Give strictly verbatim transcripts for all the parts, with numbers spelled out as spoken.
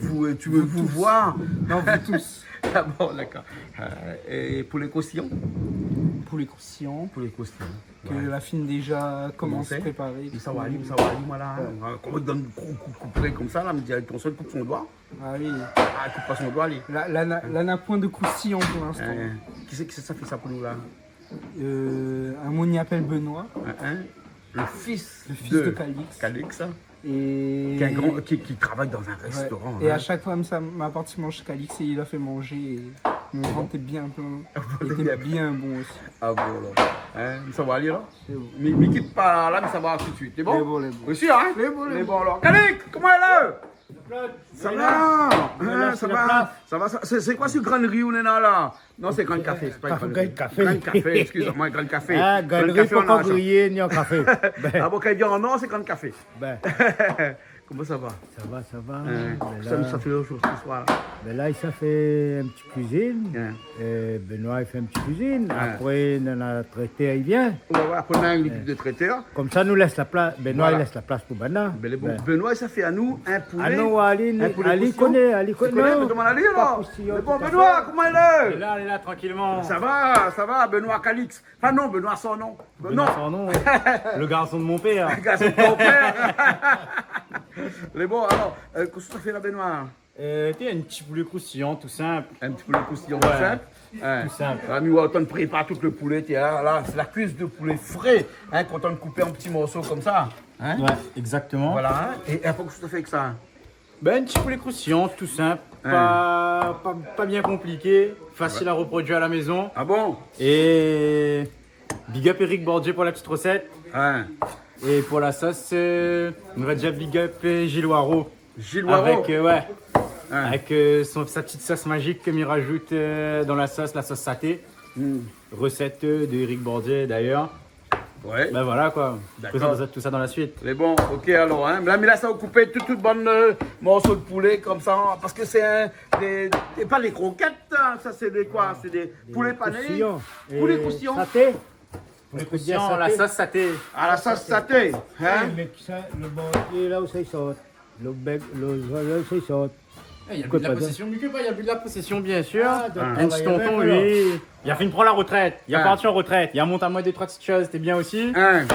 Vous, euh, tu veux vous tous. Vous voir. Non, vous tous. Ah bon, d'accord. Euh, et poulet croustillant ? Poulet croustillant. Poulet croustillant. Que la fine déjà commence à préparer. Sa va alé, sa va alé, voilà. Ouais. Kan i donn kou, kou, kou, konmsa la, mi di, atansion, i koup son doi. Ah oui. Ah, i koup pa son doi, li. La, la, la, la na point de croustillant pour l'instant. Euh, kisa, kisa i fé sa pou nou la ? Euh, un moun i apèl Benoît. Hein, hein ? Le fils de Calix. Le fils de Calix. Calix, hein. Et qui est un grand, qui, qui travaille dans un restaurant, hein. Et à chaque fois, mi sa, ma parti manz Calix é li la fé manzé. Et mon ventre était bien plein. Ah bon, bien. Était bien bon aussi. Ah bon, alors. Hein, sa va alé, la ? C'est bon. Mi, mi kit pa la, mi sa va tout de suite. Lé bon ? Lé bon, lé bon. Lé bon, alors. Calix, koman i lé ? Sa va ? Hein, sa va ? Sa va, sa, sé, sé koi se grin ri ou néna la ? Non, sé grin kafé, sé pa grin ri. Grin kafé. Grin kafé, excusez-moi, grin kafé. Ah, grin ri, pokor griyé, ni an kafé. Grin kafé an Azor. Ah bon, kan i di an Azor, sé grin kafé. Ben. Koman sa va ? Sa va, sa va. Hein, ben sa, la, sa fé lé zour se soir la. Ben la, sa fé in ti kuizine. Hein. Euh, Benoît i fé in ti kuizine. Hein. Apré, nana le traitèr i vien. Ouais, ouais, apré, nana lékip de traitèr. Konmsa, nou lès la plas. Benoît i lès la plas pou banna. Voilà. Ben, lé bon. Ben. Benoît, sa fé anou in poulé. Ah non, ali, in poulé croustillant. Ali koné, ali koné. Ou koné, non, demann ali, alor. Pa croustillant, tout à fait. Lé bon, Benoît, koman i lé ? Lé la, lé la, trankilman. Sa va, sa va, Benoît Calix. Enfin non, Benoît son nom. Benoît son nom. Le garçon de mon père. Le garçon de ton père. Lé bon, alor, euh, kosa ou fé la, Benoît ? Euh, té, in ti poulé croustillant, tout simple. In ti poulé croustillant, tout simple. Ouais. Hein. Tout simple. La, mi oi ou la prépar tout le poulé, té, hein. La, sé la kuis de poulé fré, hein, kan ou la koup an ti morso konmsa, hein. Ouais, exactement. Voilà, hein. É, é apré, kosa ou fé avèk sa ? Ben, in ti poulé croustillant, tout simple. Hein. Pa, pa, pa bien compliqué, facile à reproduire à la maison. Ah bon ? Et big up Eric Bordier pour la petite recette. Hein. Et pour la sauce, euh, on va dire big up, euh, Gilles Waro. Gilles Waro. Avec, euh, ouais. Hein. Avec, euh, son, sa petite sauce magique que mi rajoute, euh, dans la sauce, la sauce saté. Hmm. Recette, euh, de Eric Bordier, d'ailleurs. Ouais. Ben voilà, quoi. D'accord. Présente tout ça dans la suite. Lé bon, ok, alor, hein. La, mi la sa koup tout, tout bann, euh, morso de poulé konmsa, hein, parske sé in, dé, dé, pa dé krokèt, hein, sa sé dé koi ? Sé dé poulé pané. Poulé croustillant. Poulé croustillant. Saté. Poulé croustillant, la sauce saté. Ah, la sauce saté, hein ? Ouais, mé sa, le bon, é la ousa i sort. Lo bèk, lo, lo, lo, sé sa. Eh, il y a bu de la possession, mi kri pa, il y a bu de la possession, bien sûr. Ah, donk, in ti tonton, travay avèk, alor. Oui. Li la fine pran la retrèt. Li la parti an retrèt. Li la mont amoin dé troi ti shoz, té bien osi. Hein.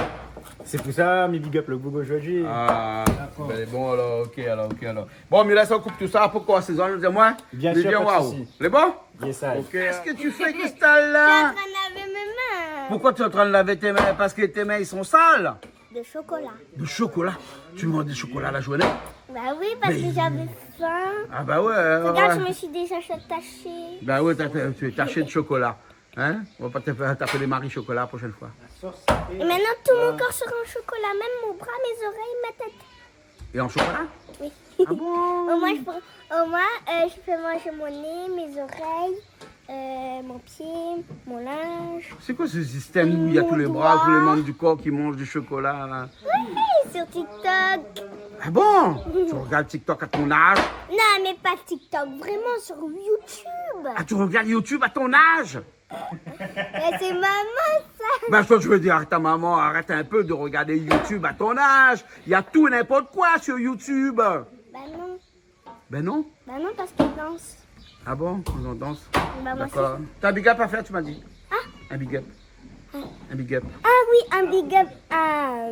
Sé pou sa, mi big up le boug zordi. Ah, d'accord. Ben, bon, alor, ok, alor, ok, alor. Bon, mi la sa koup tout sa, pou koup sézon, di amoin. Bien sûr, pa de souci. Lé bon ? Yes, I. Ok. Kosa ou fé, Cristal, la ? Je suis en train de laver mes mains. Pourquoi tu es en train de laver tes mains ? Parce que tes mains, ils sont sales. De chocolat. De chocolat ? Tu manges du chocolat la journée ? Bah oui, parce que j'avais faim. Ah bah ouais, ouais, ouais. Regarde, je me suis déjà tachée. Bah ouais, t'as, t'as, tu es tachée de chocolat. Hein ? On va pas te faire taper les maris chocolat la prochaine fois. Et maintenant, tout mon corps sera en chocolat, même mon bras, mes oreilles, ma tête. Et en chocolat ? Oui. Ah bon ? Au moins, je peux, au moins, euh, je peux manger mon nez, mes oreilles, euh, mon pied, mon linge. C'est quoi ce système où il y a tous les bras, tous les membres du corps qui mangent du chocolat, là ? Oui, sur TikTok. Ah bon ? Tu regardes TikTok à ton âge ? Non, mais pas TikTok, vraiment sur YouTube. Ah, tu regardes YouTube à ton âge ? Mais c'est maman, ça. Ben, ça, je veux dire à ta maman, arrête un peu de regarder YouTube à ton âge. Il y a tout et n'importe quoi sur YouTube. Bah non. Ben non ? Bah non, parce qu'ils dansent. Ah bon ? Ils en dansent ? Bah, moi, d'accord. T'as un big up à faire, tu m'as dit. Hein ? Un big up. Hein ? Un big up. Ah oui, un big up, un,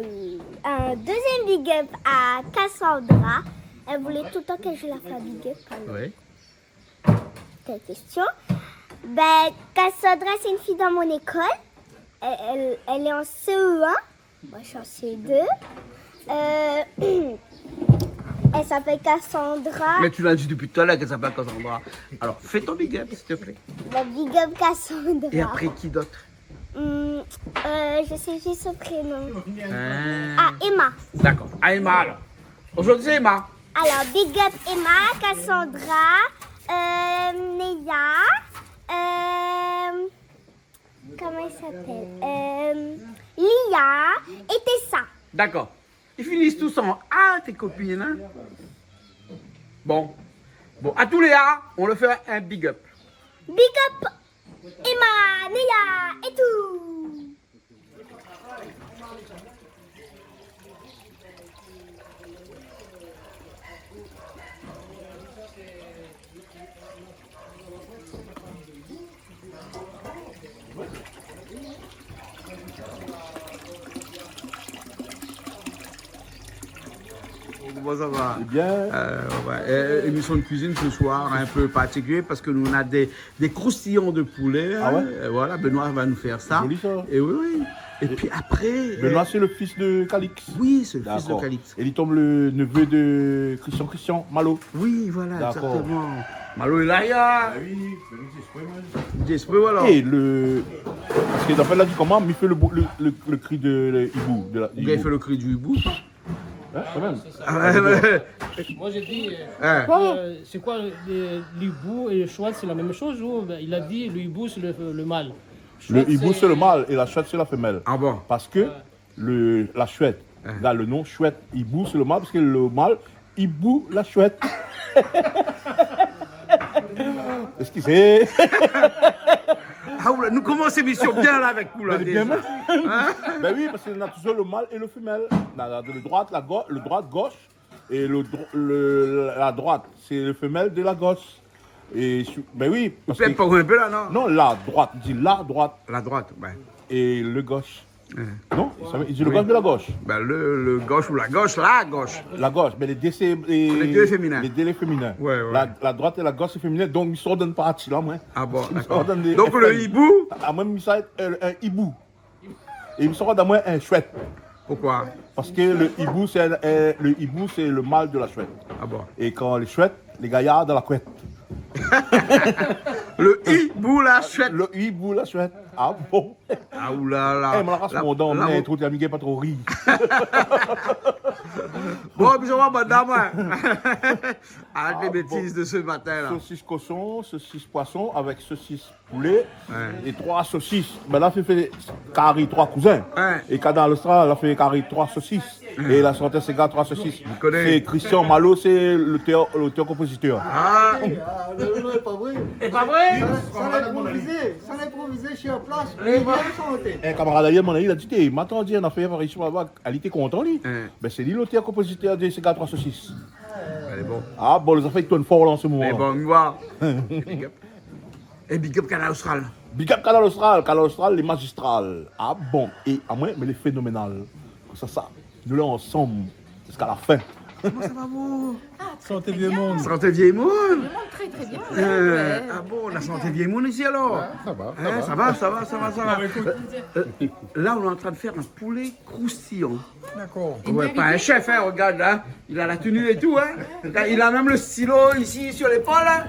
un deuxième big up à Cassandra. Elle voulait tout le temps que je la fasse un big up, alors. Oui. Quelle question ? Ben, Cassandra, c'est une fille dans mon école. Elle, elle, elle est en C E un. Moi, je suis en C E deux. Euh, elle s'appelle Cassandra. Mais tu l'as dit depuis tout à l'heure qu'elle s'appelle Cassandra. Alors, fais ton big up, s'il te plaît. Bah, big up Cassandra. Et après, qui d'autre ? Hum, euh, je sais juste son prénom. Hein. Ah, Emma. D'accord. Ah, Emma, alors. Aujourd'hui, c'est Emma. Alors, big up Emma, Cassandra, euh, Neya, euh, comment il s'appelle ? Euh, Lia et Tessa. D'accord. Ils finissent tous en A, tes copines, hein ? Bon. Bon, à tous les A, on leur fait un big up. Big up Emma, Neya et tout. Comment ça va ? Eh bien. Euh, ouais. Euh, émission de cuisine ce soir, un peu particulier parce que nous, on a des, des croustillants de poulet, hein. Ah ouais ? Euh, voilà, Benoît va nous faire ça. Joli, ça. Et oui, oui. Et puis après, Benoît, euh, c'est le fils de Calix. Oui, c'est le fils de Calix. D'accord. Et il tombe le neveu de Christian, Christian Malo. Oui, voilà, exactement. D'accord. Malo est là, il y a. Ah oui, ben oui, c'est exprès, moi. Exprès, voilà. Et le, parce que d'après là, du comment, il fait le, le, le, le cri de, le hibou, de la, hibou. Il fait le cri du hibou, ça. Hein, quand même. Ah, ouais, ouais. Moi, j'ai dit, euh, euh, c'est quoi, le, l'hibou et le chouette, c'est la même chose ou, ben, il a dit le hibou, c'est le, le mâle. Le hibou, c'est le mâle et la chouette, c'est la femelle. Ah bon ? Parce que le, la chouette, il a le nom chouette. Hibou, c'est le mâle, parce que le mâle, il bout la chouette. Excusez. Ah, oula, nous commençons l'émission bien là avec vous, là, déjà. Hein ? Ben oui, parce que on a toujours le mâle et le femelle. La, la, le droite, la gau-, le droite, gauche. Et le dro-, le, la droite, c'est le femelle de la gauche. Et su-, ben oui, parce que... Ou pèd pa in pé la, non ? Non, la droite, di la droite. La droite, ouais. Et le gauche. Ouais. Non, ça veut, il dit le gauche de la gauche. Ben, le, le gauche ou la gauche, la gauche. La gauche, mais les deux, c'est, les, les deux est féminin. Les deux, les féminins. Ouais, ouais. La, la droite et la gauche, c'est féminin, donc ils sont dans une partie là, moi. Ah bon, d'accord. Ils sont dans des... Donc, le hibou ? Ah, moi, ça va être un, un hibou. Et il me sort dans moi un chouette. Pourquoi ? Parce que le hibou, c'est un, un, le hibou, c'est le mâle de la chouette. Ah bon ? Et quand les chouettes, les gaillards dans la couette. Le hibou, la chouette. Le hibou, la chouette. Ah bon ? Ah, oulala. Eh, mon race, la, mon dent, la, mais mon tout, les amis, pas trop ri. Bon, puis je vois madame, hein. Arrête les bêtises de ce matin-là. Ah, bon. Saucisse cochon, saucisse poisson avec saucisse poulet, ouais, et trois saucisses. Ben la fé, fé kari trois kouzin. Ouais. É Kanal Austral la fé kari trois saucisses. Ouais. É la sorti séga trois saucisses. Sé Christian Malo, sé lotèr, lotèr-konpozitèr. Ah. Ah, non, non, lé pa vré. Lé pa vré ? Sa, sa lé inprovizé. Sa lé inprovizé sur place. Lé pa vré. Bien santé. In kamarad ayèr, mon ami, la di, té, ma tann di in nafèr par isi, ma, ma, li té kontan, li. Ouais. Ben, sé li lotèr-konpozitèr de séga trois saucisses. Lé bon. Ah, bon, lé zafèr i tourn for la an se moman la. Lé bon, mi voi. Big up. É big up Kanal Austral. Big up Kanal Austral, Kanal Austral, lé mazistral. Ah bon, é amoin, mé lé fénoménal. Sa, sa, nou lé ansanm ziska la fin. Koman sa va, vous ? Ah, très, très bien. Santé vié moun. Santé vié moun. Vié moun, très, très bien. Euh, ouais. Ah bon, la santé vié moun isi alor ? Ouais, sa va, sa va. Hein, sa va, sa va, sa va, sa va. Ah, écoute. Euh, euh, là, on est en train de faire un poulet croustillant. D'accord. Ouais, pa in shèf, hein, regarde, hein. Il a la tenue et tout, hein. Il a, il a même le stylo ici, sur l'épaule, hein.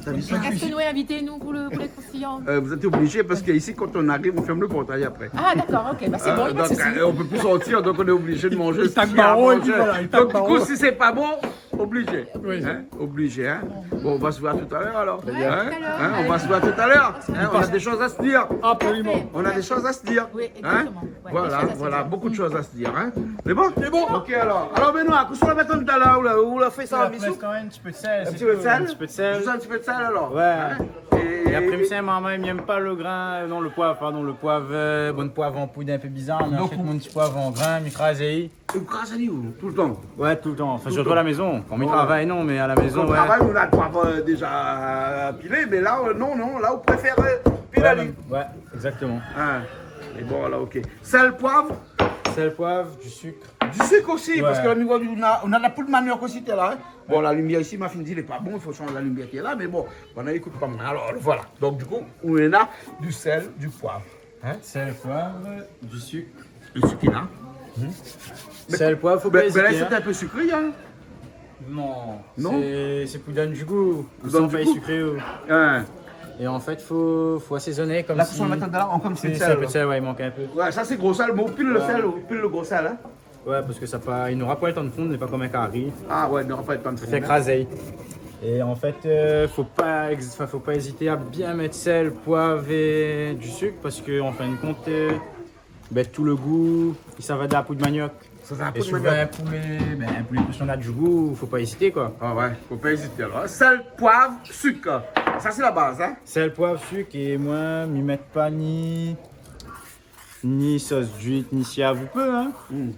T'as vu ça ? Èske nou lé invité, nou, pou le, pou lé croustillants ? Euh, vous êtes obligés parce que ici, quand on arrive, on ferme le portail après. Ah, d'accord, ok, bah, c'est bon, y a pas de souci. Euh, donc, euh, on peut plus sortir, donc on est obligé de manger ce qu'il y a à manger. I tak baro, é pi voilà, i tak baro. Donc, du coup, si c'est pas bon, obligé. Oui. Hein ? Obligé, hein ? Bon, on va se voir tout à l'heure, alors. Très bien. Hein ? Ouais, tout à l'heure. Hein ? On va se voir tout à l'heure. Hein ? On a des choses à se dire. Absolument. On a des choses à se dire. Oui, exactement. Hein ? Ouais, des choses à se dire. Voilà, voilà, beaucoup de choses à se dire, hein ? C'est bon ? C'est bon. Ok, alors. Alors, Benoît, kosa ou la mèt dann la, ou la, ou la fé sa, la miso ? Après, quand même, un petit peu de sel, c'est tout. Un petit peu de sel ? Un petit peu de sel. Juste un petit peu de sel, alors. Ouais. Hein ? Et, et après, mi sé in marmay, mi èm pa le grin, euh, non, le poiv, pardon, le poiv, euh, bon, poiv an poud in pé bizar, mé donc, achèt mon ti poiv an grin, mi kraz ali. Ou kraz ali, ou, tout le temps ? Ouais, tout le temps. Enfin, surtout à la maison. Tout le temps. Quand mi travay, non, mais à la maison, ouais. Quand on travaille, on a le poivre, euh, déjà, euh, pilé, mais là, euh, non, non, là, on préfère, euh, piler ali. Ouais, ouais, exactement. Hein. Et bon, alors, ok. Sel, poiv ? Sel, poiv, du sucre. Du sucre aussi, ouais, parce que là, on a, on a de la poudre manioc aussi, t'es là, hein. Bon, la lumière ici, ma fine di, lé pa bon, il faut changer la lumière qui est là, mais bon, on a écouté pas mal. Alors, voilà. Donc, du coup, on a du sel, du poivre. Hein ? Sel, poiv, du sik. Le sik lé la. Mhm. Mé sel, poiv, fo pa ézité, hein. Mé, mé la, sé in pé sikré, hein ? Non. Non ? Sé, sé pou donn du gou. Pou donn du gou. San pa sikré, euh. Hein. É an fèt, fo, fo asézoné konm si. La, fo mèt dann la, konm si sé in pé de sèl, ouais, i mank in pé. Ouais, sa sé gro sèl, mé ou pil le sèl, ou pil le gro sèl, hein. Ouais, parske sa pa, i nora pa le tan de fonn, lé pa konm in kari. Ah ouais, i nora pa le tan de fonn, hein. Fé krazé. É an fèt, euh, fo pa ex-, anfin, fo pa ézité a bien mèt sèl, poiv é du sik, parske an fin de kont, euh, bin, tout le gou, i sava dan la poud manioc. Sa, sé la poud manioc. É souvan, in poulé, bin, in poulé, kan na du gou, fo pa ézité, koi. Ah ouais, fo pa ézité, alor. Sèl, poiv, sik. Sa, sé la baz, hein. Sèl, poiv, sik, é moin, mi mèt pa ni ni sos d'uit, ni siav, ou pé, hein. Mm.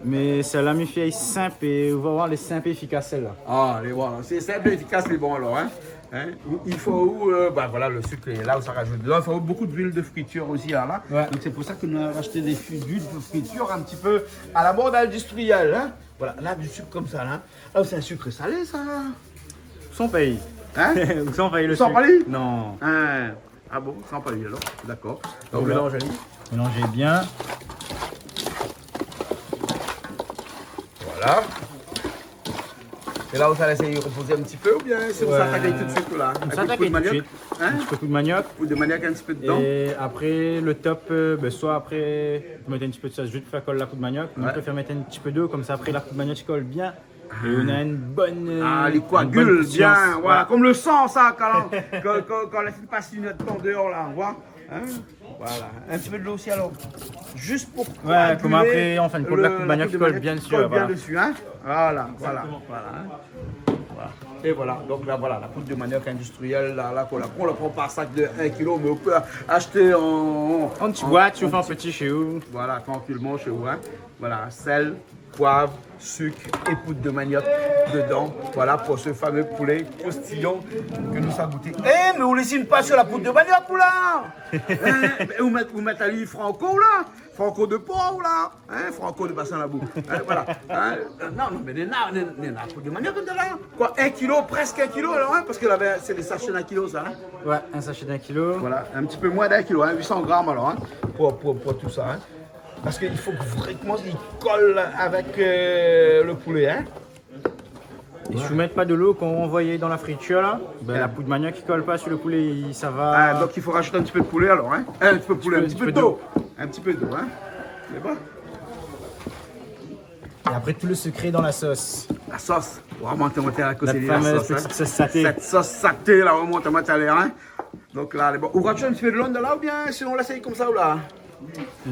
Mé sèl-la, mi fé sinp é ou va voir, lé sinp é éfikas, sèl-la. Ah, lé, voilà. Sé sinp é éfikas, lé bon, alor, hein. Hein ? I fo, euh, bah, voilà, le sik lé la, ou sa rajout dedan. I fo bonpé d'luil de fritir osi, hein, la. Ouais. Donk, sé pou sa ke nou la ashté dé fu-, d'luil de fritir in ti pé a la mod indistrièl, hein. Voilà, la, du sik konmsa, la. Ah, sé in sik salé, sa. San pèy. Hein ? San pèy, le sik. San pèy ? Non. Hein. Ah bon, san pèy, alor. Dakor. Donk, mélanz ali. Mélanz bien. Voilà. É la, ou sa lès ali repozé in ti pé, oubien sé ou sa atak tout suit, la ? Ouais. Avèk poud maniok. Hein ? In ti pé poud maniok. Poud de maniok, in ti pé dedan. É apré, le top, euh, ben, soi apré, ou mèt in ti pé de sos, zis pou fé kol la poud maniok. Mé ou pé fé mèt in ti pé dolo, konmsa apré la poud maniok i kol bien. É ou na in bon, euh, in bon kousyans. Ah, li koagil bien, voilà, konm le san, sa, kan, kan, kan, kan la fine pas in èr de tan déor, la, ou voi. Hein ? Voilà. In ti pé dolo osi, alor. Zis pou koagilé, konm apré, an fin de kont, la poud maniok i kol bien desi, hein. Voilà, voilà, hein. Voilà. É voilà, donk la, voilà, la poud de maniok indostrièl, la, la, k'ou la pran, ou la pran par sak de in kilo, mé ou pé ashté an, an ti boit, ou fé an pti shé ou. Voilà, trankilman shé ou, hein. Voilà, sèl, poiv, sik é poud de maniok dedan. Voilà pou se famé poulé kroustiyan ke nou sa gouté. Eh, mé ou lésine pa sur la poud de maniok, ou la. Eh, ou mèt, ou mèt ali franko, ou la. Franko de por, ou la. Hein, franko de Basin Labou. Hein, voilà. Hein, euh, non, non, mé néna, néna, néna poud de maniok dedan, la. Koi, in kilo, prèsk in kilo, alor, hein, parske la, sé dé sashé d'in kilo, sa, hein. Ouais, in sashé d'in kilo. Voilà, in ti pé moin d'in kilo, hein, uit san gram, alor, hein, pou, pou, pou tout sa, hein. Parske i fo vréman i kol avèk, euh, le poulé, hein. É si ou mèt pa dolo, kan ou anvoy dan la fritir, la, ben, la poud maniok i kol pa su le poulé, i, sa va. Ah, donk i fo razout in ti pé de poulé, alor, hein. Euh, in ti pé de poulé, in ti pé dolo. In ti pé dolo, hein. Sé bon. É apré, tout le sekré dan la sos. La sos. Vréman, té, té, la sos, hein. La fameuse petite sauce saté. Sèt sos saté, la, vréman, té, té, hein. Donk la, lé bon. Ou razout in ti pé dolo dedan la, oubien sinon ou lès konmsa, ou la ?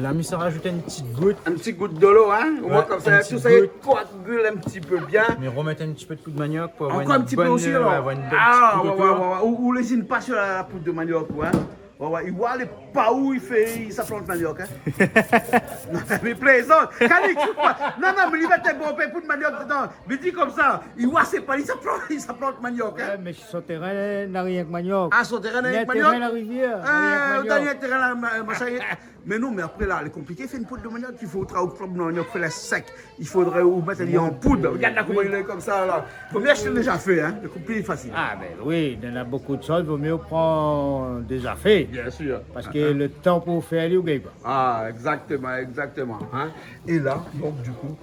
La, mi sa razout in ti gout. In ti gout dolo, hein ? Ouais, in ti gout. Omoin konmsa, tout sa i koagil in ti pé bien. Mé remèt in ti pé de poud maniok pou avoir in bon, euh, avoir in bon ti gout osi, alor. Ah, ouais, ouais, ouais. Ou, ou lésine pa sur la, la poud de maniok, ou, hein. Ouais, ouais. I voi lé pa ou i fé, i sa plant maniok, hein. Non, mé plézant. Kan li ékout pa. Non, non, mé li va té bon, pé poud maniok dedan. Mé di konmsa, i voi sé pa li sa plant, i sa plant maniok, hein. Ouais, mé son térin na rienk maniok. Ah, son térin na rienk maniok ? Néna térin la rivièr, na rienk maniok. Ah, ou na in térin la, ma-, machin. Mé non, mé apré la, lé konpliké, fé in poud de maniok, i fo ou tra-, ou plant maniok, fé la sèk. I fodré ou mèt ali an poud. Rogard la koman li lé konmsa, la. Vo mié ashté déza fé, hein. Lé pli fasil. Ah, ben oui, dan bonpé de shoz, vo mié pran déza fé. Bien sûr. Parske le tan pou fé ali, ou gingn pa. Ah, exactement, exactement, hein. É la, donk, du kou,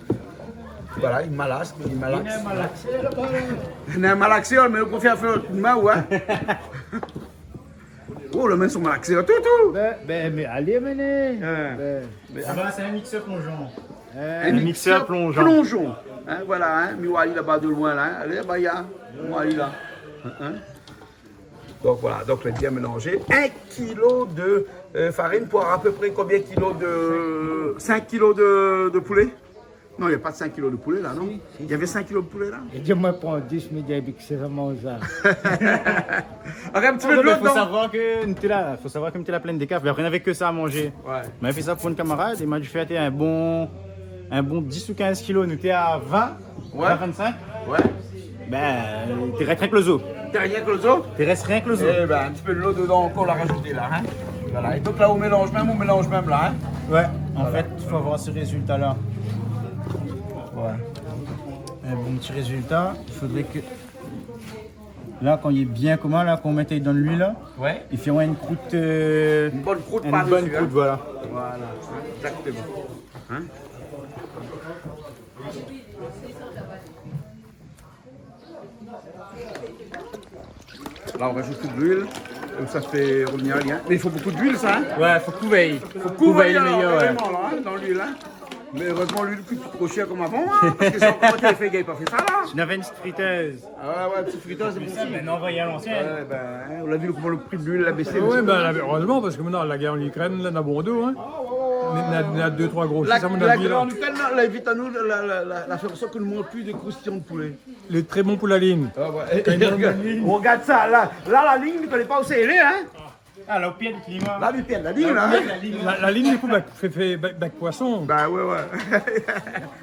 voilà, i malax, i malax. Néna in malaxèr laba. Néna in malaxèr, mé ou préfèr fé out min, ouais. Oh, la min son malaxèr, tout, tout. Ben, ben, mé alé, mené. Hein. Ben. Mé laba, sé in miksèr plonjan. In miksèr plonjan. In miksèr plonjan. Hein, voilà, hein. Mi oi ali laba de loin, la, hein. Alé, laba, i a. Oi ali la. Hein, hein. Donk, voilà, donk, lé bien mélanzé. In kilo de, euh, farine pou à peu près konbien kilo de, sink kilo de, de poulé ? Non, navé pa sink kilo de poulé la, non ? Si, si, si. Navé sink kilo de poulé la ? É di amoin, pran dis, mi di, avèk sa, sa manz sa. Atann, in ti pé dolo dedan. Non, mé fo savoir ke nou té la, fo savoir ke nou té la plèn dé kaf, mé apré, navé ke sa a manzé. Ouais. Mé mi la fé sa pou in kamarad, é ma di fé in bon, in bon dis ou kinz kilo, nou té a vin, vin, vin-sink. Ouais. Ben, té rès rienk lo zo. Té rès rienk lo zo ? Té rès rienk lo zo. Eh ben, in ti pé dolo dedan ankor, ou la razouté la, hein. Voilà. É donk la, ou mélanz mèm, ou mélanz mèm la, hein. Ouais, an fèt, i fo avoir se rézilta la. Ouais. In bon ti rézilta, i fodré ke la, kan li lé bien konmsa la, kan ou mèt ali dan luil la, ouais, i fé in krout, euh, in bon krout par desi, hein. In bon krout, voilà. Voilà, exactement. Hein ? La, ou razout in pé d'luil, konmsa i fé rovnir ali, hein. Mé i fo bonpé d'luil, sa, hein ? Ouais, fo kouvèy. Fo kouvèy, kouvèy, alor, méyèr, ouais, karéman, la, hein, dan luil, hein. Mé érèzman, luil i kout tro shèr konm avan, hein, parske sa, koman ou la fé, ou gingn pa fé sa, la. Si navé in ti fritèz. Ah ouais, ouais, ti fritèz, sé posib. Mé non, voyé a lansièn. Eh ben, hein, ou la vi koman lo pri d'luil la bésé, mé sé pa grav. Ah oui, ben, érèzman, parske koméla, la guèr an Ukraine, la, na bonpé, hein. Ah, ouais, ouais, ouais. Néna, néna dé, troi gro shé, sa, mon avi, la. La guèr an Ukraine, la, la évit anou la, la, la, la fé an sort ke nou manz pli de kroustiyan de poulé. Lé tré bon pou la lign. Ah ouais. Kan i manz la lign. Rogard sa, la. La, la lign, mi koné pa ousa lé, hein. Ah, la, ou pèrd kliman. La, li pèrd la lign, la, hein. La, la lign, li koup avèk, fé, fé bèk, bèk poison. Bah ouais, ouais.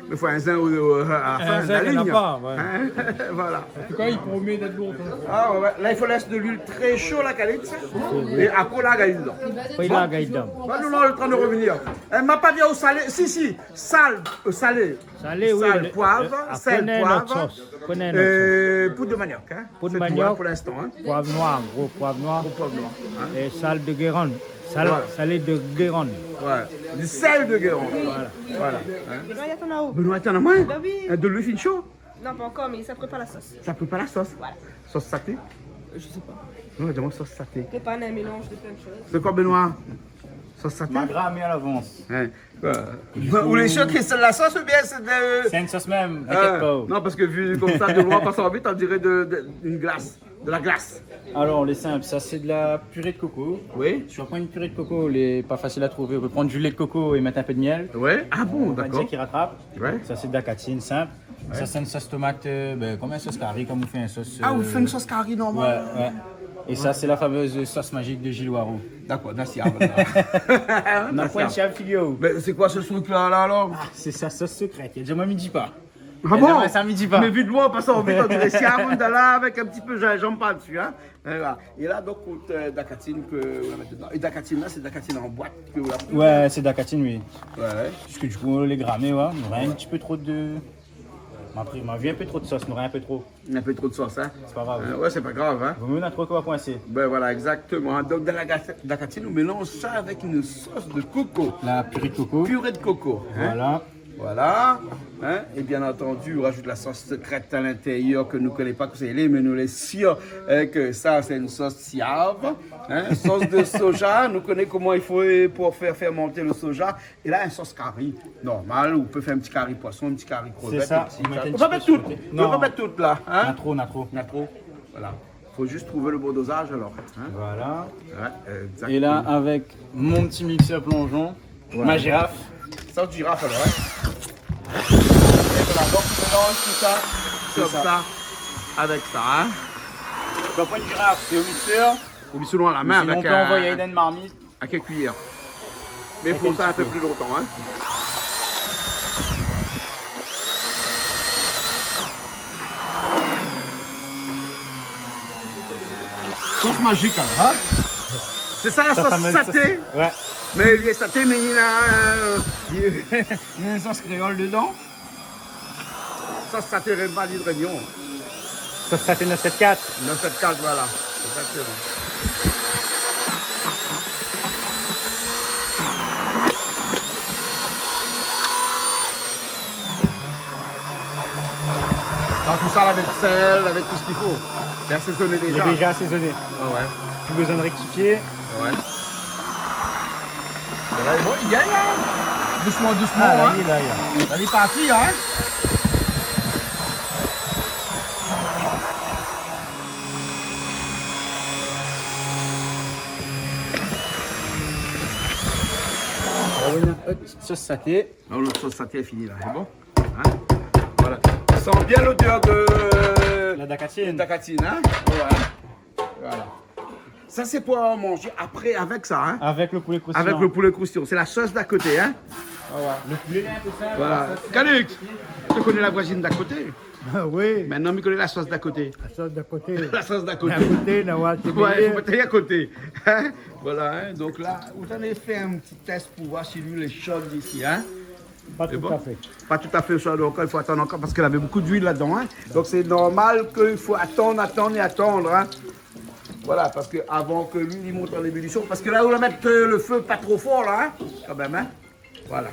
Mé fo in zin ou, ou, a la fin, in zin la lign. Ki na pa, ouais. Hein ? Voilà. An tou ka, li promèt d'èt bon. Ah ouais, ouais. La, i fo lès de luil tré sho, la, Calix. Oui. É apré, la, gard dedan. Apré, la, gard dedan. Ouais, nou, nou lé antrin de revenir. Eh, ma pa di aou salé. Si, si. Sal, euh, salé. Salé, oui, sal, poiv, euh, sèl, poiv. Apré, nou néna in ot sos. Apré, nou néna in ot sos. Euh, poud de maniok, hein. Poud de maniok. Sé tou, hein, pou linstan, hein. Poiv noir, gro poiv noir. Gro poiv noir, hein. É sal de Guérande. Sal, voilà. Salé de Guérande. Ouais. Du sel de Guérande. Voilà. Voilà, hein. Benoît, atann aou. Benoît, atann amoin. Bah oui. Euh, de luil fine sho ? Non, pa ankor, mé sa prépar la sos. Sa prépar la sos ? Voilà. Sos saté ? Euh, je sais pas. Ouais, donk sos saté. Prépar in mélanz de plin de shoz. Sé koi, Benoît ? Sos saté ? Ma gramé a lavans. Hein. Ou lé sir ke sé la sos oubien sé de... Sé in sos mèm, inkièt pa. Non, parske vu konmsa, de loin, an pasan vit, on diré de, de, une glace. De la glace. Alor, lé sinp, sa sé de la purée de coco. Oui. Si ou pran in purée de coco, lé pa fasil a trouvé. Ou pé pran du lait de coco é mèt in pé de miel. Ouais. Ah bon, dakor. On va dire ki ratrap. Ouais. Sa sé de la katine sinp. Ouais. Sa sé in sos tomat, euh, ben, konm in sos kari, konm ou fé in sos, euh... Ah, ou fé in sos kari normal. Ouais, ouais. É sa sé la fameuse sauce magique de Gilles Waro. Dakor, mèrsi, ah, voilà. Na poin de sèl, figir aou. Mé sé koi se truk-la, la, alor ? Ah, sé sa sos sekrèt. Li la di amoin mi di pa. Ah bon ? Li la di amoin sa mi di pa. Mé vu de loin, an pasan vit, on diré si, ah, on est là avec un petit peu gingembre par-dessus, hein. Voilà. É la, donk, euh, de la katine ke ou la mèt dedan. É de la katine la, sé de la katine an boit ke ou la pri ? Ouais, sé de la katine, oui. Ouais, ouais. Parske du kou, lé gramé, ouais, nou nora in ti pé tro de... Ma pri, ma vi in pé tro de sos, nou nora in pé tro. In pé tro de sos, hein ? Sé pa grav. Euh, ouais, sé pa grav, hein ? Vo mié na tro ke pa koinsé. Ben voilà, exactement. Donk, dan la ga-, la katine, nou mélanz sa avèk in sos de coco. La purée de coco. Purée de coco, hein ? Voilà. Voilà. Hein ? É bien antandi, ou rajout la sos sekrèt a lintérieur ke nou koné pa kosa i lé, mé nou lé sir, euh, ke sa, sé in sos siav, hein ? Sos de soja, nou koné koman i fo pou fé fèrmanté le soja. É la, in sos kari normal, ou pé fé in ti kari poison, in ti kari krevèt, sé sa, in ti kari... Ou mèt in ti pé de koté. Non. Ou pé pa mèt tout la, hein ? Na tro, na tro. Na tro. Voilà. Fo zis trouv le bon dozaz, alor, hein ? Voilà. Ouais, exactement. É la, avèk mon ti mixeur plonjon, ouais, ma jiraf. Sos jiraf, alor, hein ? É voilà, donk, ou mélanz tout sa, sé sa, konmsa, avèk sa, hein ? Donk, mon jiraf, sé o mixeur. Ou mèt sou la min. Ou sinon, avèk ou pé anvoy dan in marmit. Avèk in kuiyèr. Mé fo sa in pé pli lontan, hein. Sos mazik, hein. Sé sa la sos saté. Ouais. Mé li lé saté, mé li na, euh, in sos kréol dedan. Sos saté Réma, Lil Rényon. Sos saté nèf sèt kat. Nèf sèt kat, voilà. Exactement. Donk, tout sa, avèk sèl, avèk tout sak i fo. Lé asézoné déza. Lé déza asézoné. Ah ouais. Pi bézoin réktifié. Ouais. La, bon, i gingn, hein. Dousman, dousman, hein. Ah, la, li lé la, li lé la. La, li lé parti, hein. Ah oui, non. Hop, sos saté. Non, lo sos saté lé fini la, sé bon ? Hein ? Voilà. I san bien lodèr de la dakatine. Dakatine, hein ? Ouais. Voilà. Sa, sé pou manzé apré avèk sa, hein ? Avèk lo poulé kroustiyan. Avèk lo poulé kroustiyan. Sé la sos d'à koté, hein ? Ah ouais. Lo poulé, la, tout sa, voilà. Calix, ou koné la voizine d'à koté ? Ah oui. Mintnan, ou koné la sos d'à koté. La sos d'à koté. La sos d'à koté. D'à koté, na, ouais, sé... Ouais, fo pa alé a koté. Hein ? Voilà, hein. Donk la, ou té fé in ti tès pou voir si luil lé sho isi, hein ? Pa toutafé. Pa toutafé sho, donk i fo atann ankor parske lavé bonpé d'luil ladan, hein. Donk sé normal ke i fo atann, atann é atann, hein. Voilà, parske avan ke luil i mont an ébulision, parske la, ou la mèt, euh, lo fé pa tro for la, hein, kanmèm, hein. Voilà.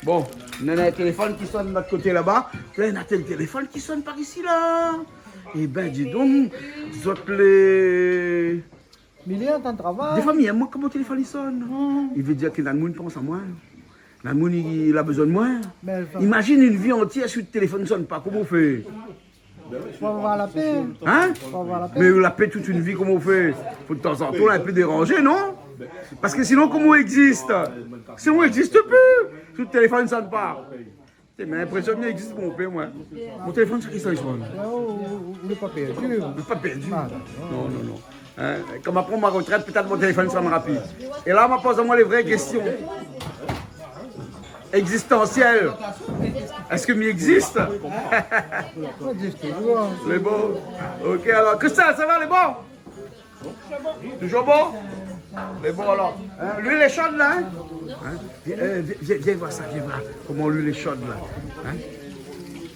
Bon, néna in téléfone ki sone de lot koté laba. La, néna in téléfone ki sone par isi la. Eh ben, di donk, zot lé... Mé li lé antrin travay. Défoi, mi yèm moin koman téléfone i sone. Hmm. I vé dir ke na moun i pans amoin. Na moun i, i la bézoin amoin. Mé... Imazine in vi antièr si out téléfone i sone pa, koman ou fé ? Fo avoir la pé. Hein ? Fo avoir la pé. Mé la pé tout in vi, koman ou fé ? Fo tazantan ou lé in pé déranzé, non ? Parske sinon, koman ou égzis ? Sinon ou égzis pi. Si out téléfone i sone pa. Mé linprésion mi égzis, mon pèr, moin. Mon téléfone, sé ki sa, i sone ? Ah, ou, ou, ou lé pa pèrdi, ou ? Lé pa pèrdi. Ah, dakor. Non, non, non. Hein, kan ma pran mon retrèt, pétèt mon téléfone i sonra pi. É la, ma poz amoin lé vré késtion égzistansièl. Èske mi égzis ? Mi égzis touzour. Lé bon. OK, alor. Christelle, sa va, lé bon ? Touzour bon ? Lé bon, alor. Hein, luil lé sho la, hein ? Hein ? Vien, euh, vien, vien, vien voir sa, vien voir koman luil lé sho la. Hein ?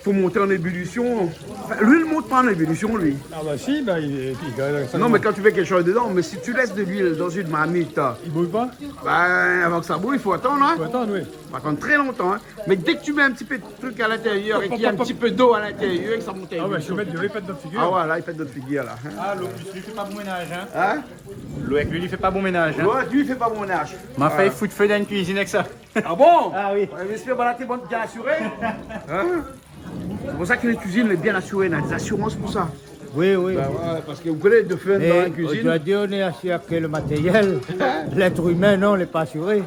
Fo mont an ébulision. Anfin, luil i mont pa an ébulision, li. Ah bah si, bah, il, il, il, Non, mé kan ou mèt kékshoz dedan, mé si ou lès de luil dan in marmit, i bouy pa ? Bah, avan ke sa bouy, i fo atann, hein. I fo atann, oui. Fo atann tré lontan, hein. Mé dèk ou mèt in ti pé de truk a lintérièr é Hop, hop, k'i na in ti pé dolo a lintérièr, sa i mont an ébulision. Ah ouais, si ou mèt de lo, i pèt dan out figir. Ah ouais, la, i pèt dan out figir, la, hein. Ah, lo avèk luil i fé pa bon ménaz, hein. Hein ? Lo avèk luil i fé pa bon ménaz, hein. Ouais, luil i fé pa bon ménaz. Ma fé fout fé dan in kuizine avèk sa. Ah bon ? Ah oui. Ouais, mi èspèr, voilà, ou lé bon, bien asiré. Hein ? Sé pou sa ke lé kuizine lé bien asiré, néna dé zasirans pou sa. Oui, oui. Bah ouais, parske ou koné, de fé dan la kuizine. Mé zordi, nou lé asir avèk lo matérièl. Lèt imin, non, lé pa asiré.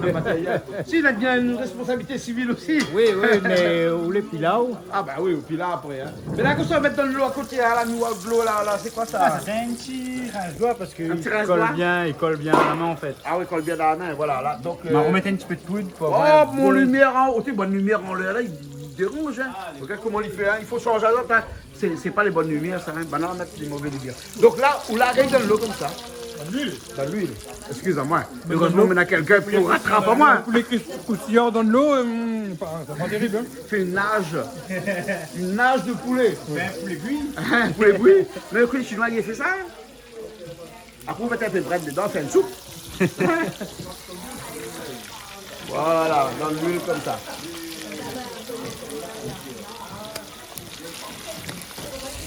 Lo matérièl. Si, néna bien in responsabilité sivil osi. Oui, oui, mé ou lé pi la, ou. Ah bah oui, ou pi la apré, hein. Mé la, kosa ou mèt dan lo a koté, a la nou, dolo la, la, sé koi sa ? Ah, sa sé in ti rince-doigt parske i kol bien, i kol bien a la min, an fèt. In ti rince-doigt ? Ah oui, i kol bien a la min, voilà, la. Donk, euh, ma romèt in ti pé de poud pou avoir in bon... Oh, mon limièr an-o, oté, bann limièr anlèr la, i déranz, hein. Rogard koman li fé, hein. I fo shanj azot, hein. Sé, sé pa lé bone limièr sa, hein. Banna la mèt lé mové limièr. Donk la, ou la règ dan lo konmsa. Dan luil. Dan luil. Eskiz amoin. Mé dan lo. Érèzman, néna kèlkin pou ratrap amoin. Poulé kri-, kroustiyan dan lo, euh, pa, sé pa térib, hein. Fé in naz. In naz de poulé. Bin, poulé bouyi. Hein, poulé bouyi. Mé lo kuizine shinoi i fé sa, hein. Apré, ou mèt in pé brèd dedan, fé in soup. Voilà, dan luil konmsa.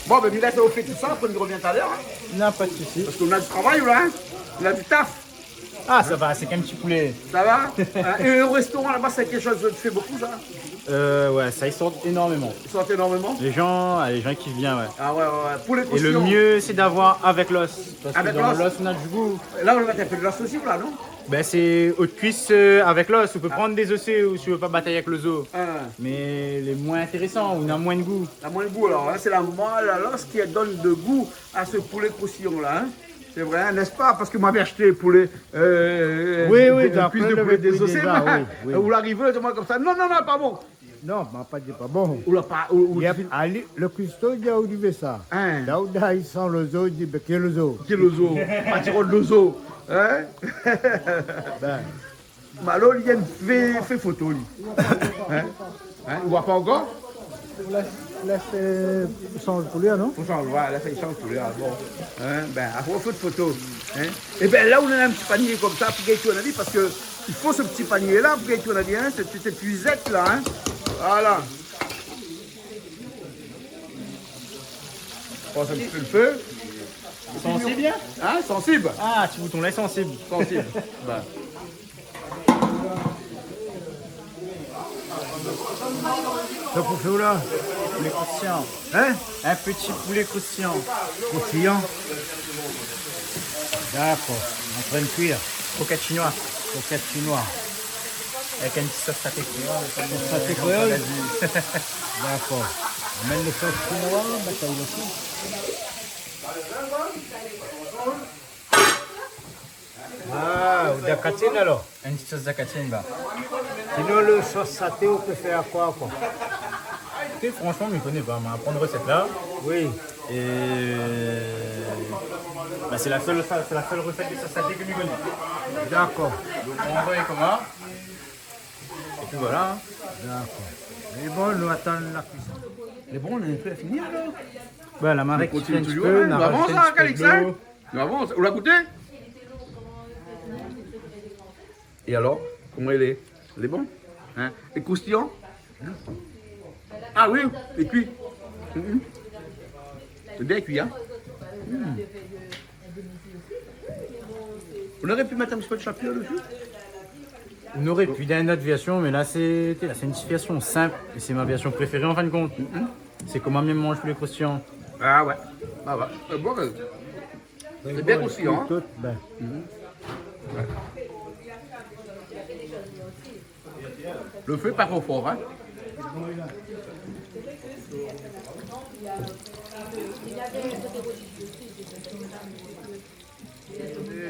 Bon, bin, mi lès aou fé tout sa, apré nou rovien talèr, hein. Non, pa de sousi. Parske nou na du travay, la, hein. Nou na du taf. Ah, sa va, sé k'in ti poulé. Sa va ? Hein, é o restoran laba, sé kékshoz ou fé bonpé, sa ? Euh, ouais, sa, i sort énormeman. I sort énormeman ? Lé jan, ah, lé jan i vien, ouais. Ah ouais, ouais, ouais. Poulé kroustiyan. É lo myé, sé d'avoir avèk l'os. Avèk l'os. Parske dan l'os, nou na du gou. La, ou la mèt in pé de l'os osi, la, non ? Bin, sé out kuis, euh, avèk l'os. Ou pé pran dé zosé ou si ou vé pa batay avèk lo zo. Ah. Mé lé moin intérésan, ou na moin de gou. Na moin de gou, alor, hein. Sé la moelle à l'os ki donn de gou a se poulé kroustiyan la, hein. Sé vré, hein, n'est-ce pas ? Parske moin lavé ashté poulé, euh, oui, oui, dé, in kuis de poulé dézosé, déza, oui, oui. Ou la arivé, ou la di amoin konmsa, non, non, non, pa bon. Non, ma pa di pa bon. Ou la pa, ou, ou... Li la, ali, lo kuisto, li la arivé sa. Hein. La, ou la, i san lo zo, li di, bin, kèl zo ? Kèl zo ? Pa di lo zo, hein ? Bin. Malo, li vien fé, fé foto, li. Hein ? Hein ? Ou voi pa ankor ? Lès, lès, euh, shanj koulèr, non ? Fo shanj, voilà, lès shanj koulèr, bon. Hein ? Bin, apré, fo foto, hein ? É bin, la, ou na in ti panié konmsa, pou gingn tourn ali, parske i fo se ti panié la, pou gingn tourn ali, hein, se ti, se ti épuizèt la, hein ? Voilà. Pans in ti pé lo fé. Sansib, hein ? Hein, sansib ? Ah, ti bouton la, sansib. Sansib. Bin. Sa pou fé ou la ? Poulé kroustiyan. Hein ? In ti poulé kroustiyan. Kroustiyan ? Dakor. Antrin kui. Krokèt shinoi. Krokèt shinoi. Avèk in ti sos saté kréol. Sos saté kréol ? Dakor. Amenn lo sos shinoi, mèt sa osi. Ah, ou zakatine alor ? In ti sos zakatine, ba. Sinon, lo sos saté, ou pé fé koi ankor ? Ékout, fransman, mi koné pa. Ma aprann resèt la. Oui. É, ba, sé la sèl, sé la sèl resèt de sos saté ke mi koné. Dakor. Donk, ou anvoy koman. Épi voilà, hein. Dakor. Lé bon, nou atann la kuison. Lé bon, nou la fé fini alor. Ba, la marmit i fé in ti pé, nou avans, hein, Calix, hein ? Nou avans. Ou la gouté ? É alor, koman i lé ? Lé bon ? Hein ? Lé kroustiyan ? Ah oui, lé kui. Mm. Lé bien kui, hein ? Mm. Ou noré pi mèt in ti pé de shapir dési ? Ou noré pi dan in not vèrsion, mé la, sé, té, la, sé in ti vèrsion sinp, é sé mon vèrsion préféré, an fin de kont. Mm. Sé koman mi manz poulé kroustiyan. Ah ouais. Ah ouais. Lé bon, lé bien kroustiyan, hein ? Tout, bin. Mm. Ouais. Lo fé pa tro for, hein ? É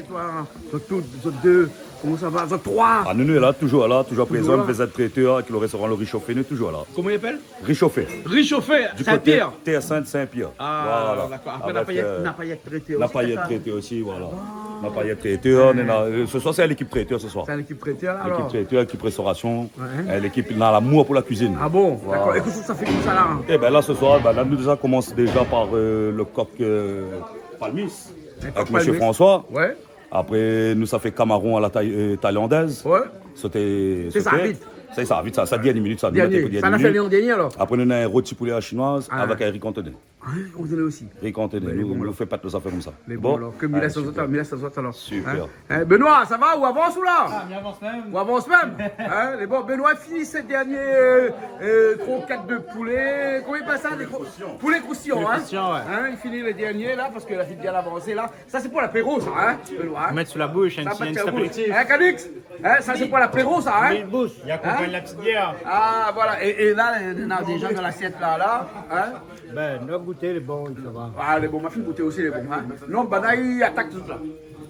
toi, zot tout, zot dé, koman sa va ? Zot troi ? Ah, nou, nou lé la, toujour la, toujour prézan, la. Toujour V Z Traiteur, avèk lo restoran Le Riz Chauffé, nou lé toujour la. Koman i apèl ? Riz Chauffé. Riz Chauffé, Saint-Pierre. Du côté Terre Sainte, Saint-Pierre. Ah, voilà. D'accord. Après, avèk, na pa yèt, euh, na pa yèt Traiteur osi, na pa yèt Traiteur osi, voilà. Ah. Na pa yèt Traiteur, nou lé la, euh, ce soir, c'est l'équipe Traiteur, ce soir. C'est l'équipe Traiteur, la, alors. L'équipe Traiteur, équipe restauration, ouais, euh, l'équipe na l'amour pour la cuisine. Ah bon ? Voilà. D'accord. É kosa sa fé konmsa la ? Eh ben là, ce soir, ben là, nou la komans déja par, euh, le coq, euh, palmiste, le coq palmiste, avèk Monsieur François. Ouais. Apré, nou sa fé kamaron à la thaï-, euh, thaïlandaise. Ouais. Sauté, sauté. Sa i sava vit. Sa i sava vit, sa. Sa, dernié minit, sa. Dernié. Nou mèt pou dernié minit. Sa, nou la fé an dernié, alor. Apré, nou néna in roti poulé à la chinoise, ah, avèk in ri cantonais. Ah, ri cantonais osi. Ri cantonais. Ben, nou, lé bon, nou alor. Fé pa tout sa, fé konmsa. Lé bon, alor. Ke mi lès azot, super, mi lès azot, alor. Super. Hein ? Hein, Benoît, sa va ? Ou avans ou la ? Ah, mi avans mèm. Ou avans mèm ? Hein, lé bon. Benoît, fini sé dernié, euh, euh, krokèt de poulé. Koman i apèl sa, lé kro-, poulé croustillant, hein ? Poulé croustillant, ouais. Hein, li fini le dernié la, parske la fine bien avansé la. Sa, sé pou lapéro, sa, hein, Benoît, hein ? Mèt sou la boush, in ti, in ti apéritif. Hein, Calix ? Hein, sa, sé pou lapéro, sa, hein ? Mèt boush. Hein ? I akonpagn la ti bièr. Ah, voilà. É, é la, néna déja dan lasièt la, la, hein ? Ben, nou la gouté, lé bon, sa va. Ah, lé bon, ma fine gouté osi, lé bon, hein ? Non, banna i atak tout la.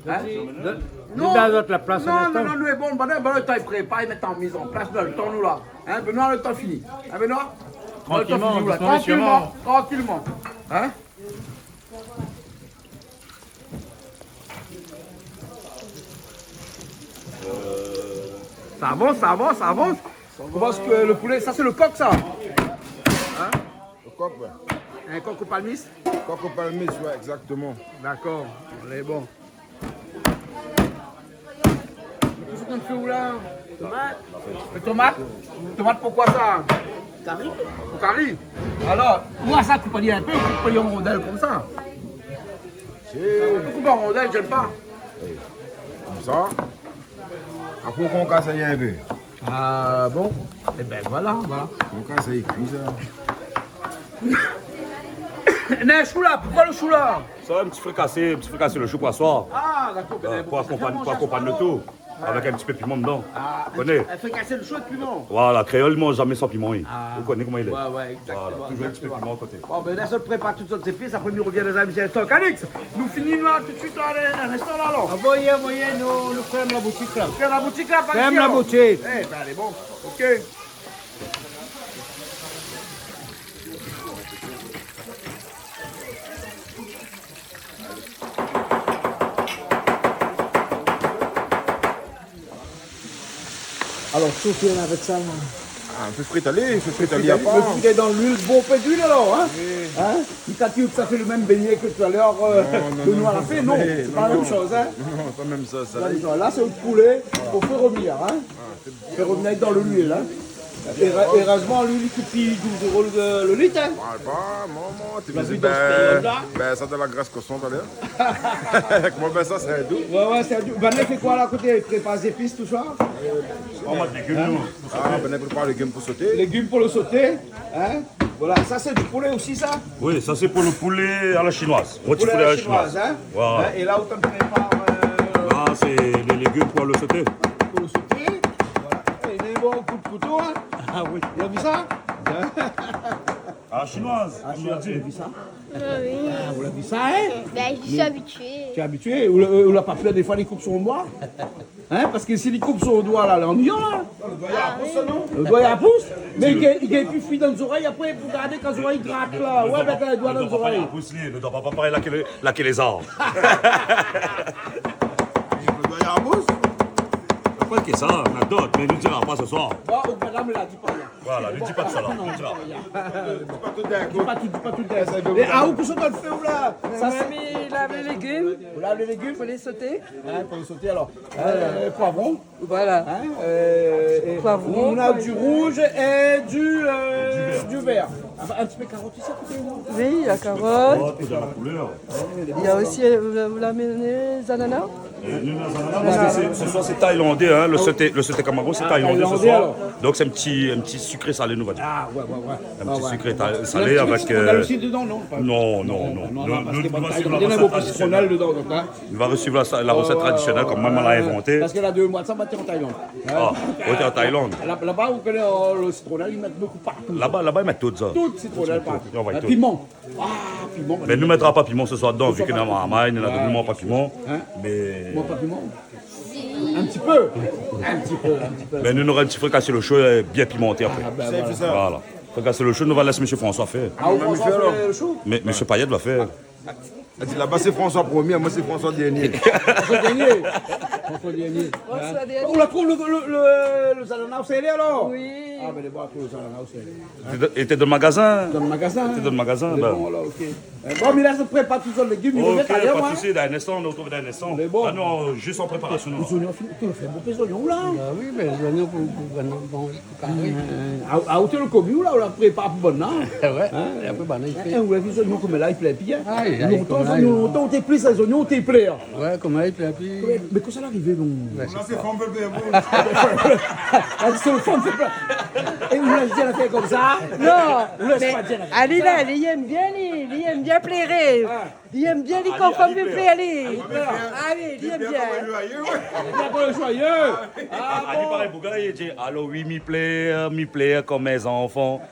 Hein ? Non, non, non, nou lé bon, banna, banna, le tan i prépar, i mèt an mizanplas, dan le tan, nou la. Hein, Benoît, le tan fini. Hein, Benoît ? Le tan fini, nou la. Trankilman, dousman, mé sirman. Trankilman, trankilman. Hein ? Sa i avans, sa i avans, sa i avans. Ou pans ke le poulé, sa sé le kok, sa ? Hein ? Le coq, ouais. In kok o palmis ? Coq au palmis, ouais, exactement. D'accord, lé bon. Kosa ou fé la ? Tomat. Tomat ? Tomat, poukoi sa ? Kari. Pou kari. Alor, moin sa, koup ali in pé, koup ali an rondèl konmsa. Si. Koup an rondèl, mi èm pa. Konmsa. Apré, ou kas ali in pé. Ah bon ? Eh ben, voilà, voilà. Ou kas ali, konmsa. Néna shou la, poukoi le shou la ? Sa, in ti frikasé, in ti frikasé le shou pou aswar. Ah, d'accord. Euh, pou akonpagn, pou akonpagn le tou. Ouais. Avèk in ti pé piman dedan. Ah, ou koné. In ti, in frikasé le shou avèk piman. Voilà, kréol i manz zamé san piman, li. Ah. Ou koné koman i lé. Ouais, ouais, exactement, exactement. Voilà, toujour in ti pé piman a koté. Bon, ben, la, sa i prépar tout sort zépis, apré, nou revien dan in ti instan. Calix, nou fini, nou la, tout suit, la, dan in instan, la, alor. Anvoy, anvoy, nou, nou fèrm la boutik, la. Fèrm la boutik, la, par isi, alor. Fèrm la boutik. Eh ben, lé bon. Ok. Alor, soté avèk sa, la. Ah, i fé fri ali, i fé fri ali, fri ali, apa. Fé fri dan luil, bonpé d'luil, alor, hein ? Oui. Hein ? Li kalkil ke sa fé le mèm bégné ke talèr, euh, non, non, Benoît la fé. Non, non, sé pa la mèm shoz, hein ? Non, pa mèm shoz, sa. Pa la mèm shoz. La, sé le poulé, voilà, pou fé revnir, hein ? Ah, sé Fé revnir dan luil, hein. É, érèzman, luil i kout pi douz éro le, le lit, hein. Ouais, ba, momon, té la vi dan sèt périod-la. Ben, sa, dan la grès koshon, talèr. Koman, ben, sa, sé in dou. Ouais, ouais, sé in dou. Banna i fé koi, la, koté ? Prépar zépis, tousa ? Hein ? Ah, ben, prépar légim pou soté. Légim pou le soté, hein. Voilà, sa, sé du poulé osi, sa ? Oui, sa, sé pou le poulé à la chinoise. Roti poulé à la chinoise, hein. Voilà. Hein, é la, ou prépar, euh, la, sé lé légim pou le soté. Pou le soté. Voilà. É lé bon kou d'kouto, hein. Ah oui. Ou la vi sa ? À la chinoise, comme on dit. Ah, chinoise, ou la vi sa ? Ah oui. Ah, ou la vi sa, hein ? Ben, je suis habituée. Tu es habituée ? Ou la, ou la pa pèr, défoi, li koup son doi ? Hein, parske si li koup son doi, la, lé annuiyan, la. Non, le doi, li apous, non ? Le doi, li apous. Mé li gingn, li gingn pi fui dan zorèy, apré, pou gard kan zorèy i grat, la. Ouais, avèk le doi dan zorèy. Le doi pa parèy, la, ke lé, la, ke lé zar. Le doi, li apous. Apré, ke sa, na d'ot, mé nou dira pa se soir. Bon, ou madam la di pa rien. Voilà, li di pa tout sa, la. Non, li di pa rien. Di pa tout, di pa tout. É, ah, ou, kosa ou fé, ou, la ? Sa, sé, mi lav lé légim. Ou lav lé légim ? Pou lé soté. Hein, pou lé soté, alor. Euh, poivron. Voilà. Hein, euh, é poivron. On a du rouge et du, euh, du vert. Ah, bah, un petit peu de carotte ici, à côté, non ? Oui, il y a carotte. Carotte, dans la couleur. Il y a aussi, euh, vous l'amenez, les ananas ? Parce que c'est, ce soir, c'est thaïlandais, hein, le sauté, le sauté camaron, c'est thaïlandais ce soir. Ah, thaïlandais, alors. Donc, c'est un petit, un petit sucré salé, nou va dir. Ah, ouais, ouais, ouais. Un petit sucré ta-, salé avec, euh, non, non, non. Parce que nou, nou, nou, nou va suivre la recette traditionnelle. Nou va suivre la, la recette traditionnelle, comme maman l'a inventée. Parce que la dé moi sa, ma té an Thaïlande. Ah, ou té an Thaïlande. Laba, laba, ou koné, euh, le citronnelle, i mèt bonpé partou. Laba, laba, i mèt tout sa. Tout citronnelle partou. Tout, tout. Piman. Ah, piman. Mé nou mètra pa piman ce soir dedan, vu ke nou na marmay, nou na domoun i manz pa piman. Hein ? Mé i manz pa piman ? Un petit peu. Un petit peu, un petit peu. Mé nou nora in ti frikassé lo sho, euh, bien pimanté apré. Ah, ben voilà. Voilà. Frikassé lo sho, nou va lès Monsieur François fé. Ah, ou François fé lo sho ? Mé Monsieur Payet va fé. Ah, di laba sé François promié, moin sé François dernié. François dernié. François dernié. François dernié. Ou la trouv le, le, le, le zanana, sé li alor ? Oui. Ah, ben, lé bon, trouv le zanana, sé li. Té dan, té dan le magazin. Dan le magazin. Té dan le magazin, ben. Lé bon, la, ok. Euh, bon, mé la, mi prépar tout sa, légim, mi revien talèr, moin. Ok, pa de sousi, dan in instan, nou artrouv dan in instan. Lé bon. Ah non, zis an préparasion, non. Lé zoignon, fini, ou la fé bonpé zoignon, la ? Ah oui, mé lé zoignon pou, pou, pou, pou karé. Euh, a, a, ou té lo komi, ou la, ou la prépar pou bann la. Ouais, é apré, bann la, i fé. Eh, ou la vi zoignon koman la, i plé pi, hein ? Ay, ay, lontan, koman la, zoignon, lontan, ou té pli sa, zoignon, ou té pli, hein ? Ouais, koman la, i plé pi. Mé, mé koman sa la arivé, non ? Ouais, sé sa. Ah, sé lo fanm, sé pa. É ou la di la fé konmsa ? Non, ou la mé pa di la fé ali, konmsa. La, li èm bien, li, li èm bien pléré. Ah. Li èm bien, li konfirm li plé, li. Ah oui, li èm bien. Li èm bien. Ah bon ? Ali parèy boug la, li di, alor oui, mi plé, mi plé konm bann zanfan.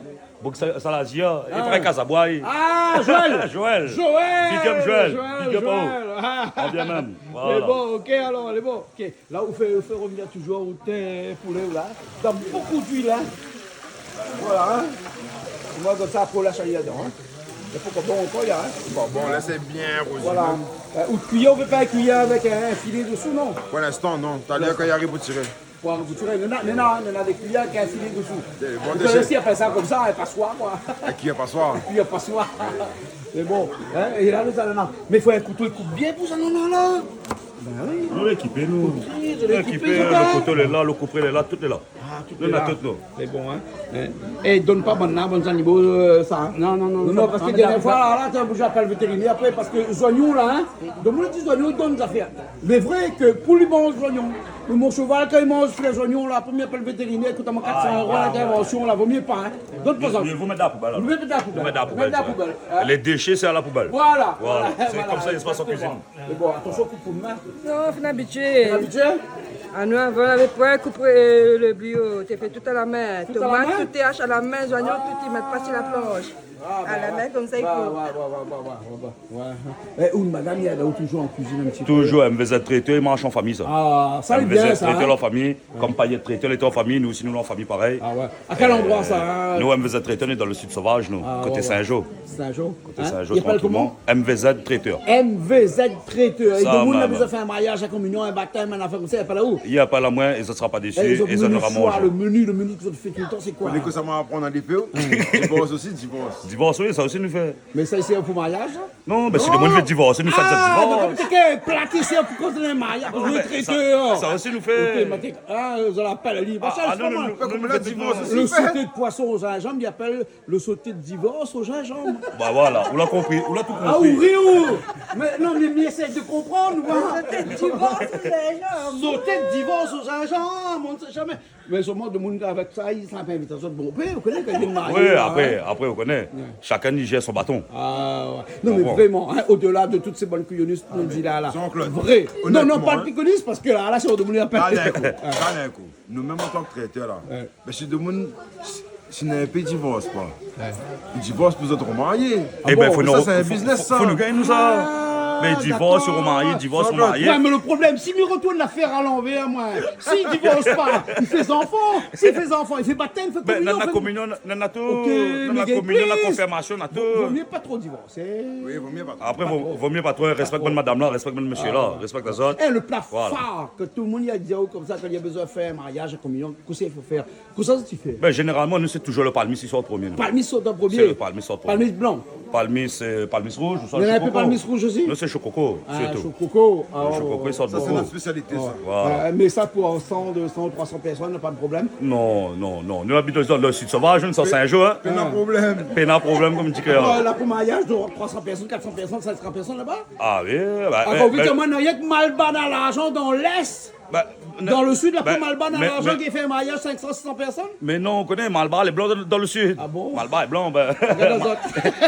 Boug sa, sa la di, hein. Li parèy Kazabwa. Ah, Joël. Joël. Joël. Big up, Joël. Joël, big up, Joël. Ah. An bien mèm. Voilà. Lé bon, ok, alor, lé bon. Ok. La, ou fé, ou fé revnir toujour out poulé, la. Dan bonpé d'luil, la. Voilà, hein. Moin, konmsa, pou la sali dedan, hein. É pou ke bon, ankor, la, hein. Bon, bon, la, sé bien rozi, hein. Voilà. Euh, ou kui, ou pé pa kui avèk in filé desou, non ? Pou l'instan, non. Talèr, kan i ariv pou tiré. Pou ariv pou tiré. Néna, néna, néna dé kui avèk in filé desou. Dé, bon, ou koné, si i apèl sa konmsa, in pasoir, koi. In kui a pasoir. In kui a pasoir. Mé bon, hein, é la, lé zanana. Mé fo in kouto, i koup bien pou zanana, la. Ben oui. Nou lé ékipé, nou. Oui, nou lé ékipé, lo kouto lé la, lo koupré lé la, tout lé la. Ah, tout lé la. Nou néna tout, nou. Sé bon, hein. Hein. É donn pa bann la, bann zanimo, euh, sa, hein. Non, non, non, non, parske dernié foi, la, la, té oblizé apèl vétérinèr apré, parske zoignon, la, hein. Donk, moin la di zoignon, i donn zafèr. Mé vré ke pou li manz zoignon, mé mon shoval, kan li manz lé zoignon, la, pou mi apèl vétérinèr, i kout amoin kat san éro, ah, l'intervention, la, vo mié pa, hein. Donn pa sa. Mié vo mèt dan la poubèl, alor. Mié mèt dan la poubèl. Mèt dan la poubèl, ouais. Lé déshé, sé a la poubèl. Voilà, voilà, sé konmsa i spas an kuizine. Mé bon, atansion, koup out min. Non, fine abitié. Fine abitié ? Ah non, avan, lavé poin, koup, euh, lo brio, té fé tout a la min. Tout a la min ? Tomat, tout té ash a la min, zoignon, tout, i mèt pa si la plansh. Ah, ben ouais. A la min, konmsa, i koup. Ouais, ouais, ouais. É ou, madam, i èd aou toujour an kuizine in ti pé ? Toujour, M V Z Traiteur, i marsh an famiy, sa. Ah, sa lé bien, sa, hein. M V Z Traiteur, la famiy, konm Payet Traiteur, lété an famiy, nou osi, nou lé an famiy parèy. Ah ouais. A kèl landroi sa, hein ? Nou, M V Z Traiteur, nou lé dan le sud sauvage, nou, koté Saint-Jean. Ah ouais, ouais. Saint-Jean ? Koté Saint-Jean, trankilman. Hein ? I apèl koman ? M V Z Traiteur. M V Z Traiteur. É sa, domoun la, mèm, bezoin fé in mariaz, in kominion, in batèm, in nafèr konmsa, i apèl aou ? I apèl amoin, é zot sra pa désu, é zot nora manzé. É zot, lo menu, lo menu ke zot i fé toultan, sé koi ? Ou koné kosa ma aprann ali fé, ou ? Divors osi, divors. Divors, oui, sa osi nou fé. Mé sa, sé pou mariaz, sa ? Non, mé si domoun i vé divorsé, nou fé divors. Ah, donk, té ké plati, sé pou koz de mariaz, pou Traiteur. Non, mé sa, sa osi nou fé. Otomatik. Ah, zot i apèl ali. Ah, non, non, non, nou fé divors osi. Lo soté de poison o zinzanm, i apèl lo soté de divors o zinzanm. Bah voilà, ou la konpri, ou la tout konpri. Ah, ou ri, ou. Mé non, mé, mé éséy konprann, ou. Lo soté de divors o zinzanm. Soté de divors o zinzanm, on ne sait jamais. Mé solman, domoun avèk sa, i sa pa invit azot bonpé, ou koné, kan i vien marié, la, hein. Oui, apré, apré, ou koné. Ouais. Shakinn i zèr son baton. Ah, ouais. Non, mé vréman, hein, au-delà de tout sé bann kouyonis nou di la, la. Jean-Claude, vré. Non, non, pa lo kouyonis, parske la, la, sé domoun i apèl. Kal in kou, kal in kou. Nou mèm, an tan ke traitèr, la, mé si domoun, si, si néna in pé i divors pa, i divors pou zot romarié. Ah bon ? Ében, fo nou, sa, sé in biznis, sa. Fo nou gingn, nou, sa. Ah, dakor. Mé divors, romarié, divors, romarié. Ouais, mé lo problèm, si mi retourn lafèr a lanvèr, moin, si i divors pa, i fé zanfan. Si i fé zanfan, i fé batèm, i fé kominion, i fé tout. Nana kominion, nana tout. Ok, nana kominion, nana konfirmasion, nana tout. Vo mié pa tro divorsé. Oui, vo mié pa tro. Apré, vo, vo mié pa tro, rèspèk bann madam la, rèspèk bann mésié la, rèspèk azot. É, lo pla far ke tout domoun i di aou konmsa, kan i bezoin fé mariaz, kominion, kosa i fo fèr ? Kosa zot i fé ? Ben, zénéralman, nou, sé toujour lo palmis i sort promié, nou. Palmis i sort an promié. Sé lo palmis i sort promié. Palmis blan. Palmis, euh, palmis rouz, ou sort sho koko. Néna in pé palmis rouz osi ? Non, sé sho koko, sirtou. Ah, sho koko. Ah, ouais, ouais. Sho koko, i sort bokou. Sa, sé nout spésialité, sa. Voilà. Euh, mé sa, pou in san, dé san, troi san pèrsone, na pa de problèm ? Non, non, non. Nou abit dan le sid sovaz, nou, sa sé in zour, hein. Pé-, péna problèm. Péna problèm, konm i di kréol. Ah, la, pou mariaz, donk, troi san pèrsone, kat san pèrsone, sink san pèrsone laba ? Ah oui, bah, ankor, euh, vit, bah, moin, na rienk Malbar na larzan dan l'Est. Bah, dan le sid, la, bah, pou Malbar na larzan, mé ki fé mariaz sink san, sis san pèrsone ? Mé non, ou koné, Malbar lé blan dan, dan le sid. Ah bon ? Malbar lé blan, bah, gard azot.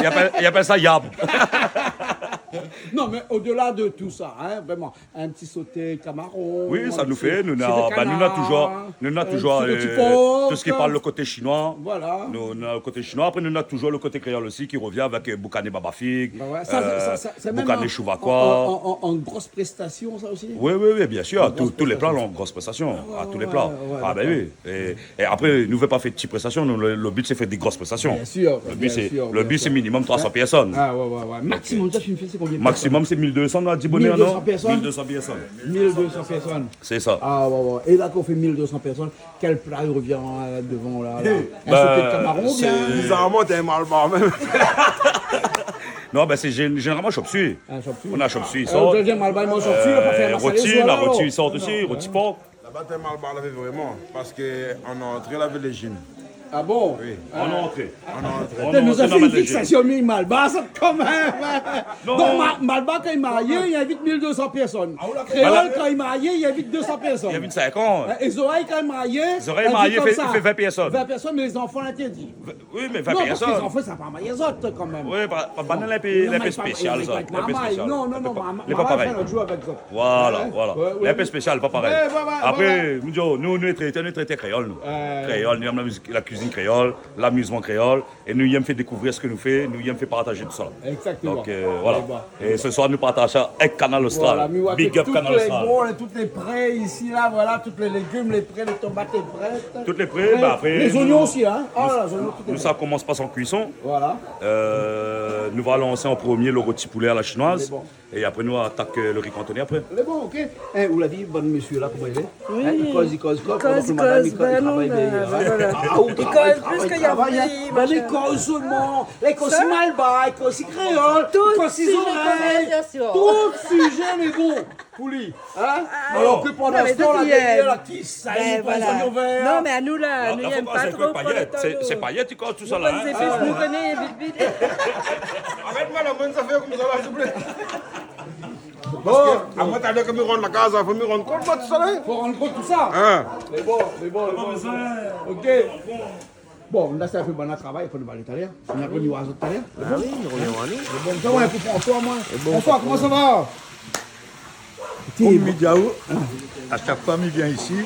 I apèl, i apèl sa yab. Non, mé odela de tout sa, hein, vréman, in ti soté kamaron, oui, sa nou fé, nou na, bah, nou na touzour, nou na touzour, euh, in ti roti por, tout sak i parl le koté shinoi. Voilà. Nou, nou na le koté shinoi. Apré, nou na touzour le koté kréol osi ki revien avèk, euh, boukané babafig, bah ouais, sa, sa, sa, sa, sé mèm boukané shouvakoi. An, an, an, an gro prestasion, sa osi ? Oui, oui, oui, bien sir. An gro prestasion. Tout, tout le pla, an gro prestasion. Ah ouais, ouais, ouais. Ah, tout le pla. Ah, ben oui. É, é apré, nou vé pa fé ti prestasion, nou, le, le bi, sé fé dé gro prestasion. Bien sir, bien sir. Le bi, sé minimum troi san pèrsone. Hein ? Ah ouais, ouais, ouais. Maximum, sa, fine fé, sé konbien de pèrsone ? Maximum, sé mil dé san, nou la di bonèr, non ? Mil dé san pèrsone ? Mil dé san pèrsone. Mil dé san pèrsone. Sé sa. Ah ouais, ouais. É la, kan ou fé mil dé san pèrsone, kèl pla i revien, euh, devan, la, la ? In soté de kamaron, oubien ? Bizaman, té in Malbar mèm. Non, ben, sé zén-, zénéralman chop suey. Ah, chop suey. Nou na chop suey, euh, sa. Deuxième Malbar, i manz chop suey, la pa fé masalé, roti, la, roti, alor. Roti por. Laba, té in Malbar lavé vréman, parske an antré, lavé légim. Ah bon ? Oui. An antré. An antré. Té, nou la fé in fixasion mi Malbar, sa, kan mèm. Non. Donk, Ma-, Malbar, kan li marié, li invit mil dé san pèrsone. Ah, ou la... Kréol, kan li marié, li invit dé san pèrsone. Li invit sinkant. Hein, é zorèy, kan li marié, zorèy marié, i fé, i fé vin pèrsone. Vin pèrsone, mé lé zanfan intèrdi. Oui, mé vin pèrsone. Non, parske lé zanfan, sa pa marié zot, kan mèm. Oui, pa, pa, pa, non, lé in pé, lé in pé spésial, sa. Non, non, non, marmay, non, non, non, lé pa parèy. Lé pa parèy. Marmay, fé in lot zour avèk zot. Voilà, voilà. Ouais, ouais. Lé in pé spésial, pa parèy. Ouais, ouais, ouais, voilà. Apré, nou, nou, nou lé trétèr, nou lé trétèr kréol, nou. Euh. Kréol, nou èm la mizik, la kuizine kréol, lamizman kréol, é nou èm fé dékouvrir sak nou fé, nou èm fé partaz tout sa. Exactement. Donk, euh, voilà. Bon. É se soir, nou partaz sa avèk Kanal Austral. Voilà, mi oi ke tout lé bon, tout lé pré isi, la, voilà, tout lé légim lé pré, lé tomat lé pré. Tout lé pré, ben, apré, lé zoignon osi, hein. Ah, lé zoignon, tout lé pré. Nou, sa komans pa san kuison. Voilà. Euh, nou va lansé an promié le roti poulé a la shinoiz. Lé bon. É apré, nou atak, euh, le ri kantoné apré. Lé bon, OK. Eh, ou la vi, bann mésyé la, koman i lé ? Oui. Hein, i koz, i koz, i koz, pandan ke madam i travay, ben non, ben, voilà. Ah, ou travay, travay, travay, hein. I koz plis ke yamé, machin. Bann i koz solman. I koz si Malbar, i koz si kréol, i koz si zorèy. Tout sizé de konvèrsasyon. Tout sizé lé bon pou li, hein ? Ah, alor ke pandan se tan la, dèrièr la, ki sali, ben, voilà. Non, mé anou la, nou, nou yèm pa tro pran le tan. Sé, sé payèt i koz tout sa la, hein ? Nou koné vit, vit. Arèt, madam, sa fé konmsa la, siouplé. Bon. Parske amoin, talèr, kan mi rant la kaz, fo mi rann kont de tout sa la. Fo rann kont tout sa. Hein. Mé bon, mé bon, mé bon. OK. Bon, la, sé in pé bann la travay, fo nou alé talèr. Nou va revnir azot talèr. Ah oui, nou revien anou. Bon, sa, ouais, pou François, moin. François, koman sa va ? Konm mi di aou, a shak foi mi vien isi,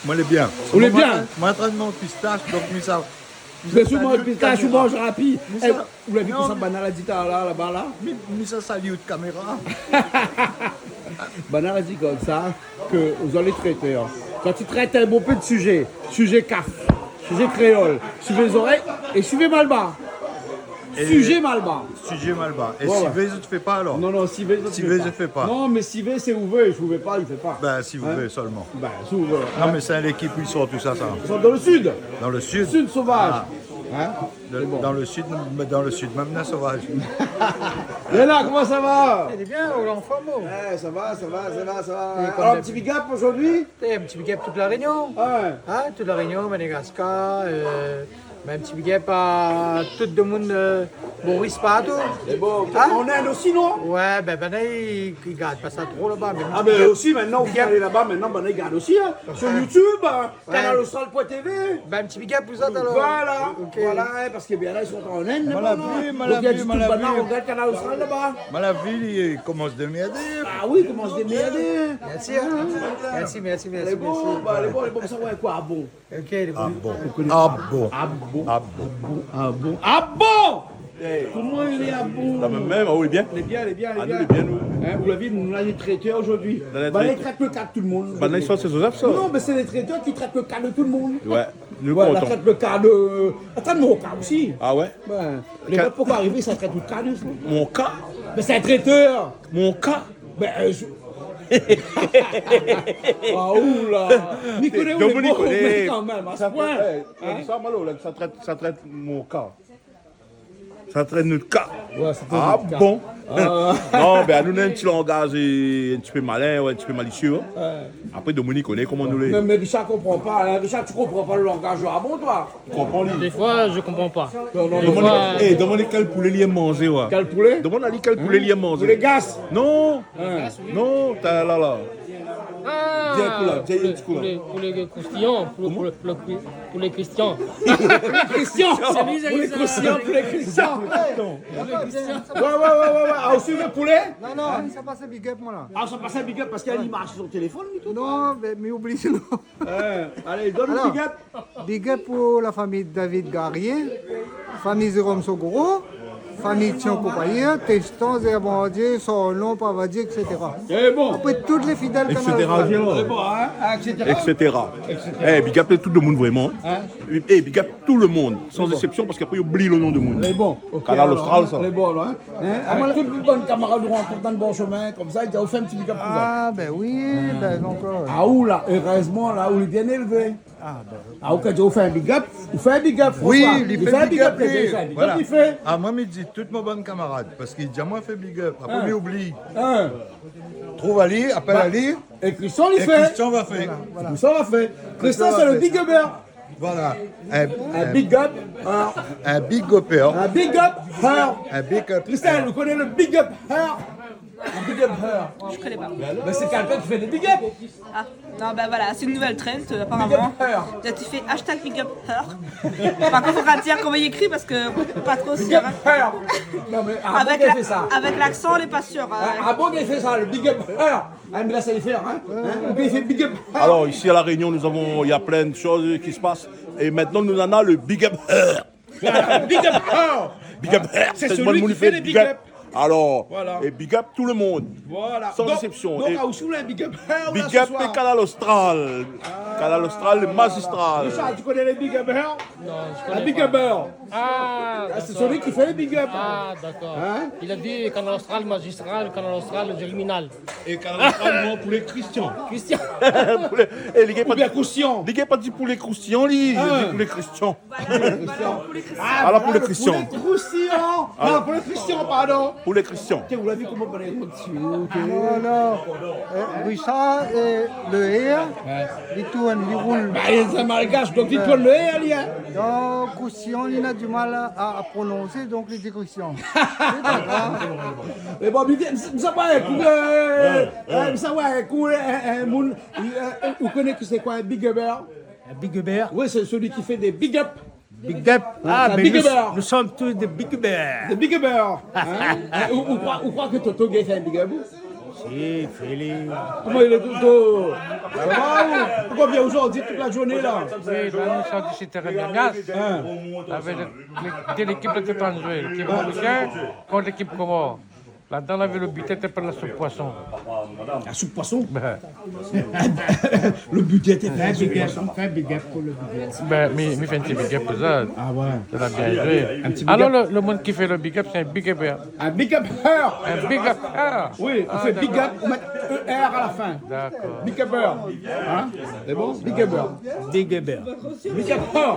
moin lé bien. Ou lé bien ? Moin, moin, moin, pistash, donk mi sa, mi sa, pistash, ou manz rapi. Mi sa, eh, ou la vi kosa banna la di talèr la, laba la ? Mi, mi sa sali out kaméra. Banna la di konmsa ke zot lé trétèr. Kan i trèt in bonpé de sizé, sizé kaf, sizé kréol, sizé zorèy é sizé Malbar. Sizé Malbar. Sizé Malbar. É sivé, zot i fé pa alor ? Non, non, sivé, zot i fé pa. Non, mé sivé, sé ouvé, si ou vé pa, i fé pa. Ben, si ou vé solman. Ben, si ou vé. Non, mé sé in lékip i sort tout sa, sa. I sort dan le sid. Dan le sid. Sid sovaz. Ah. Hein ? Lé bon. Dan le sid, mé dan le sid mèm, na sovaz. Léna, koman sa va ? Lé bien, ou lé an form, ou ? Eh, sa va, sa va, sa va, sa va. Alor, in ti big up zordi ? Eh, in ti big up tout La Rényon. Ouais. Hein, tout La Rényon, Madagaskar, euh, ben, in ti big up a tout demoun, euh, Maurice partou. Lé bon, an Inde osi, non ? Ouais, ben, ben, i, i gard pa sa tro laba, mé... Ah, mé osi, koméla, ou pé alé laba, koméla, ben, i gard osi, hein. Sur YouTube, hein. Ouais. Kanal Austral point T V. Ben, in ti big up pou zot, alor. Voilà, OK. Voilà, hein, parske, ben, la, zot lé an Inde, laba, non ? Donk, i di tout banna i rogard Kanal Austral laba. Mé la vi, li komans démèrdé. Ah oui, i komans démèrdé. Mèrsi, hein. Mèrsi, mèrsi, mèrsi. Lé bon, ben, lé bon, lé bon, sa, ouais, koi, ah bon. OK, lé bon. Ah bon. Ah bon. Ah bon. Ah bon. Ah bon. Eh, koman i lé, ah bon ? La mèm, mèm, ah oui, bien. Lé bien, lé bien, lé bien. Ah, nou lé bien, nou. Hein, ou la vi, nou lé trétèr zordi. Banna i trèt le ka de tout le moun. Banna i sort sé Joseph, sa. Non, mé sé lé trétèr ki trèt le ka de tout le moun. Ouais, nou kontan. Ouais, la trèt le ka de, atann, mon ka osi. Ah ouais ? Ben, lé ka, poukoi arivé, sa trèt le ka de... Mon ka ? Ben, sé in trétèr. Mon ka ? Ben, euh, je... Ah, oula. Ni koné ou lé bon, mé kan mèm, a se poin. Hein ? Sa, malo, la, sa trèt, sa trèt mon ka. Sa trène nout ka. Ouais, sa trène nout ka. Ah bon ? Ah. Non, bin, nou néna in ti langaz, é, in ti pé malin, ouais, in ti pé malisié, hein. Ouais. Apré, Dominique, ou koné koman nou lé. Mé, mé Richard i konpran pa, hein. Richard, tu comprends pas le langage du Rabon, toi ? Ou konpran, li ? Des fois, je comprends pas. Non, non, non. Des fois, domann ali, é, domann ali kèl poulé li èm manzé, ouais. Kèl poulé ? Domann ali kèl poulé li èm manzé. Poulé gas ? Non. Hein ? Non, ta, la, la. Ah, di in kou la, di in ti kou la. Poulé, poulé, poulé croustillant, poulé, poulé, poulé, poulé Christian. Christian. Poulé croustillant, poulé Christian. Poulé Christian. Ouais, ouais, ouais, ouais, ouais. Ah, ou suiv le poulé ? Non, non, sa pass big up, moin, la. Ah, sa pass big up parske li marsh su son téléfone, li, tout. Non, mé, mé oubli, non. Euh, alé, donn in big up. Big up pou la fami David Garié, fami Jérôme Sogoro, fami Tian Kopaïr, Testan, Zéa Bandié, Sorlon, Pavadié, et cetera. Sé bon. Apré, tout lé fidèl Kanal Austral. Sé bon, hein, et cetera. Et cetera. Eh, big up tout le moun, vréman. Hein ? Eh, big up tout le moun, san ésépsion, parske apré, i oubli le nom de moun. Sé bon, ok, Kanal Austral, sa. Sé bon, hein. Hein ? Avèk tout bann kamarad ou rankont dan le bon shomin, konmsa, i di, ou fé in ti big up pou sa. Ah, bin oui, bin, donk, euh, ah, ou la, erèzman, la, ou lé bien élvé. Ah, bin. Ah, ou ka di, ou fé in big up, ou fé in big up, François. Oui, li fé big up, li fé. Voilà. Ah, moin, mi di tout mon bann kamarad, parske li di amoin fé big up, apré, mi oubli. Hein. Trouv ali, apèl ali. É Christian, li fé. É Christian va fé. Voilà, voilà. Christian va fé. Christian, sé le big upper. Voilà. In, in big up, hein. In big upper. In big up, hein. In big up. Christian, ou koné le big up, hein ? In big up, hein. Je connais pas. Bin, sé kèlkin ki fé dé big up. Ah, non, bah voilà, c'est une nouvelle trend, euh, apparemment. Big up her. Là, tu fais hashtag big up her. Par contre, faudra dire comment il écrit parce que pas trop sûr, hein. Big up her. Non, mais, ah, bon, avec la, avec l'accent, on n'est pas sûr, euh. Ah, ah, bon, il fait ça, le big up her. Ah, mais là, ça y fait, hein. Hein ? Ou bien, il fait big up her. Alors, ici à La Réunion, nous avons, il y a plein de choses qui se passent. Et maintenant, nous en a le big up her. Big up her. Big up her. C'est celui qui fait les big up. Alors, voilà. Et big up tout le monde. Voilà. Sans exception. Donc, donc, ah, ou sou la big up her, là, ce soir. Big up Kanal Austral. Ah, Kanal Austral, le magistral. Richard, tu connais les big up her ? Non, je connais pas. La big up her. Ah, c'est celui qui fait les big up. Ah, d'accord. Hein ? Il a dit Kanal Austral, magistral, Kanal Austral, germinal. É Kanal Austral, non, pou lé Christian. Christian. Pou lé, é, li gingn pa di, li gingn pa di pou lé croustillant, li, li di pou lé Christian. Voilà, voilà, pou lé Christian. Ah, voilà, pou lé Christian. Pou lé croustillant. Ah. Non, pou lé Christian, pardon. Pou lé Christian. Tiens, vous l'avez vu comment on est au-dessus, ok. Non, non. Euh, Richard, euh, le R, li tourn, li roul. Bah, il est malgache, donc il tourne le R, lui, hein. Donk, croustillant, li na du mal à, à prononcer, donk li di Christian. Sé pa grav. Mé bon, mi, mi sa pa in kou, euh, mi sa pa in kou, euh, euh, moun, euh, ou koné ke sé koi in big upper ? Un big upper ? Oui, c'est celui qui fait des big up. Big up. Ah, ben, nous sommes tous des big uppers. Des big uppers. Hein ? Ou, ou kroi, ou kroi ke Toto i gingn fé in big up, ou ? Si, fé-li. Koman i lé, Toto ? Sa va, ou ? Poukosa ou vien zordi tout la zourné la ? Oui, ben, nou sort isi térin Miagas. Hein ? Avèk lé, lé, dé lékip la té antrin zoué. Lékip marokin kont lékip komor. Ladan, lavé lo biten té apèl la soup poison. La soup poison ? Ben. Lo biten té fé la soup poison. Fé big up, fé big up pou lo biten. Ben, mi, mi fé in ti big up pou sa. Ah ouais. Sa la bien zoué. In ti big up. Alor, lo, lo moun ki fé lo big up, sé in big upper. In big upper. In big upper. Oui, ou fé big up, ou mèt E R à la fin. D'accord. Big upper. Hein ? Sé bon ? Big upper. Big upper. Big upper.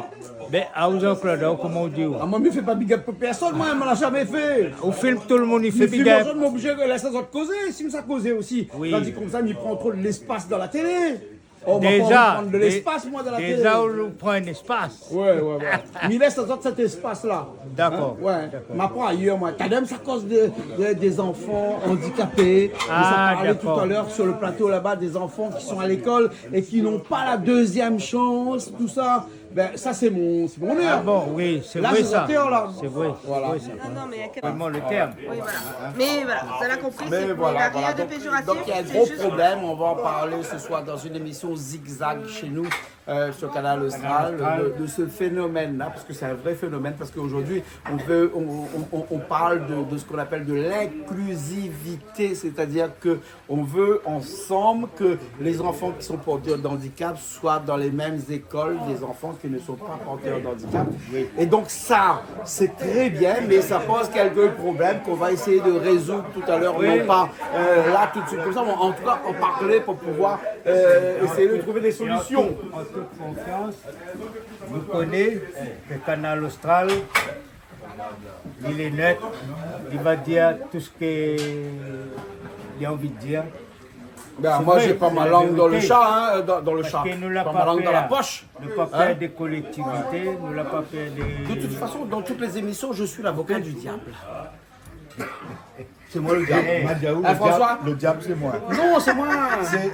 Ben, aou, Jean-Claude, aou, koman ou di, ou ? Ah, moin, mi fé pa big up pou pèrsone, moin, moin la zamé fé. Ou film tout le moun i fé big up. Mé si moin, moin oblizé lès azot kozé, si mi sa kozé osi. Oui. Tandi konmsa, mi pran tro de léspas dan la télé. Oh, moin la pa anvi pran de léspas, moin, dan la télé. Déza, dé-, déza, ou pran in éspas. Ouais, ouais, ouais. Mi lès azot sèt éspas-la. D'accord. Hein ? Ouais. D'accord. Ma pran ayèr, moin. Tadem, sa koz de, de, des enfants handicapés. Ah, d'accord. On s'est parlé tout à l'heure sur le plateau là-bas, des enfants qui sont à l'école et qui n'ont pas la deuxième chance, tout ça. Ben, sa, sé mon, sé mon èr. Ah bon, oui, sé vré sa. La, sé zot èr, la. Sé vré, sé vré sa. Voilà. Non, non, mais il y a quand même... Vraiment le terme. Oui, voilà. Mais voilà, vous avez compris, c'est, il n'y a rien de péjoratif, c'est juste... Mais voilà, voilà. Donc, il y a un gros problème, on va en parler ce soir dans une émission Zigzag chez nous, euh, sur Kanal Austral, de, de ce phénomène-là, parce que c'est un vrai phénomène, parce qu'aujourd'hui, on veut, on, on, on, on parle de, de ce qu'on appelle de l'inclusivité, c'est-à-dire que on veut ensemble que les enfants qui sont porteurs d'handicap soient dans les mêmes écoles des enfants qui ne sont pas porteurs d'handicap. Oui. Et donc ça, c'est très bien, mais ça pose quelques problèmes qu'on va essayer de résoudre tout à l'heure, oui, non pas, euh, là, tout de suite, comme ça, mais en tout cas, en parler pour pouvoir, euh, essayer de trouver des solutions. En toute, en toute confiance, nou koné ke Kanal Austral Li lé net, li va dir tout sak li la anvi dir. Ben, sé vré, sé la vérité. Moi, j'ai pas ma langue dans le chat, hein, dans, dans le chat. Parske nou la pa pèr, nou la pa pèr dé kolektivité, nou la pa pèr dé... Pas ma langue dans la poche, hein ? De toute façon, dans toutes les émissions, je suis l'avocat du diable. C'est moi le diable. Eh, Madiaou, hein, le François ? Diable, le diable, c'est moi. Non, c'est moi. C'est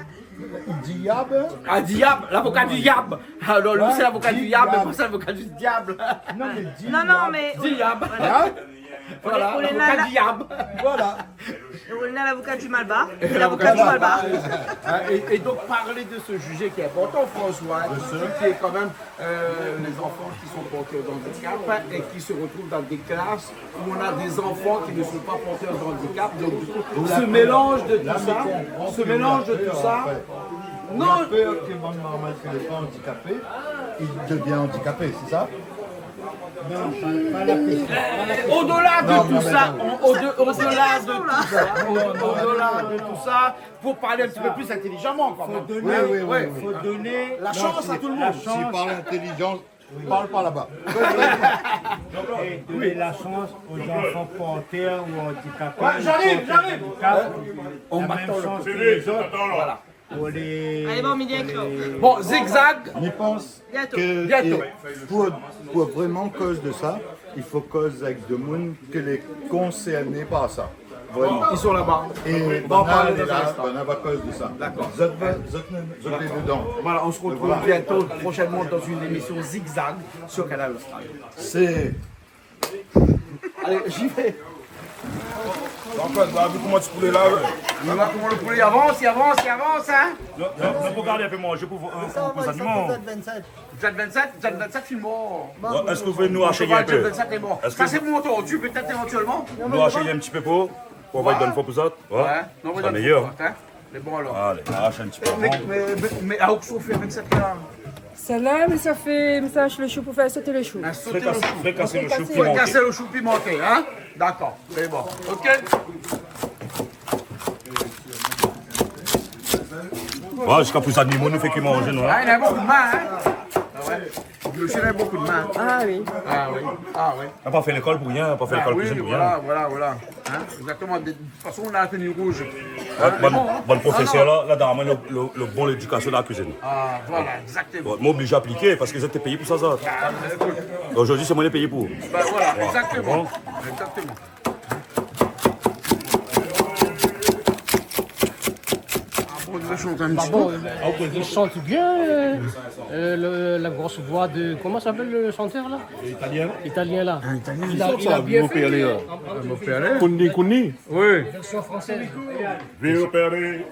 diable. Ah, diable, l'avocat du diable. Alors, lui, c'est l'avocat du diable, mais moi, c'est l'avocat du diable. Non, mais diable. Diable. Voilà. Hein ? Voilà, l'avocat du diable. Voilà. Et on a l'avocat du malbar. Et l'avocat du malbar. Hein, et, et donc, parler de ce sujet qui est important, François, hein, qui est quand même euh, les enfants qui sont porteurs d'handicap, hein, et qui se retrouvent dans des classes où on a des enfants qui ne sont pas porteurs d'handicap. Donc, du coup, ce mélange de tout ça, ce mélange de tout ça, non. La peur que mon maman, qu'elle n'est pas handicapée, il devient handicapé, c'est ça ? Non, pas, pas la question, pas la question. Au-delà de tout ça, au-delà de tout ça, au-delà de tout ça, pour parler un petit peu plus intelligemment, quand même. Faut donner, oui, oui, oui, faut donner la chance à tout le monde. S'il parle intelligent, parle par là-bas. Et donner la chance aux enfants porteurs ou handicapés, porteurs de handicap, la même chance que les autres. Voilà. Pour les, pour les... Allez, bon, midi inclus. Bon, Zigzag. Mi pans ke pou, pou vréman koz de sa, i fo koz avèk demoun ke lé konsèrné par sa. Vréman. Ils sont là-bas. É banna lé la, banna va koz de sa. D'accord. Zot va, zot, zot lé dedan. Voilà, on se retrouve bientôt, prochainement, dans une émission Zigzag sur Kanal Austral. Sé... Allez, j'y vais. Jean-Claude, bah, vu comment tu poulais là, ouais. Voilà comment le poulet avance, il avance, il avance, hein. Non, non, non, faut garder un peu manger pour, euh, pour, pour les animaux. Jet vingt-sept, Jet vingt-sept, film mort. Ouais, est-ce que vous pouvez nous hacher un peu ? Jet vingt-sept est mort. Est-ce que... Ça, c'est pour mon tour. Tu peux peut-être éventuellement. Nous hacher un petit peu pour, pour avoir une bonne fois pour ça. Ouais. Ouais. Non, mais ça, d'accord, meilleur. Hein. Mé bon, alor. Alé, la, sé in ti pé... Mé, mé, mé, mé, ah, ou sa fé avèk sa la ? Sa la, mé sa fé, mé sa, le shou pou fé soté le shou. Ah, soté le shou. Frikasé, frikasé le shou pimanté. Frikasé le shou pimanté, hein ? D'accord, sé bon. OK. Voilà, ziska pou sa, nou, nou fé ki manzé, nou, hein ? Ah, il a beaucoup de mains, hein ? Ah ouais. Monsieur, il a beaucoup de mains. Ah oui. Ah oui. Ah ouais. Na pa fé lékol pou rien, na pa fé lékol kuizine pou rien. Ah oui, voilà, voilà, voilà. Hein, exactement. De toute façon, on a la tenue rouge. Hein, bon, bon, profésèr la, la, dan la min, le, le, le bon lédikasion dan la kuizine. Ah, voilà, exactement. Bon, mi oblij apliké parske zot té péyé pou sa, sa. Ah, bah, écoute. Zordi, sé moin lé péyé pou. Bah, voilà, exactement. Bon. Exactement. Ah bon, i shant in ti pé. Ah, ou koné. I shant bien, euh, euh, le, la gros voi de, koman i apèl le shantèr la ? Italien. Italien la. Ah, italien. Il a, il a bien fait, hein. Vivo Pere.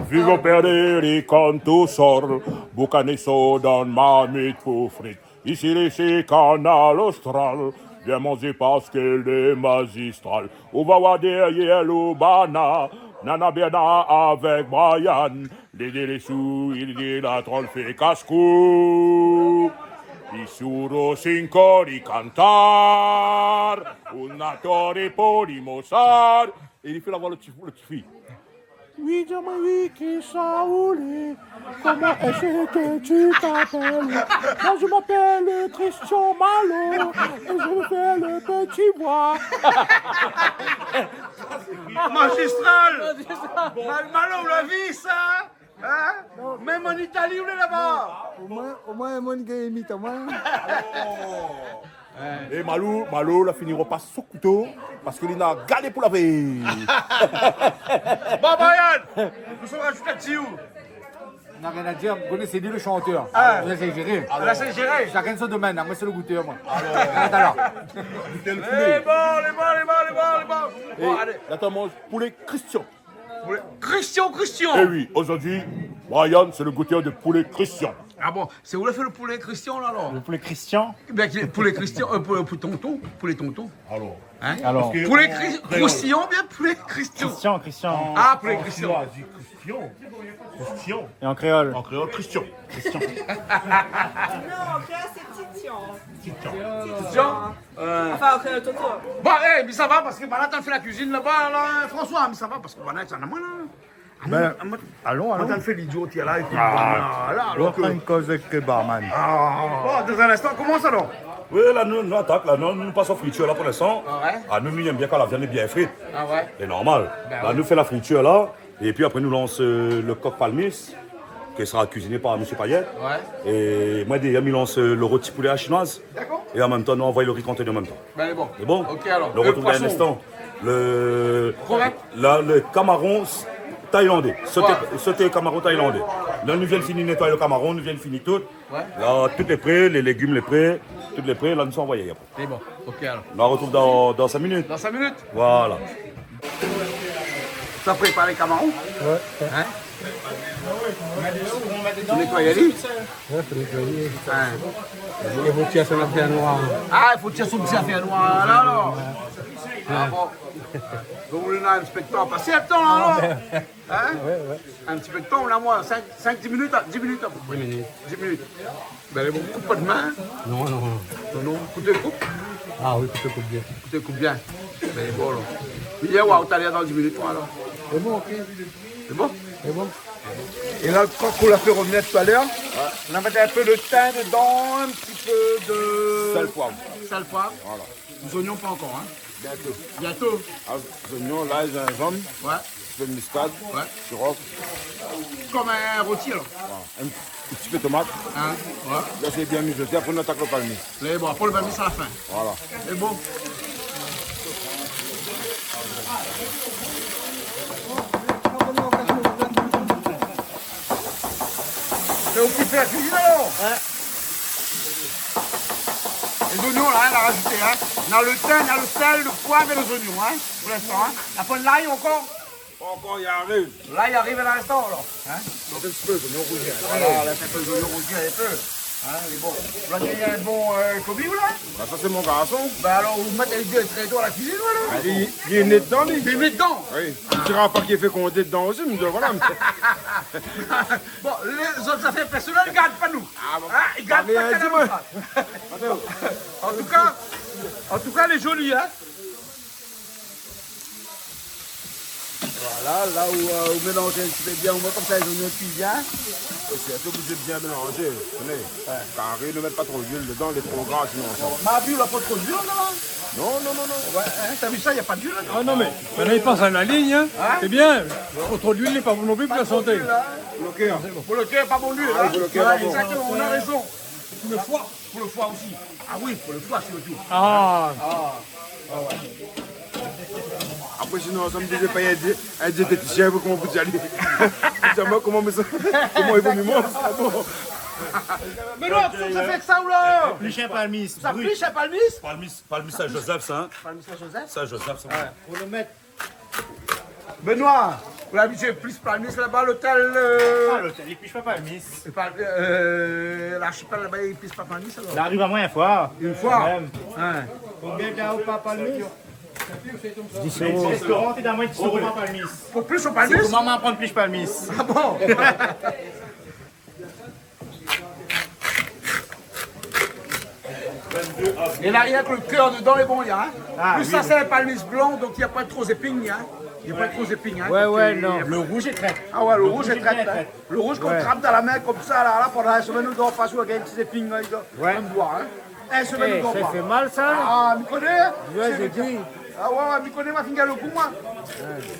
Vivo Pere, li kan tou sor, boukané sor dan marmit pou frit. Isi, isi, Kanal Austral, vien manzé parske lé mazistral. Ou va voir dèrièr lo bana, Nana Bernard avèk Brian. Lé dé lé sou, lé dé la tran fé kaskou. I suro sinko di kantar, una tore po di mosar. É li fé la voi le ti, le ti fi. Oui, dis-moi, oui, qui ça ou lé ? Comment est-ce que tu t'appelles ? Moi, je m'appelle Christian Malo et je vais faire le petit bois. Magistral. Magistral. Mal-, Malo, la vi sa. Hein ? Mèm an Itali, ou lé laba. Omoin, omoin, in moun i imit amoin. É Malo, Malo la fini ropas sou kouto parske li na galé pou lavé. Bon, Brian, nou sa rajout la-dsi ou ? Na rien a dir, ou koné, sé li le shantèr. Ah. Sa sé géré. Ah, la, sé géré. Shakinn son domèn, amoin sé le goutèr, moin. Alor. Arèt alor. Goutèr le poulé. Lé bon, lé bon, lé bon, lé bon, lé bon. Bon, alé. La, atann, manz poulé Christian. Poulet Christian, Christian. Eh oui, aujourd'hui, Brian, c'est le goûteur de poulet Christian. Ah bon, sé ou la fé le poulet Christian la, alor ? Le poulet Christian ? Ben, poulet Christian, euh, pou, pou tonton, poulet tonton. Alors. Hein ? Alors. Poulet Chri-, croustillant oubien poulet Christian ? Christian, Christian. Ah, poulet Christian. En chinois, on dit Christian. Christian. Et en créole ? En créole, Christian. Christian. Non, en créole, c'est Titian. Titian. Titian. Euh. Enfin, ok, tonton. Bon, eh, mi sava, parske banna la fé la kuizine laba, la, François, mi sava, parske banna la, sa na moin la. Ben, alon, alon. Moin la fé lidiot, la, épi, ah, la, alor ke... Ou lé antrinn koz èk barman. Ah. Bon, dan in instan, koman sa, non ? Oui, la nou, nou atak, la nou, nou pas an fritir la pou linstan. Ah ouais ? Ah, nou, nou yèm bien kan la viann lé bien frit. Ah ouais ? Sé normal. Ben oui. La nou fé la fritir la, épi apré nou lans, euh, le kok palmis, ke sera kuiziné par Monsieur Payet. Ouais. É moin, dèrièr, mi lans, euh, le roti poulé a la chinoise. D'accord. É an mèm tan, nou anvoy le ri kantoné an mèm tan. Ben, lé bon. Lé bon ? Ok, alor. Nou artrouv dan in instan. Le, la, le kamaron s-, tailandé. Soté, soté kamaron tailandé. La nou vien fini nétoy le kamaron, nou vien fini tout. Ouais. La, tout lé pré, lé légim lé pré, tout lé pré, la nou sa anvoy apré. Lé bon. Ok, alor. Nou artrouv dan, dan sink minit. Dan sink minit ? Voilà. Sa prépar le kamaron ? Ouais. Hein ? Ou nétoy ali ? Ouais, fo nétoyé. Hein. I fo tir son ti zafèr noir. Ah, i fo tir son ti zafèr noir la, alor. Ah bon. Donk, nou na in ti pé d'tan a pasé, atann, alor. Ah ben. Hein ? Ouais, ouais. In ti pé d'tan, la, moin, sink, sink, dis minit, dis minit a pé pré. Dis minit. Dis minit. Ben, lé bon, koup pa d'min. Non, non, non. Non, non, kouto i koup. Ah oui, kouto i koup bien. Kouto i koup bien. Ben, lé bon, alor. Vien oir talèr dan dis minit, alor. Lé bon, ok. Lé bon ? Lé bon. É la, le kok ou la fé rovnir talèr, nou va mèt in pé de tin dedan, in ti pé de sèl, poiv. Sèl, poiv. Voilà. Zoignon, pa ankor, hein ? Bientôt. Bientôt. Ah, zoignon, lay, zinzanm, ouais, in ti pé de miskad, ouais, sirof. Kom in roti, alor. Voilà. In, in ti pé tomat. Hein ? Ouais. La sé bien mijoté, apré nou atak le palmis. Lé bon, apré le palmis a la fin. Voilà. Lé bon. Sé ou ki fé la kuizine, alor ? Ouais. Lé zoignon la, hein, la rajouté, hein. Na le tin, na le sèl, le poiv é lé zoignon, hein, pou linstan, hein. Apré lay ankor ? Pa ankor, i ariv. Lay i ariv a linstan, alor, hein. Donk in ti pé zoignon rouz, voilà, la, in pé zoignon rouz, in pé. Hein, lé bon. Ou la gingn in bon, euh, komi, ou la ? Ba, sa sé mon garson. Ba alor, ou mèt ali dé trèto a la kuizine, ou, alor ? Ah, li, li lé né dedan, li. Li lé né dedan ? Oui. Li dira pa ki fé kondé dedan osi, mé voilà. Bon, lé zot zafèr pèrsonèl, i gard pa nou. Ah bon. Hein, i gard pa Kanal Austral. An tou ka, an tou ka, lé zoli, hein. Voilà, la ou, euh, ou mélanz in ti pé bien, ou mèt konmsa lé zoignon i kui bien. É sirtou oblizé bien mélanzé, ou koné. Ouais. Kari, ne mèt pa tro d'luil dedan, lé tro gra, sinon sa. Ma vi, ou la pa tro d'luil dedan, hein ? Non, non, non, non. Ouais, hein, ou la vi sa, na pa d'luil dedan. Ah non, mé la i pas a la lign, hein. Hein ? Sé bien. Tro, tro d'luil lé pa bon non pli pou la santé. Pa tro d'luil, hein. Pou le kèr. Pou le kèr, pa bon l'luil, hein. Ah, pou le kèr, pa bon. Ouais, exactement, ou na rézon. Pou le foi. Pou le foi osi. Ah oui, pou le foi, sirtou. Ah. Ah. Ah ouais. Apré, sinon, sa mi di, pa in di-, in diététisien, koman pou di ali ? Di amoin koman, mé sa, koman i fo mi manz ? Ah bon. Mé non, sa fé sa, ou la ? Plish in palmis. Sa brut. Plish in palmis ? Palmis, palmis Saint-Joseph, sa, hein ? Palmis Saint-Joseph ? Saint-Joseph, sa. Ouais, pou le mèt. Benoît, ou la abitié plish palmis laba, lotèl, euh... Ah, lotèl i plish pa palmis. É pa, euh, l'archipèl laba, i plish pa palmis, alor ? La ariv amoin in foi. In foi ? Kan mèm. Hein. Konbien d'an ou pa palmis ? Dis éro. Restoran, té done amoin dis éro pa palmis. Pou plish palmis ? Sé koman ma aprann plish palmis. Ah bon ? É la, rienk le kèr dedan lé bon, li, hein. Ah, oui. Plis sa, sé in palmis blan, donk i na pa tro zéping, hein. I na pa tro zéping, hein. Ouais, ouais, non. Le rouz lé trèt. Ah ouais, le rouz lé trèt, hein. Le rouz, kan ou trap dan la min konmsa, la, la, pandan in semèn ou dor pa, ou gingn ti zéping, hein, i dor. Ouais. Mèm boi, hein. In semèn ou dor pa. Eh, sa i fé mal, sa. Ah, mi koné. Ouais, sé zéping. Ah ouais, ouais, mi koné, ma fine gingn le gou, moin.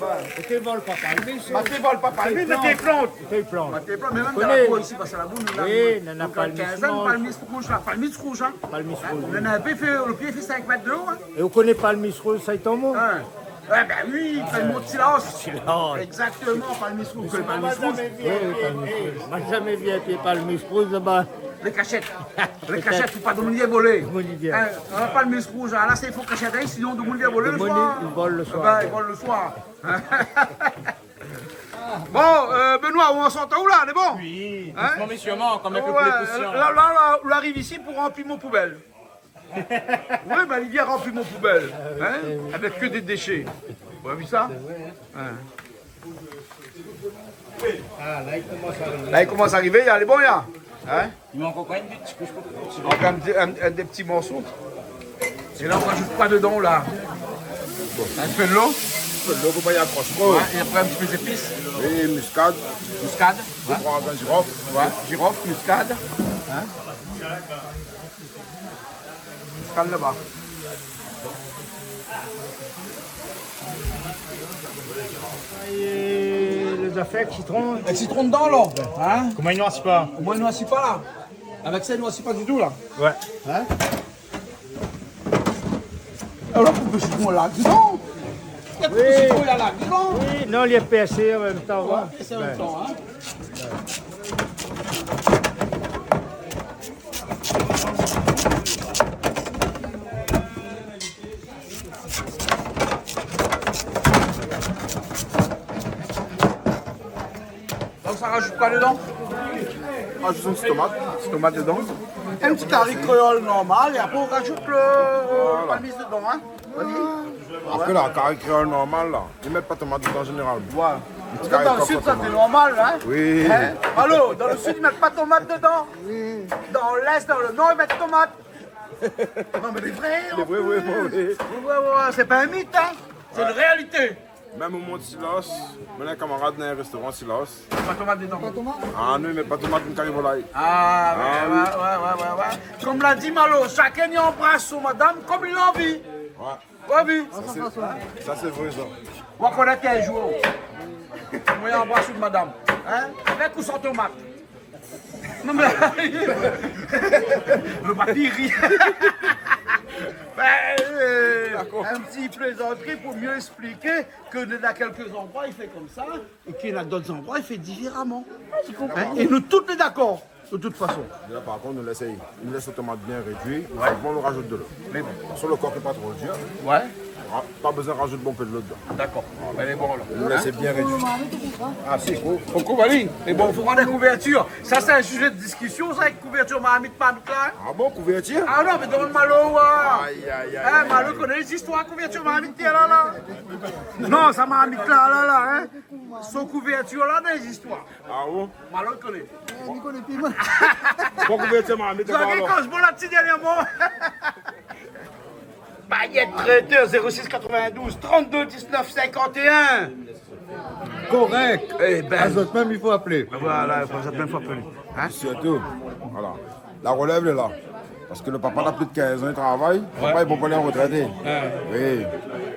Ouais. Té i vol pa palmis, ma té i vol pa palmis, mé té i plant. Té i plant. Ma té i plant, mé mèm dan la kour isi, paske la boul, la, oui, nana palmis rouz. Donk, kinzèn, palmis rouz, la, palmis rouz, hein. Palmis rouz, oui. Hein, nana in pé, i fé, le pié i fé sink mèt de o, hein. É ou koné palmis rouz, sa i tonm ? Hein. Eh ben oui, i fé mont silans. Silans. Exactement, palmis rouz, ou koné palmis rouz. Oui, oui, palmis rouz. Ma zamé vi in pié palmis rouz laba. Lé kashèt. Lé kashèt, fo pa domoun i vien volé. Domoun i vien. Hein, hein, palmis rouz, la, sé, i fo kashèt, hein, sinon domoun i vien volé le soir. Domoun i vol le soir. Ah ben, i vol le soir. Bon, euh, Benoît, ou ansanm ou la, lé bon ? Oui, hein ? Dousman mé sirman, konm avèk le poulé kroustiyan. Ouais, la, la, la, ou ariv isi pou ranpli mon poubèl. Oui, ben, li vien ranpli mon poubèl, hein, avèk ke dé déshé. Ou la vi sa ? Sé vré, hein ? Hein. Ah, la, li komans arivé. La, li komans arivé, lé bon, la. Hein ? I mank ankor in ti koush pou... Ankor in ti, in, in, dé ti morso. É la, ou rajout koi dedan, la ? Bon. In pé dolo. In pé dolo pou pa li akros tro. Ouais, é apré, in ti pé zépis. Oui, miskad. Miskad, ouais. Dé, troi grin zirof. Ouais, zirof, miskad. Hein ? Kal laba. É lé zafèr èk sitron. Èk sitron dedan, alor, in ? Koman i nwasi pa ? Koman i nwasi pa, la ? Avèk sa, i nwasi pa ditou, la. Ouais. In ? Alor, pou pé sitron la dedan. Oui. Pou pé sitron la dedan. Oui, non, li lé pèrsé an mèm tan, ouais, pèrsé an mèm tan, in. Donk sa rajout koi dedan ? Rajout in ti tomat. Ti tomat dedan. In ti kari kréol normal, é apré ou rajout le, euh, palmis dedan, in. Voilà. Apré la, kari kréol normal la, i mèt pa tomat dedan zénéralman. Ouais. In ti kari kréol normal. Dann le sud, sa sé normal, in ? Oui. In ? Alor, dann le sud, i mèt pa tomat dedan. Oui. Dann lès, dann le nor, i mèt tomat. Non, mé lé vré, an plis. Lé vré, oui, oui. Ouais, ouais, ouais, sé pa in mit, in. Sé in réalité. Mèm o Mont Silas, mon kamarad néna in réstoran Silas. Pa tomat dedan. Pa tomat ? Ah non, i mèt pa tomat, in kari volay. Ah, ouais, ouais, ouais. Konm la di Malo, shakinn i anbras son madam konm li anvi. Ouais. Ouais, oui. Sa sé, sa sé vré, sa. Ou va konèt in zour. Moin i anbras in madam. In ? Avèk ou san tomat. Non, mé le papier rit. Ben, euh, in ti plézantri pou myé èksplik ke néna kèlk zandroi i fé konmsa, é ke néna dot zandroi i fé diféraman. Ah, mi konpran. In ? É nou tout lé dakor, de tout fason. Mé la, par kont, nou lès, nou lès lo tomat bien rédui, ouais, apré nou rajout dolo. Mé bon. Parske lo kok lé pa tro dir. Ouais. Ah, pa bezoin rajout bonpé dolo dedan. Dakor. Bin, lé bon, alor. Nou lès bien rédui. Ah, si, fo. Fo kouv ali. Mé bon, fo pran dé kouvèrtir. Sa sé in sizé de diskision, sa, avèk kouvèrtir marmit, marmit la, in ? Ah bon, kouvèrtir ? Ah non, mé domann Malo, ouais. Ay, ay, ay, ay, Malo i koné lé zistoir kouvèrtir marmit, la, la. Non, sa marmit la, la, la, in. Son kouvèrtir la, dé zistoir. Ah bon ? Malo i koné. Eh, mi koné pi, moin. Bon, kouvèrtir marmit, alor. Zot la gingn koz bon la ti dèrnièrman. Payet Traiteur, zéro six quatre-vingt-douze trente-deux dix-neuf cinquante et un. Korèk. Eh ben. Azot mèm, i fo apèl. Voilà, i fo, azot mèm, i fo apèl. In ? Sirtou, voilà. La relèv lé la. Parske lo papa la plis de kinz an i travay, ouais, papa i pran pa la retrèt. Ouais. Oui.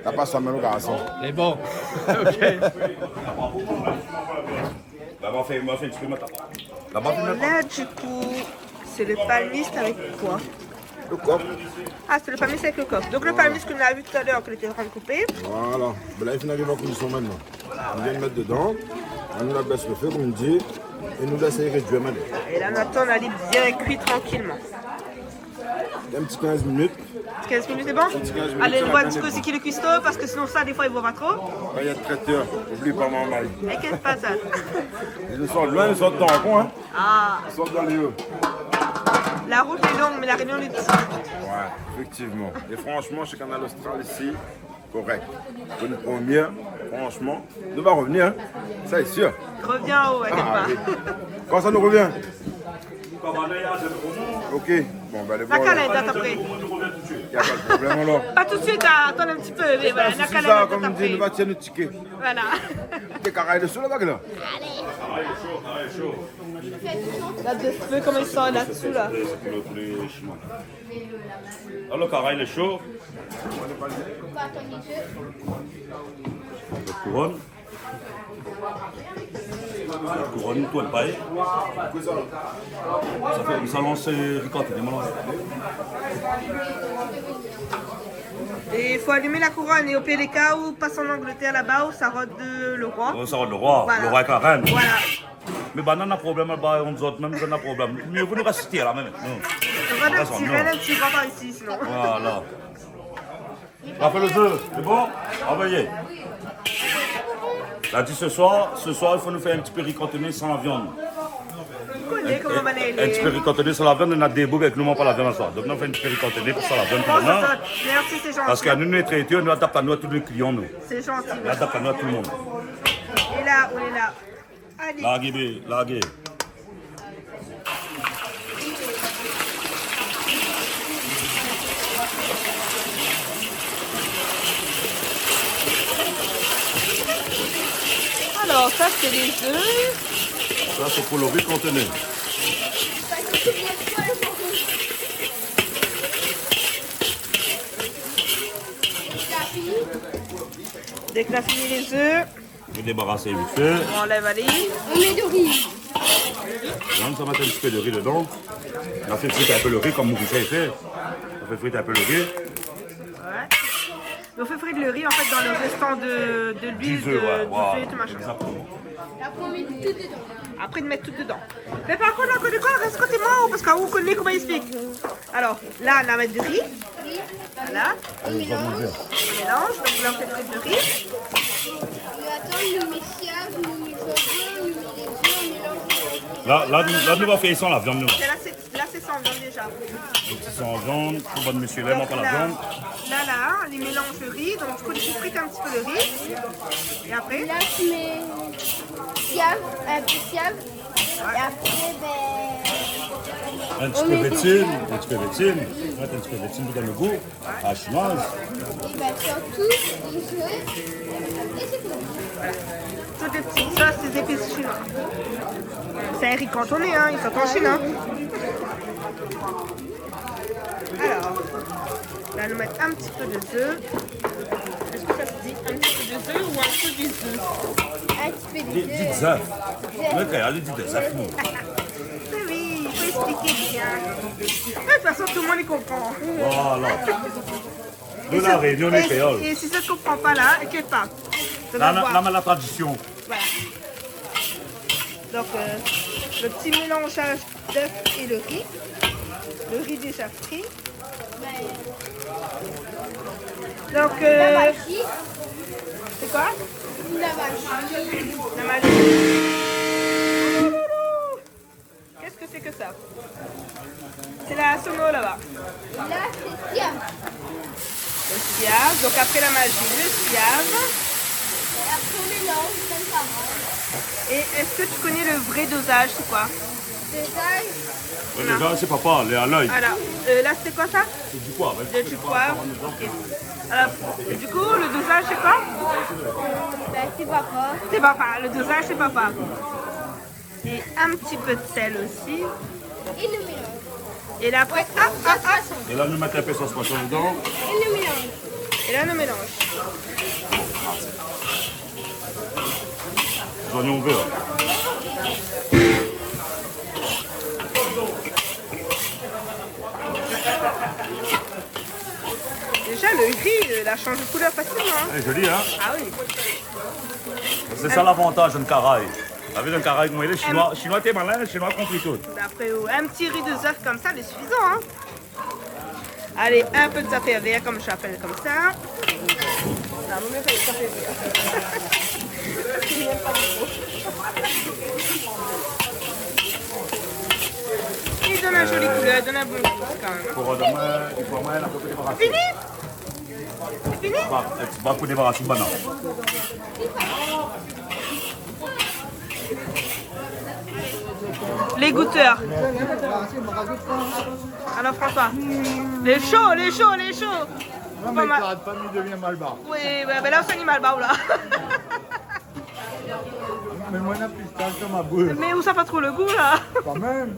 La pa sa mèm lo garson. Lé bon. Ok. Laba, fé, fé in ti pé mèt laba. Laba, fé mèt laba. Et là, du coup, c'est le palmiste avec quoi ? Le coq. Ah, c'est le palmiste avec le coq. Donc, le palmiste qu'on a vu tout à l'heure, que l'on était en train de couper. Voilà. Bin la, li fine ariv an kuison mintnan. Nou vien mèt dedan. Nou la bès lo fé, konm i di. É nou lès ali rédui mintnan. Et là, on attend la libre bien cuit tranquillement. In ti kinz minit. Kinz minit, lé bon ? In ti kinz minit. Alé, nou voi in ti kou si ki lé kuisto, parske sinon sa, défoi, i voi pa tro. Payet Traiteur, oubli pa marmay. Inkièt pa, sa. Li sort loin, li sort dan lo koin, in. Ah. Li sort dan lé o. La rout lé long, mé La Rényon lé pti. Ouais, éfèktivman. É fransman, shé Kanal Austral isi, korèk. Pou in promié, fransman, nou va revnir, in. Sa lé sir. Revien anlèr, inkièt pa. Ah, oui. Kan sa nou revien ? Ok. Bon, bin, lé bon, alor. Na kèl dat apré ? Na pa de problèm, alor. Pa tout suit, in, atann in ti pé, mé voilà, na kèl dat apré ? Konm i di, nou va tir nout tiké. Voilà. Té karay lé sho laba, la ? Alé. Gard in ti pé koman i sort la-dsou, la. Alor, karay lé sho. Kouronn. Kouronn, tourn pa. Sa fé, sa lans, euh, ri kantoné, mon. É i fo alim la kouronn. É o pir dé ka, ou pas an Anglétèr laba, ou Sarod, euh, le roi. Ou Sarod le roi, voilà, le roi avèk la rèn. Voilà. Mé banna na problèm laba, zot mèm, zot na problèm. Myé vo nou rès isi la mèm. Non. Nou va rès, non. Rèn, ti roi par isi, sinon. Voilà. La fé lo zé, lé bon ? Anvoyé. La di, se soir, se soir, i fo nou fé in ti pé ri kantoné san la viann. Ou koné koman banna lé. In ti pé ri kantoné san la viann, nou na dé boug avèk nou, manz pa la viann aswar. Donk, nou fé in ti pé ri kantoné pou san la viann pou banna. Mèrsi, sé zanti. Parske nou, nou lé Traiteur, nou adapt anou a tout lé klian, nou. Sé zanti. Nou adapt anou a tout lo moun. É la, ou lé la. Alé. Larg, bé, larg. Alors, ça, c'est les œufs. Sa sé pou lo ri kantoné. Sa sé pou lo ri kantoné. Déklasine lé zèf. Mi débaras vit fé. On anlèv ali. On met du riz. La, nou sa mèt in ti pé de ri dedan. Nou fé frir in pé le ri konm Maurice i fé. Nou fé frir in pé le ri. Ouais. Nou fé frir le ri, an fèt, dan le restan de, de luil, di zèf, de, ouais, di zèf, tout machin. Exactement. Apré, on met tout dedans. Apré, nou mèt tout dedan. Mé par kont, la, koné koi, rès koté moin, parské ou koné koman i ésplik. Alor, la, nou va mèt du ri. Voilà. On mélange. On mélange. Donc là, on fait cuire du riz. Nou atann, nou mèt siav, nou mèt zonyon, nou mèt lé zèf, nou mélange, nou mélange. La, la, nou, la, nou va fé san la viann, nou. Là, c'est, là, c'est sans viande déjà. Donk, sé san viann, pou bann mésyé la, i manz pa la viann. Là, là, on mélange le riz, donc du coup, on frit un petit peu le riz. Et après ? Là, tu mets siav, un peu siav. Et après, ben, in ti pé vétsin, in ti pé vétsin. Ouais, in ti pé vétsin pou donn le gou. Ah, chinoise. Et ben, surtout, les œufs. Et c'est tout. Voilà. Toutes les petites sauces, les épices chinois. C'est un riz cantonais, hein, ils sont en Chine, hein. Alors, là, nous mettons un petit peu de zèf. Est-ce que ça se dit un petit peu de zèf ou un peu de zèf ? Un petit peu de zèf. Di, di zèf. Ouais, kan i di zèf, non. Oui, il faut expliquer bien. De toute façon, tout le monde y comprend. Voilà. Nous, La Réunion, on est créole. Et si tu ne comprends pas là, inquiète pas. Ça va voir. La, la, la tradition. Voilà. Donc, euh, le petit mélangeage d'œufs et le riz. Le riz déjà frit. Donc, euh, la magie. C'est quoi ? La magie. La magie. Qu'est-ce que c'est que ça ? C'est la sono là-bas. Là, c'est siav. Le siav. Donc après la magie, le siav. Et après, on mélange comme ça. Et est-ce que tu connais le vrai dosage, c'est quoi ? Dosage. Le dosage, c'est papa, les à l'œil. Alors, euh, là, c'est quoi ça ? C'est du poivre, hein. C'est du poivre. Ok. Alors, du coup, le dosage, c'est quoi ? Ben, c'est papa. C'est papa. Le dosage, c'est papa. Et un petit peu de sel aussi. Et le mélange. Et là, après, ah, ah, ah. Et là, nous mettons un peu de sauce poisson dedans. Et le mélange. Et là, on mélange. Les oignons verts. Déjà, le riz, euh, il a changé de couleur facilement, hein. C'est joli, hein ? Ah oui. C'est ça l'avantage d'une caraye. Avèk in karay, koman i lé, Chinois, Chinois té malin, Chinois konpri tout. D'après vous, un petit riz de zèf comme ça, il est suffisant, hein. Allez, un peu de café vert, comme je l'appelle comme ça. Non, mais ça fait bien. Il donne une jolie couleur, il donne un bon goût quand même. Pou demain, il faut au moins un peu de préparation. Fini ? Fini ? Ba, ba, pou débarasé banna. Les goûteurs. Alors, François, lé sho, lé sho, lé sho. Non, mais il s'arrête pas, mais il devient malbar. Oui, ouais, ben là, c'est animal, bah, là. Mais moi, on a plus de sel dans ma bouche. Mais où ça, pas trop le goût, là ? Quand même.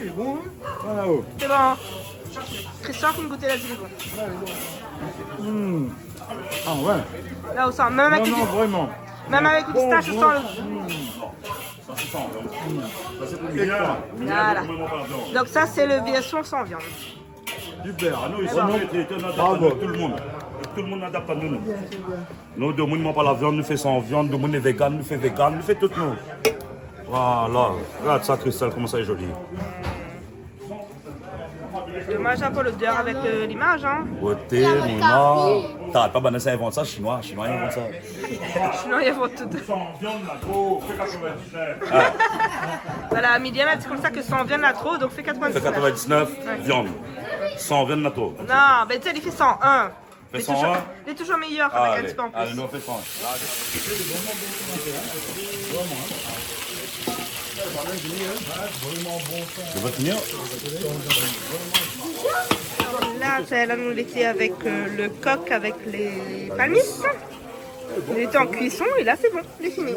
C'est bon, hein ? Voilà, oh. C'est bon. Christophe, une goûtée, là, c'est bon. Hmm. Ah ouais. Là, on sent, même avec... Non, non, vraiment. Même avec le pistache, on sent le... Hmm. Voilà. Donc ça, c'est le version sans viande. Super. Ah non, isi, nou, nou, nou adapt anou, tout le monde. Tout le monde adapt anou, nou. Nou, domoun i manz pa la viann, nou fé san viann, domoun lé vegan, nou fé vegan, nou fé tout, nou. Voilà. Gard sa, Christelle, koman sa lé zoli. Domaz, na pa lodèr avèk, euh, limaz, hein. Boté, mon art. T'arrêtes pas, banna sa invant sa, Chinois, Chinois i invant sa. Sinon, il y a pour tout. San viann la tro, fé quatre-vingt-dix-neuf. Ah. Voilà, Midiane a dit comme ça que san viann la tro, donc fé quatre-vingt-dix-neuf. Fé quatre-vingt-dix-neuf, ouais, viann. San viann la tro. Non, ben, tu sais, il fait cent un. Fé san un. Il est toujours, il est toujours meilleur avec un petit peu en plus. Allez, nou fé san un. Lé bon, hein. Lé bon, hein. La, sa, la, nou lété avèk, euh, le coq avec les palmistes. Il était en cuisson et là, c'est bon, il est fini.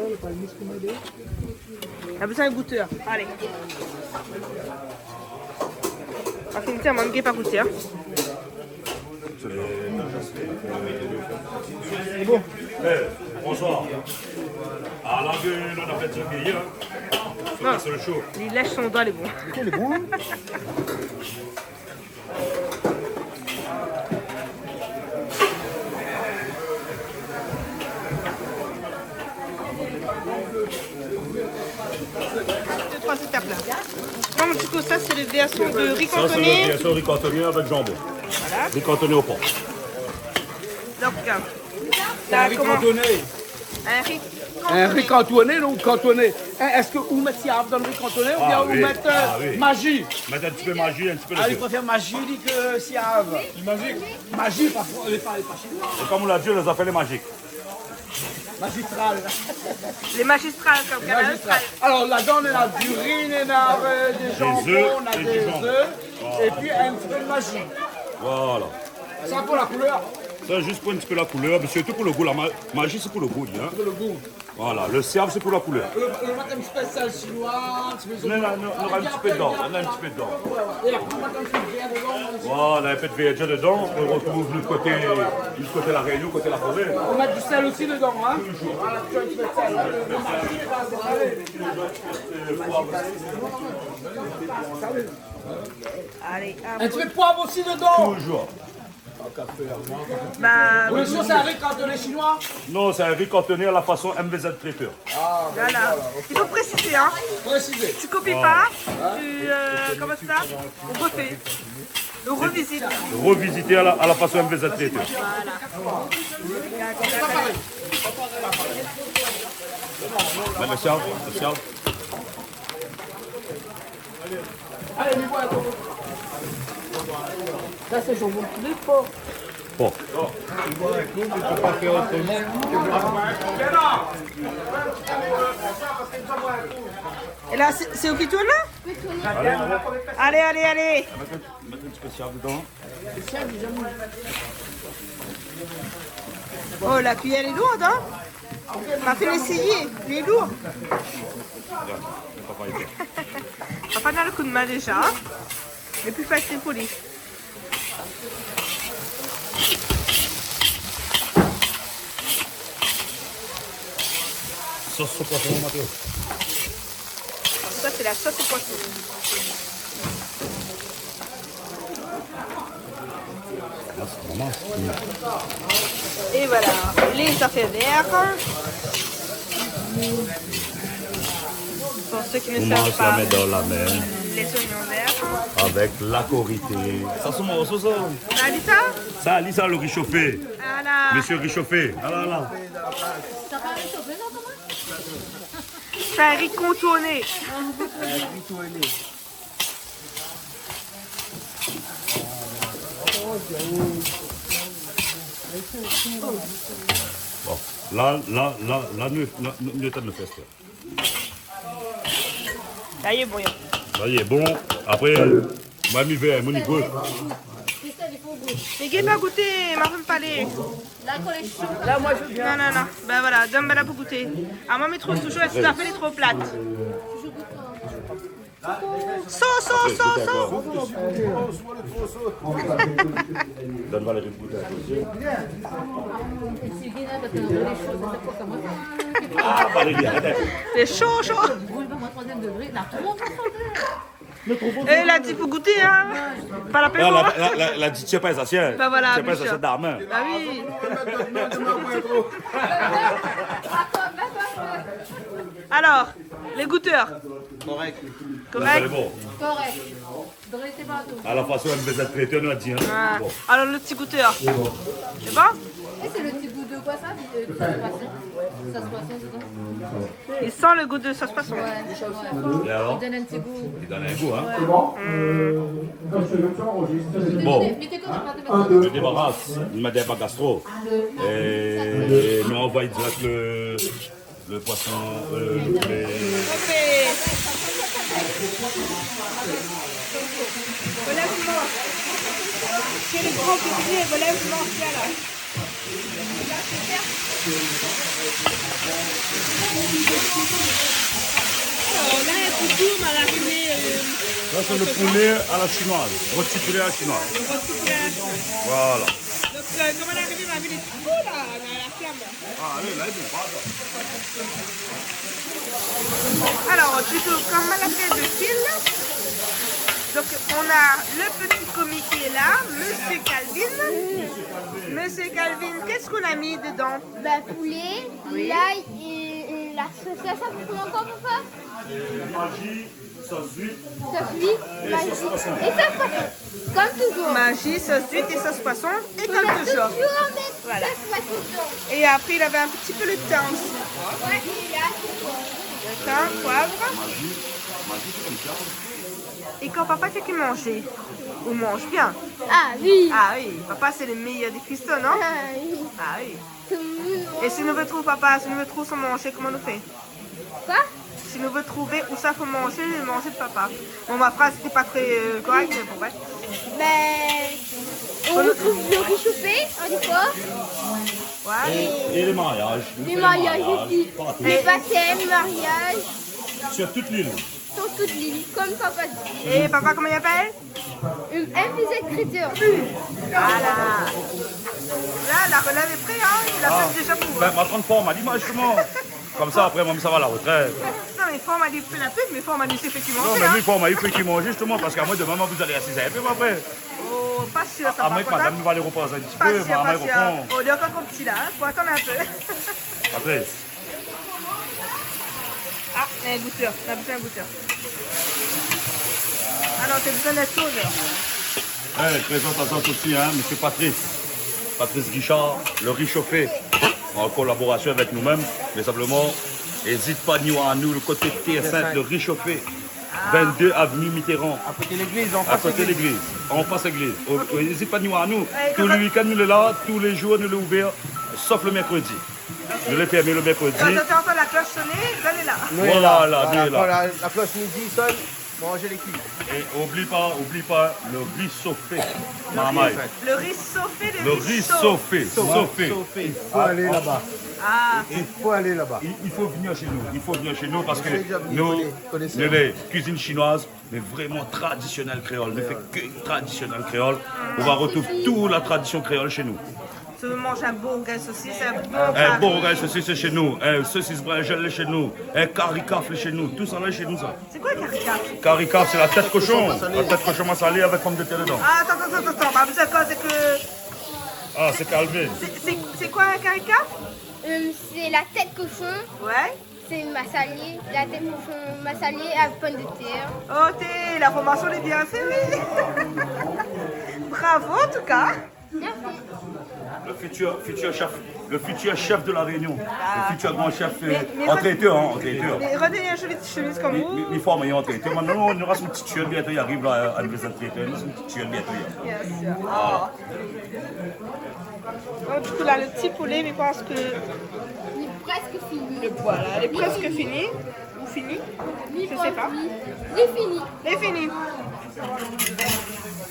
Na bezoin in gouteur. Allez. Parske mi té mank pa gouté, hein. Lé bon. Eh, bonsoir. Ah, la, euh, nou la fé sa bien, hein. Non. Sé le show. Li lèsh son doi, lé bon. Lé bon, hein. Deux, trois étapes là. Non, du coup, ça, c'est le version de riz cantonais. Ça, c'est le version riz cantonais avec jambon. Voilà. Riz cantonais au porc. Donc, euh, là, comment ? Un riz cantonais. Un riz cantonais. Un riz cantonais, donc cantonais. Hein, èske ou mèt siav dan le riz cantonais ou bien ou mèt, euh, maji ? Ah oui. Mèt in ti pé maji, in ti pé de tout. Ah, li préfèr maji, li, ke siav. Maji. Maji, pa, pa, pa shinoi. É konm nou la di, nou la fé lé maji. Magistral. Lé magistral konm Kanal Austral. Magistral. Alor, ladan, nou na du riz, nou na, euh, dé janbon, nou na dé zèf, é pi in ti pé de maji. Voilà. Sa pou la koulèr. Sa, zis pou in ti pé la koulèr, mé sirtou pou le gou. La ma-, maji, sé pou le gou, hein. Pou le gou. Voilà, le siav, sé pou la koulèr. Le, le mèt in ti pé sèl shinoi, in ti pé... Non, non, non, non, in ti pé dedan, non, in ti pé dedan. Ouais, ouais. É apré, nou mèt in ti pé de vèr dedan, in ti pé. Voilà, in pé de vèr dedan, nou artrouv le koté, le koté La Rényon, koté la foré. Ou mèt du sèl osi dedan, hein ? Toujour. Voilà, tu as un petit peu de sel. Le, le maji, lé pa asé salé. Alé, in ti pé de poiv osi dedan. Toujour. Bah, oui, sa, sé in ri kantoné shinoi ? Non, sé in ri kantoné a la fason M V Z Traiteur. Ah, ben voilà, voilà, ok. Il faut préciser, hein. Préciser. Tu copies pas, tu, euh, comment ça, on refait. On revisite. Revisité à la, à la façon M V Z Traiteur. Voilà. Mèt le siav, le siav. Sa, sé son bon poulé, po. Po. É la, sé, sé ou ki tourn la ? Alé, alé, alé. Mèt in ti pé siav dedan. Oh, la kuiyèr lé lourd, hein ? Ma fé éséyé, lé lourd. Papa néna le kou d'min déza, hein ? Lé pli fasil pou li. Sos o poison, Mathéo. Sa, sé la sos o poison. Ah, sé pa mal. É voilà, lé zafèr vèr. Pour ceux qui ne savent pas, les oignons verts. Koman sa mèt dan la min avèk la korité. Sa, sé mon morso, sa. Sa, li sa ? Sa, li sa, le ri shofé. Voilà. Monsieur ri shofé. Ah là là. Sa pa ri shofé, non, koman ? Sé in ri kontourné. Bon, la, la, la, la, nou, la, nou, nou, nou fé sa. La, lé bon, ya. La, lé bon. Apré, moin, mi vèr, moin, mi gout. Mé gingn pa gouté, ma fé palé. La, kan lé sho. La, moin, mi vé bien. Non, non, non. Ben voilà, donn pa la pou gouté. Ah, moin, mi trouv toujour, èske la fé lé tro plat. So, so, so, so. Donn Valérie gout in pé osi. Ah, Valérie, arèt. Sé sho, sho. Brûle pas mon troisième degré, la trop, trop, trop. É, la di pou gouté, hein. Pa la pèn, la, la, la di, tiens pas sa sienne. Ben voilà, tiens pas sa sienne d'armin. Bah oui. Alors, les goûteurs. Korèk. Korèk. Lé bon. Korèk. A la fason M V Z Traiteur nou la di, hein. Ah. Bon. Alor, le ti goutèr. Lé bon. Sé bon ? É sé le ti gou de koi, sa ? De sos poison ? Sos poison dedan. I san le gou de sos poison. Ouais, ouais. É alor ? I donn in ti gou. I donn in gou, hein. Ouais. Bon. Mi débaras. Mi mèt pa gastro. É nou anvoy dirèk le Le poison, euh, le poulé. Voilà, je mange. C'est le grand public, voilà, je mange, voilà. Alors, là, un coucou, on va rafiner, euh, ça, c'est le poulet à la chinoise. Rôti poulet à la chinoise. Le rôti poulet à la chinoise. Voilà. Donc, Euh, koman la arivé, ma vi lé tro la, la, la flam la. Ah, alé, la, lé bon, pardon. Alors, du coup, comme on a fait le fil, donc on a le petit commis qui est là, Monsieur Calvin. Monsieur Calvin, qu'est-ce qu'on a mis dedans ? Bah, poulet, oui, l'ail et, et la sauce. Ça, ça fait comment encore, papa ? Magie, sauce d'huître. Sauce d'huître, et magie, sauce poisson. Et sauce poisson. Comme toujours. Magie, sauce d'huître et sauce poisson, et comme toujours. Toujours, mais voilà, sauce poisson. Et après, il avait un petit peu le thym aussi. Ouais, et là, c'est quoi ? Le thym, poivre. Et quand papa té ki manzé, ou manz bien ? Ah oui. Ah oui, papa sé le meilleur des cuistots, non ? Ah oui. Ah oui. Tout le monde. É si nou vé trouv papa, si nou vé trouv son manzé, koman nou fé ? Quoi ? Si nou vé trouvé ousa fo manzé, manzé de papa. Bon, ma phrase té pa très, euh, correcte, mais bon, bref. Ben, on retrouve le riz chauffé, en effort. Ouais. Et, et les mariages. On fait les mariages aussi. Partout. Les baptêmes, mariages. Sur toute l'île. Sur toute l'île, comme papa dit. Et papa, comment il appelle ? Euh, M V Z Traiteur. Voilà. Là, la relève est prête, hein. Il a fait déjà pour, hein. Ah. Ben, ma pran form a l'image, justement. Comme ça, après, moi, ça va à la retraite. Non, mais form a li fé la pub, mais form a li sé fé ki manzé, hein. Non, mais lui, form a li fé ki manzé, justement, parce que moi, demain, moi, vous allez assister un peu après. Oh, pas sûr, ça, par contre, hein. À moins que madame nous va les reposer un petit peu, mais à moins qu'on... Pas sûr, pas sûr. Oh, il est encore trop petit, là, hein. Faut attendre un peu. Après. Ah, un goûteur. On a besoin d'un goûteur. Ah non, t'as besoin d'un tourneur. Eh, présentation aussi, hein, monsieur Patrice. Patrice Guichard, le riz chauffé, en collaboration avec nous-mêmes, mais simplement, hésite pas, ni voir anou, le côté Terre Sainte, le riz chauffé. Vingt-deux avenue Mitterrand. À côté l'église, en face l'église. À côté l'église, en face l'église. Oh, oh, hésite pas, ni voir anou. Tous les week-ends, nous lé là, tous les jours, nous lé ouvert, sauf le mercredi. Nou lé fèrmé le mercredi. Kan ou antann la klosh soné, vien la. Voilà, voilà, la, la klosh midi i sonn, manzé lé kui. Et oubli pa, oubli pa, le riz sofé. Marmay. Le riz sofé, le riz sofé. Le riz sofé, sofé. Sofé. Il faut aller là-bas. Ah. Il faut aller là-bas. Il, il faut venir chez nous. Il faut venir chez nous parce que nous, nous, les cuisines chinoises, mais vraiment traditionnel kréol. Nou fé ke traditionnel kréol. On va retrouver toute la tradition créole chez nous. Si ou vé manz in bon rougay sosis, in bon kari. In bon rougay sosis, sé shé nou. In sosis brinzèl, lé shé nou. In kari kaf, lé shé nou. Tout sa la, lé shé nou, sa. Sé koi in kari kaf ? Kari kaf, sé la tèt koshon. La tèt koshon masalé avèk pomdetèr dedan. Ah, atann, atann, atann, atann. Ba, mi sa koz ke... Ah, sé Calvin. Sé, sé, sé koi in kari kaf ? Euh, sé la tèt koshon. Ouais. Sé masalé, la tèt koshon masalé avèk pomdetèr. Oh, té, la formasion lé bien fé, oui. Bravo, en tout cas. Merci. Le futur, futur chef, le futur chef de La Réunion. Ah. Le futur grand chef, euh, mais, mais en traiteur, hein, en traiteur. Mais redonne une jolie petite chemise comme vous. Mi, mi, mi form an traiteur. Mintnan, nou nora son ti tièl bientôt, li ariv la, anivèrsèr traiteur. Nou nora son ti tièl bientôt, li ariv. Yes. Ah. Bon, du coup, là, le petit poulet, mi pans ke... Lé prèsk fini. Le poêle, lé prèsk fini. Ou fini ? Je sais pas. Lé fini. Lé fini.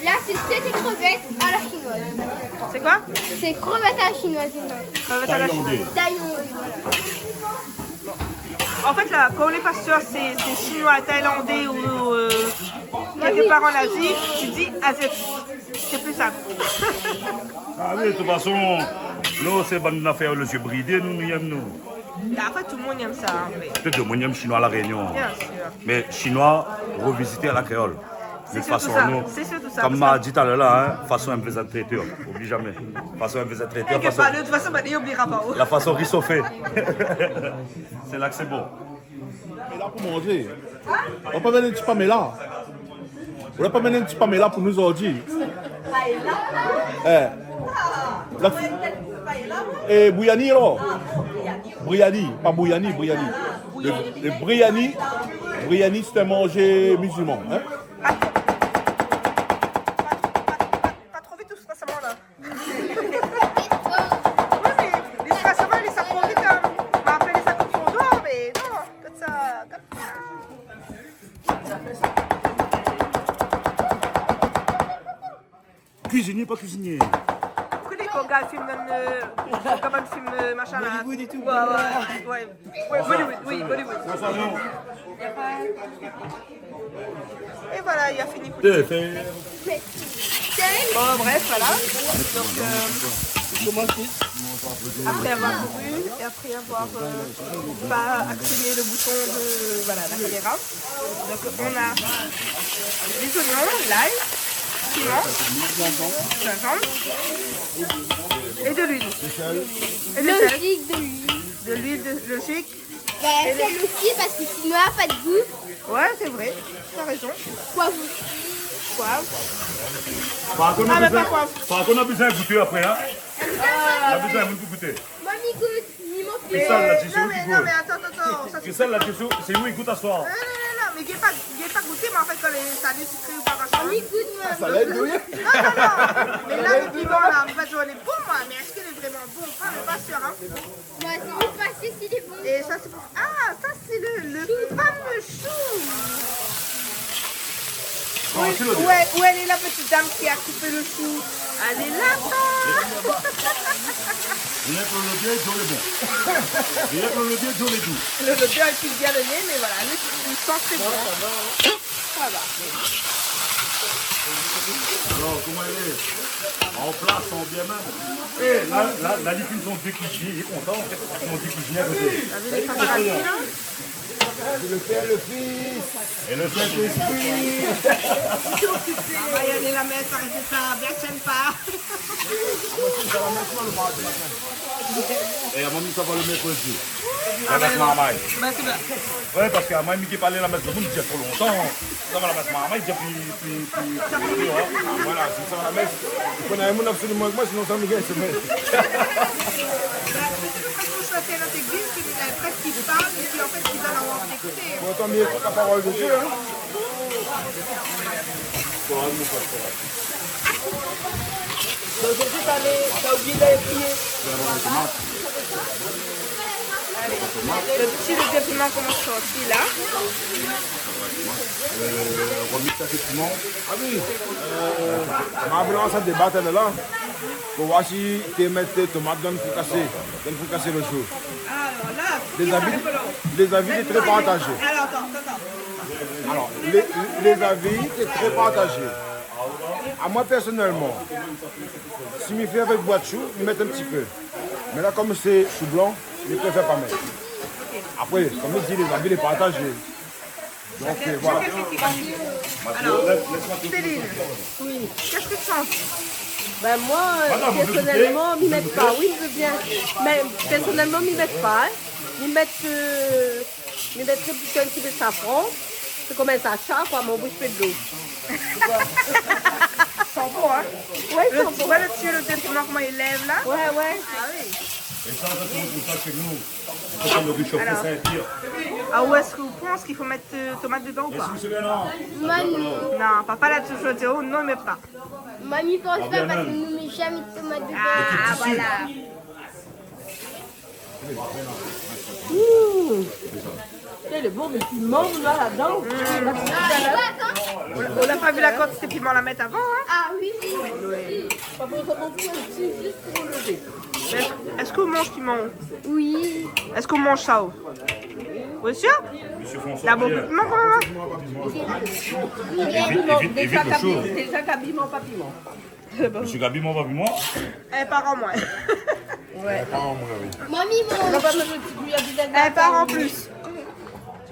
Là, c'est, c'est des crevettes à la chinoise. C'est quoi ? C'est crevettes à la chinoise, non. Crevettes à la chinoise. Thaïlandais. Thaïlandais, voilà. En fait, là, quand on n'est pas sûr, c'est, c'est chinois, thaïlandais ou, euh, quelque part en Asie, tu dis asiatique. C'est plus simple. Ah oui, de toute façon, nou sé bann nafèr lé zié bridé, nou, nou yèm, nou. Après, tout le monde aime ça, en fait. Tout le monde aime chinois à La Réunion. Bien sûr. Mais chinois revisité à la créole. C'est surtout ça. De toute façon, nou, c'est surtout ça, comme parce que ma di talèr la, hein, fason M V Z traiteur, oubli jamais. Fason M V Z traiteur, t'inquiète pas, de toute façon, bah, il oubliera pas. La fason riz sofé. C'est là que c'est bon. Pamela pou manzé. Ou la pa amenn in ti pamela. Ou la pa amenn in ti pamela pou nou zordi. Eh. La... Eh, bouyani, alor. Briani, pa bouyani, briani. Le, le briani, briani, sé in manzé mizilman, hein. Pa tro vit, tout sa, sa va la. Oui, mé li sra sèlman, li sa pran vit, hein. Ma apèl sa konm son doi, mé non, konmsa, konmsa. Kuizinié, pa kuizinié. Ou koné kan ou gard film dann, euh, kan ou gard film, euh, machin la. Bollywood et tout. Ouais, ouais, ouais. Ouais, Bollywood, oui, Bollywood. Sa, sa, non. Et voilà, il a fini. Deux, c'est Bon, bref, voilà. Donc, euh, après avoir couru et après avoir, euh, pas actionné le bouton de, voilà, la caméra, donc on a des oignons, l'ail, piment, gingembre et de l'huile. Et du sel. Logique, de l'huile. De l'huile, de, logique. Bah, c'est logique parce que sinon, il n'y a pas de goût. Ouais, c'est vrai. T'as raison. Poivre. Poivre. Par kont, nou la Ah, mais bezoin, pas poivre. Par kont, nou la bezoin gouté apré, hein. Ah, oui. Nou la bezoin moun pou gouté. Mamie goûte, ni mon fils. Cristal, la, tu sais Non, où mais, tu non, goûtes. Mais attends, attends, attends. Ça, c'est Cristal, la, tu sais où, c'est où il goûte à soir. Non, non, non, non, mais il est pas, il est pas goûté, mais en fait, quand les salés sucrés ou pas machin. Mamie goûte, moi. Ah, ça va être douillet. Non, non, non. Mais là, le piment, là, en fait, on est bon, moi. Mais est-ce qu'il est vraiment bon ou pas, on n'est pas sûr, hein. Bah, c'est juste parce que c'est des bons. Et ça, c'est pour, ah, ça, c'est le, le fameux chou. Comment tu le dis ? Où est, où elle est, la petite dame qui a coupé le chou ? Elle est là-bas. Rien que le levier, Joe le bon. Rien que le levier, Joe le doux. Le, le levier est plus bien donné, mais voilà, le, le sens, c'est bon. Ça va. Alors, comment il est ? En place, en bien même. Eh, la, la, la, li fine son dé kuizinié, li lé kontan. Son dé kuizinié a koté. T'as vu les paparazzi, là ? Le Père, le Fils et le Saint-Esprit. Ah, il y a les lamelles, ça, c'est ça, bien sympa. Eh, amoin, sa va le mercredi. La mès marmay. Bah, c'est bien. Ouais, parske amoin, mi té pa alé la mès, le moun i di tro lontan. Sa va la mès marmay, i di pi, pi, pi, pi, ah, voilà, sé sa la mès. I fo néna moun absoliman èk moin, sinon sa mi gingn somèy. Bah, de toute façon, je suis à notre église, c'est la presse qui parle et qui, en fait, qui donne envie d'écouter. Pourtant, mi ékout la parole de Dieu, hein. Zordi, t'as les, t'as oublié d'aller prier. Alé, le ti, le dé piman i komans sorti la. Euh, remix avèk piman. Ah oui. Euh, ma voulu sa débat la, la. Pou voir si té mèt tomat dan fricassé, dan fricassé le jour. Alors là, Les avis, les avis étaient très partagés. Alors, attends, attends. Alors, les, les avis étaient très partagés. Amoin, pèrsonèlman, si mi fé avèk boi de shou, mi mèt in ti pé. Mé la, kom sé shou blan, mi préfèr pa mèt. Apré, kom mi di, les avis lé partagé. Donk, euh, voilà. Alors, Céline, oui, qu'est-ce que tu en penses ? Ben, moi, euh, pèrsonèlman, mi mèt pa. Oui, mi vé bien. Mé pèrsonèlman, mi mèt pa, hein. Mi mèt, euh, Mi mèt plito in ti pé safran. Sé kom in sasha, koi, mon boush i fé dolo. San bon, hein ? Ouais, san bon. Le, tu vois le ti, le dé piman, koman i lèv la ? Ouais, ouais. Ah oui. É sa, sa sé pou sa ke nou, kan nou réshof, sa i pir. Ah, ou èske ou pans i fo mèt, euh, tomat dedan ou pa ? Non, papa la toultan di, oh non, i mèt pa. Mamie i pans pa parske nou mèt jamé tomat dedan. Ah, voilà. Mmh. Lé bon, mé piman, la, ladan. Mmh. On n'a pas vu la quantité de piment la mèt avan, hein ? Ah oui, oui, oui. Pa pou sa, pou in ti, zis pou levé. Mé èske ou manz piman ? Oui. Èske ou manz sa, ou ? Ou lé sir ? Monsieur François, t'as beaucoup de piment quand même, hein ? Évite, évite, évite le chaud. Déza, Gabi, manz pa piman. Monsieur Gabi, manz pa piman. Eh, par an moin. Ouais. Eh, par an moin, oui. Mamie, manz. Non, pa bezoin de ti kiyèr vinèg. Eh, par an plis.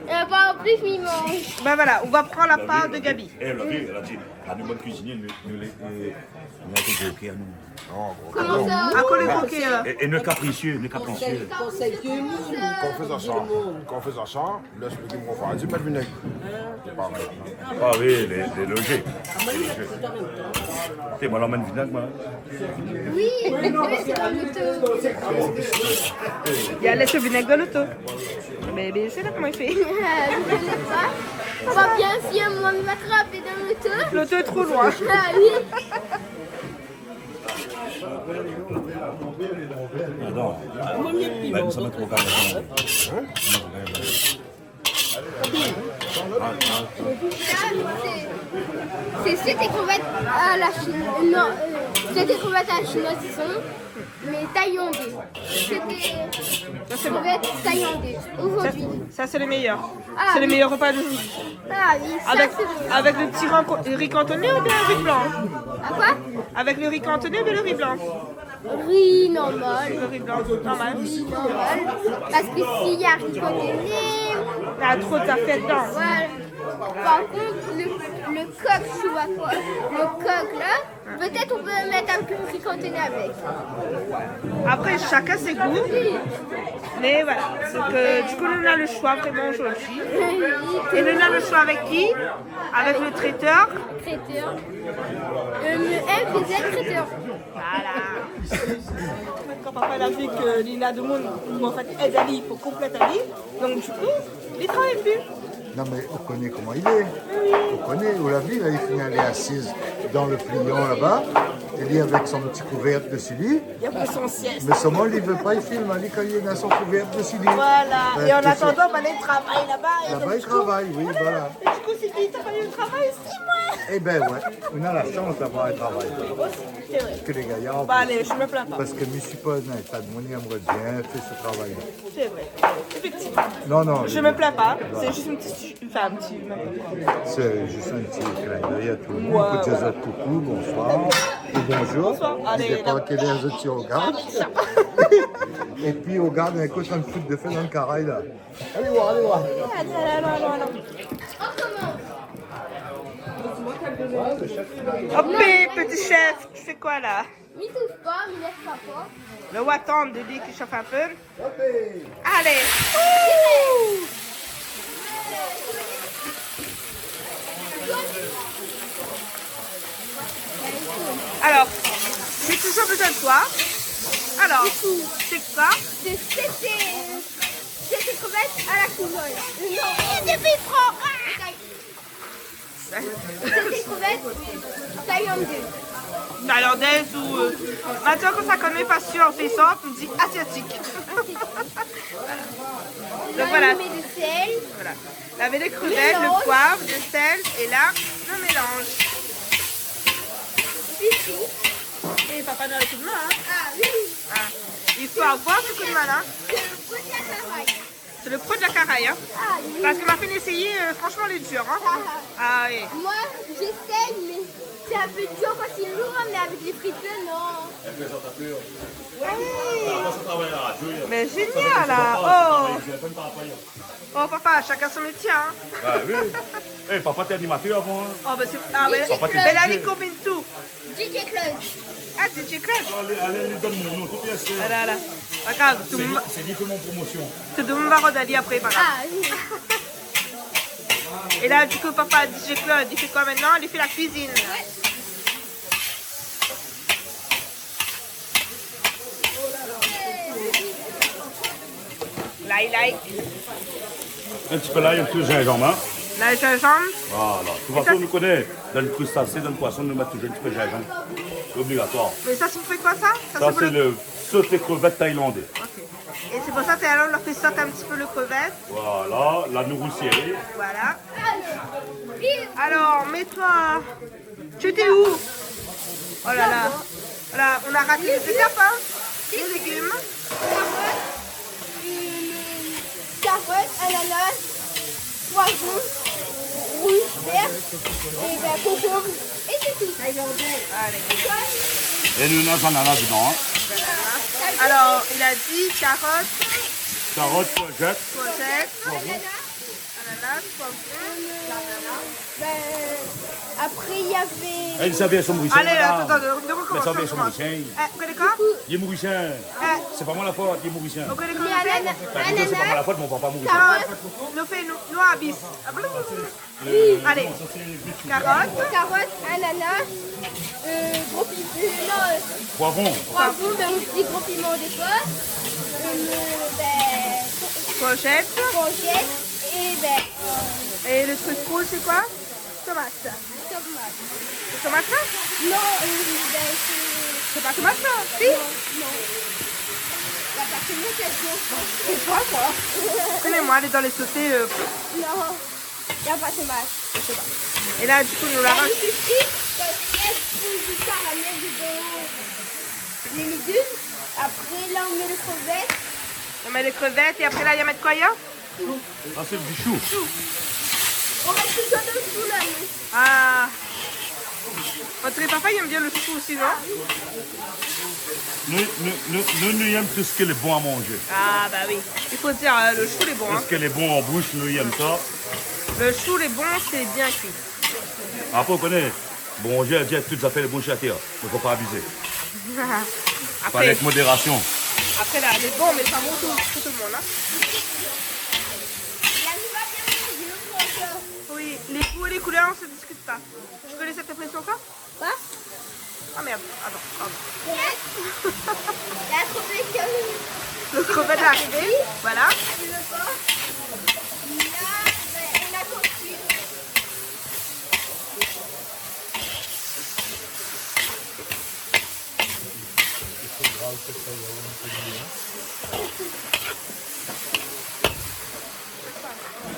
Eh, par an plis, mi manz. Ben voilà, on va prendre la part de Gabi. Eh, la vi, la vi. Ah, nou, bann kuizinié, nou, nou lé, nou, nou lé OK, anou. Non, bon. Koman sa ? Ah, kan lé OK, hein. Et, et nou lé capricieux, nou lé capricieux. Konsèy, konsèy, di le moun. Kan ou fé sa, kan ou fé sa, Lès le gim konfwa. Di pa de vinèg. Sé pa vré. Ah oui, lé, lé lojik. Lé lojik. Té, moin la amenn vinèg, moin. Oui, oui, sé dan loto. Li la lès vinèg dan loto. Mé, mé sé la koman i fé. Ou va bien fié, moin, mi va trapé dan loto. Loto lé tro loin. Ah oui. Atann. Mèt sa, mèt tro kar atann. Hin ? Ça, c'est, c'est, c'est des crevettes à la chine-, euh, non, euh, c'est des crevettes à la chinoise, ils sont, mais thaïlandais. C'est des crevettes thaïlandais. Aujourd'hui. Ça, c'est le meilleur. Ah, oui. C'est le meilleur repas d'aujourd'hui. Ah, oui, ça, avec, c'est le meilleur. Avec le petit rin-, riz cantonais ou bien le riz blanc ? À quoi ? Avec le riz cantonais ou bien le riz blanc ? Riz normal. Le riz blanc, normal. Riz normal. Parce que s'il y a riz cantonais, il y a trop de zafèr dedan. Voilà. Par contre, le, le coq, tu vois quoi ? Le coq, là, peut-être on peut mettre un peu de riz cantonais avec. Après, chacun ses goûts. Oui. Mais voilà. Donc, euh, du coup, nous, on a le choix vraiment aujourd'hui. Oui. Et nous, on a le choix avec qui ? Avec le traiteur. Traiteur. Euh, M P Z traiteur. Voilà. Kan papa la vi ke li na demoun pou, an fèt, èd ali, pou konplèt ali, donk, du kou, li travay pi. Non, mé ou koné koman li lé. Ou koné, ou la vi, la, li fine alé asiz dan le plian laba, é li avèk son ti kouvèrt desi li. Li la pran son sièst. Mé solman, li vé pa li film, li, kan li na son kouvèrt desi li. Voilà. É an atandan, bin, li travay laba, é donk, du kou, voilà. Laba, li travay, oui, voilà. É du kou, si li travay, li travay, sé moin. Ében, ouais, ou na la shans d'avoir in travay. Sé vré. Ke lé gayar, an plis. Ba, alé, mi plin pa. Parske mi supoz, non, ta d'moun i èmré bien fé se travay-la. Sé vré. Éfèktivman. Non, non, mi plin pa. Voilà. Sé zis in ti, anfin, in ti, sé zis in ti klin d'èy a tout le moun. Ouais, voilà. Pou dir azot koukou, bonsoir, ou bonjour. Bonsoir. Alé, i dépan kèl èr zot i rogard. Épi, rogard, in koté, in kout de fé dan le karay, la. Alé voir, alé voir. Alé, alé, alé, alé. Hop, petit chef, tu fais quoi là ? Mi shof pa, mi lès pa for. Lé atann de li ki shof in pé. Alé. Ouh. Alors, j'ai toujours besoin de toi. Alors, c'est quoi ? C'est, c'est, c'est, c'est des crevettes à la couleuvre. Non. C'est des fibres. Ah. Sé dé krevèt taylandé. Taylandé ou, euh, maintenant que ça connaît pas sûr, c'est ça, on dit asiatique. Asiatique. Voilà. Donc voilà. Là, on met du sel. Voilà. Lavé lé krevèt, le poiv, le sèl, é la, le mélanz. Mélanz. Ici. É papa dan le kou d'min, hein. Ah oui. Ah. I fo avoir le kou d'min, hein. C'est le premier travail. C'est le premier de la caraye, hein. Ah, oui. Parce que ma fine éséyé, euh, franchement, lé dir, hein. Ah, ah. Ah, oui. Moi, j'essaye, mais c'est un peu dur quand c'est lourd, mais avec les frites, non. Ah, oui. Mais génial, là. Oh. Oh, papa, chacun son métier, hein. Ah, oui. Eh, papa té animatèr avan, hein. Oh, ben, c'est, ah, ouais. Papa té D J. Mais là, il combine tout. D J Claude. Ah, D J Claude. Alé, alé, li donn mon non, tout pièce. Ah là là. Pa grav, tout le monde, sé li, sé li ki fé mon promotion. Tout le monde va rod ali apré, pa grav. Ah, oui. Et là, du coup, papa, D J Claude, il fait quoi maintenant ? Il fait la cuisine. Ouais. Lay, lay. In ti pé lay, in ti pé zinzanm, hein. Lay, zinzanm. Voilà. De tout fason, nou koné, dan le krustasé, dan le poison, nou mèt toujour in ti pé zinzanm. Obligatoir. Mais ça, c'est pour faire quoi, ça ? Ça, c'est pour le sauté crevette thaïlandais. Ok. Et c'est pour ça, t'es allé, on leur fait sauter un petit peu le crevette. Voilà, la nourricière. Voilà. Alors, mets-toi Tu étais où ? Oh là là. Voilà, on a raté les étapes, hein. Les légumes. Carottes, euh, carottes, ananas, poivron, rouge, vert, et ben, concombre, et c'est tout. Allez. É nou néna ananas dedan, hein. Alors, il a dit carottes, carottes, courgettes, courgettes, poivron. Ananas. Ananas, poivron. Euh, ben, après, il y avait... Eh, li sa vien son morisien, la. Allez, attends, attends, on recommence, on recommence. Mé sa vien son morisien. Eh, vous connaissez quoi ? Li lé morisien. Eh. Sé pa moin la fot, li lé morisien. Vous connaissez comment on fait ? Ananas. Bin, di, sé pa moin la fot, mon papa morisien. Carotte. Nou fé, nou, nou abis. Allez. Carotte. Carotte, ananas, euh, gros pi-, euh, non, euh, poivron. Poivron, ben, on dit gros piment des fois. Euh, ben, courgette. Courgette. Et ben, euh, et le truc rouge, c'est quoi ? Tomate. Tomate. C'est tomate, ça ? Non, euh, ben, c'est... C'est pas tomate, ça ? Si ? Non, non. La personne, c'est bon. C'est pas moi. Connais-moi, elle est dans les sautés, euh. Non. Y a pas de tomate. Je sais pas. Et là, du coup, nous la... Là, je suis frite parce que je fous du caramel dedans. Les légumes. Après, là, on met les crevettes. On met les crevettes et après, là, il y a mettre quoi, là ? Sa sé di shou. Shou. On met tout ça dans le chou, là, nous. Ah. On dirait papa, il aime bien le chou aussi, non ? Nou, nou, nou, nou, nou yèm tout sak lé bon a manzé. Ah, bah oui. Il faut dire, euh, le chou, il est bon, hein. Tout sak lé bon an boush, nou yèm sa. Le chou, il est bon, c'est bien cuit. Apré, ou koné, Bondié la di tout zafèr lé bon si la tèr. Donk, fo pa abizé. Fo alé avèk modérasion. Après, là, il est bon, mais pas bon pour, pour tout le monde, hein. Oui, les goûts et les couleurs, on se discute pas. Tu connais cette expression, toi ? Quoi ? Ah merde, attends, pardon. La crevette. La crevette est arrivée, voilà. Tu veux pas ? Là, ben, on a compris.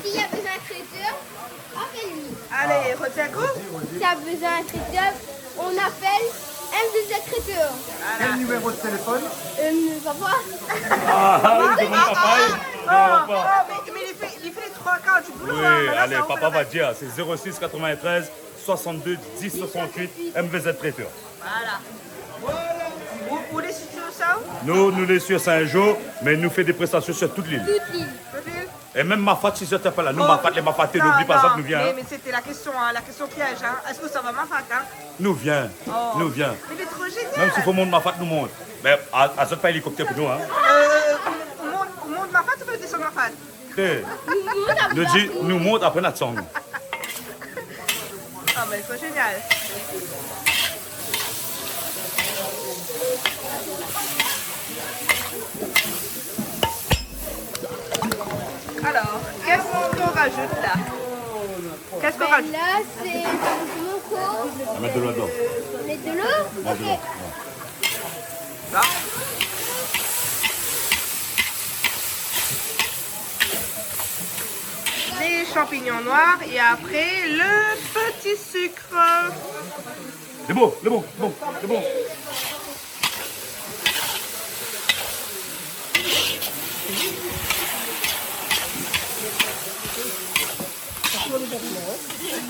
Si y a besoin d'un traiteur, appelle-lui. Allez, redis un coup. Si y a besoin d'un traiteur, on appelle M V Z Traiteur. Voilà. Quel numéro de téléphone ? Euh, papa. Ah, ah, oui, demande papa, hein. Ah, ah, mais, mais il fait, il fait les trois quarts du boulot, hein. Oui, maintenant, allez, ça, on papa va dire, c'est zéro six quatre-vingt-treize soixante-deux dix soixante-huit, M V Z Traiteur. Voilà. Ou, ou lé situé ousa ? Nou, nou lé situé Sin-Jo, mé nou fé dé prestasion sur tout lil. Tout lil. Tout lil. É mèm Mafate, si zot i apèl anou Mafate, lé Mafate, non, oubli pa sa, nou vien, hein. Non, mé, mé sété la késtion, hein, la késtion pièz, hein. Èske sa va Mafate, hein ? Nou vien. Oh. Nou vien. Mé lé tro zénial. Mèm si fo mont Mafate, nou mont. Mé a, azot pa élikoptèr pou nou, hein. Euh, ou, ou mont, ou mont Mafate ou ou désann Mafate ? Eh, nou di, nou mont, apré nou désann. Ah, mé sé zénial. Alors, qu'est-ce qu'on rajoute là ? Qu'est-ce qu'on rajoute ? Ben là, c'est mon corps. On va mettre de l'eau dedans. Mettre de l'eau ? Mettre de l'eau, ouais. Là. Les champignons noirs et après le petit sucre. Lé bon, lé bon, bon, lé bon.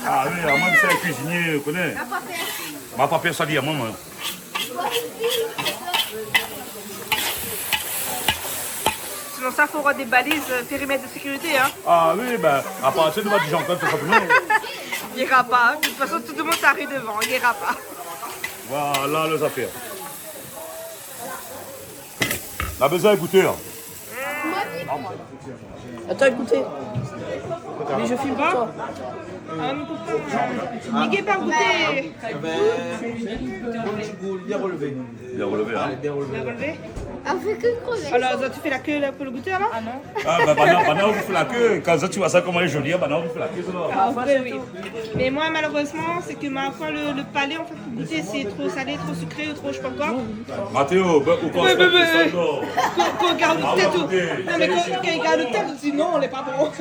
Ah oui, amoin sé in kuizinié, ou koné. Ma pa pèr sali amoin, moin. Sinon sa, fo avoir dé baliz, euh, périmètre de sécurité, hein. Ah oui, ben, apartir nou va di Jean-Claude, sé sa pou nou. Ira pa. De toute façon, tout le monde s'arrête devant. Ira pa. Voilà lé zafèr. Na bezoin gouté, hein. Atann, ékout. Mé mi film pa. Ah, mé poukosa ? Li gingn pa gouté. Bien relevé. Bien relevé, hein. Bien relevé. Avèk in krevèt. Alors, zot i fé la ké la pou lo gouté, la ? Ah non. Ah, ben, banna, banna i fé la ké. Kan zot i voi sa koman lé zoli, banna i fé la ké, sa. Ah, oui, oui. Mais moi, malheureusement, c'est que ma foi, le, le palais, en fait, pour goûter, c'est trop salé, trop sucré, ou trop, je sais pas quoi. Mathéo, ben, ou... Oui, oui, oui, oui. Kan, kan i gard lo tèt, ou... Non, mé kan, kan i gard lo tèt, ou di non, lé pa bon.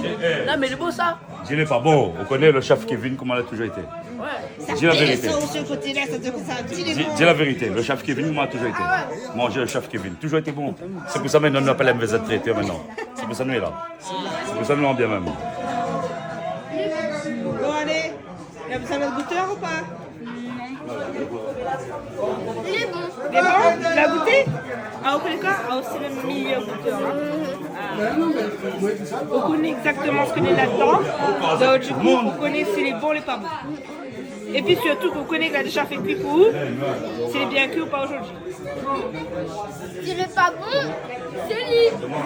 Eh, eh. Non, mé lé bon, sa. Di lé pa bon. Ou koné lo chef Kevin, koman li la touzour été. Ouais. Di la vérité. Sa, ou sé koté la, sa, sa, sa, di lé bon. Di, di la vérité. Lo chef Kevin, koman li la touzour été. Ah ouais. Manzé lo chef Kevin. Touzour été bon. Sé pou sa, mintnan, nou apèl M V Z Traiteur, mintnan. Sé pou sa, nou lé la. Sé pou sa nou lé bien mèm. Bon, alé, na bezoin d'in gouteur ou pa ? Lé bon. Lé bon ? Ou la gouté ? Ah, ou koné koi ? Ah, sé lo méyèr gouteur, hein. Ah. Ou koné égzaktoman sak néna ladan. Donk, du coup, ou koné si lé bon, lé pa bon. Épi sirtou, ou koné ke la déza fé kui pou ou, si lé bien kui ou pa zordi. Si lé pa bon, sé li. Sé pa moin.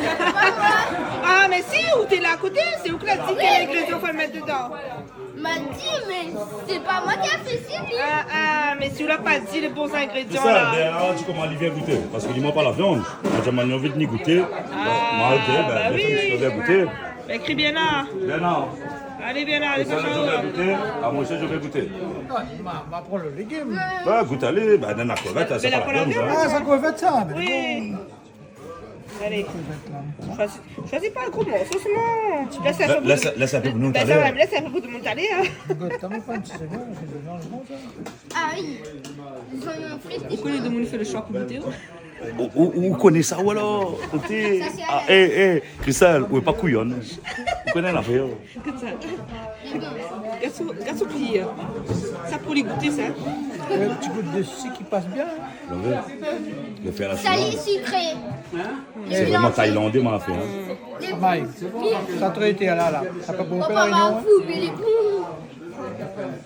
Ah, mé si, ou té la akoté, sé ou ki la di kèl ingrédian fo mèt dedan. Ma di, mé sé pa moin ki la fé, sé li. Ah, ah, mé si ou la pa di lé bon ingrédian, la. Sé sa, mé alor, di koman li vien gouté, parske li manz pa la viann. Li la di amoin li anvi vni gouté. Ah, ben, ben, ben oui. Li vien gouté. Ben, ékri bien la. Bien la. Alé, bien la, alé, sa, sa, sa. Zot i vien gouté. Ah, moin osi, mi vien gouté. Non, ma, ma pran lo légim. Ben, gout alé, ben, néna la krevèt, sa, sé pa la viann, sa. Ah, sé la krevèt, sa, mé bon. Oui. Allez. Choisis, choisis pas un gros morceau, seulement. Laisse un peu pour, laisse, laisse un peu pour nous, ben, ça va, laisse un peu pour tout le monde aller, hein. Regarde, t'as même pas un petit second, c'est le changement, ça. Ah oui. Ils ont eu un fric. Pourquoi les deux monde fait le choix pour goûter, hein ? Ou, ou, ou koné sa, ou alor ? Koté. Sa, sé... Ah, eh, eh, Christelle, ou lé pa kouyonn. Ou koné lafèr. Gard sa. Gard son, gard son pli, hein. Sa pou li gouté, sa. Ouais, ti gout de sik i pas bien, hein. Ou la vu ? Li fé la... Salé, sikré. Sé vréman tailandé, ma fé, hein. Lé bon. Sa tré été la, la. Sa pa bon, papa, la réunion, hein.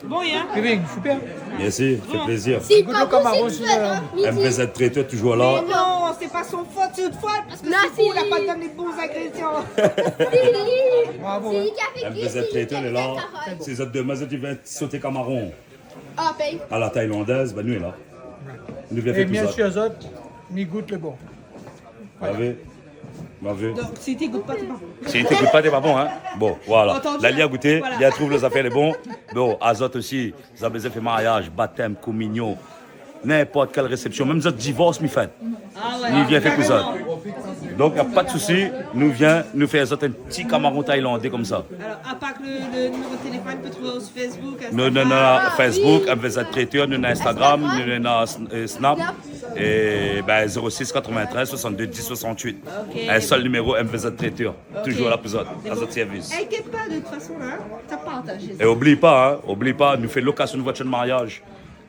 Bon, hein ? Kevin, super. Merci, ça fait plaisir. Goût le kamaron, si, hein. M V Z Traiteur, toujours là. Mais non, c'est pas son faute, c'est notre faute, parce que c'est lui, il a pas donné les bons ingrédients. Bravo, hein. M V Z Traiteur, il est là. Si zot demin zot i vé sauté kamaron à la thaïlandaise, ben nou lé la. Nou vien fé tout sa. Et bien sûr, zot, mi gout le bon. Mavé. Mavé. Donc, si tu goûtes pas, t'es pas bon. Si tu goûtes pas, t'es pas bon, hein. Bon, voilà. Entendu, hein. La li la gouté, li la trouv lé zafèr lé bon. Bon, azot osi, zot la bezoin fé mariaz, batèm, kominyon, ninport kèl résepsion, mèm zot divors, mi fé. Ah ouais, carrément. Mi vien fé pou zot. Donc, y a pas de souci, nou vien, nou fé azot in ti kamaron tailandé konmsa. Alors, à part le, le numéro de téléphone, on peut trouver sur Facebook, Instagram. Nou néna Facebook, M V Z Traiteur, nou néna Instagram, nou néna, euh, Snap. Et ben, zéro six quatre-vingt-treize soixante-deux dix soixante-huit. Ok. Un seul numéro, M V Z Traiteur. Ok. Toujours là pour zot, à zot service. Inquiète pas, de toute façon, là, t'as partagé ça. Et oubli pa, hein, oubli pa, nou fé location de voiture de mariage.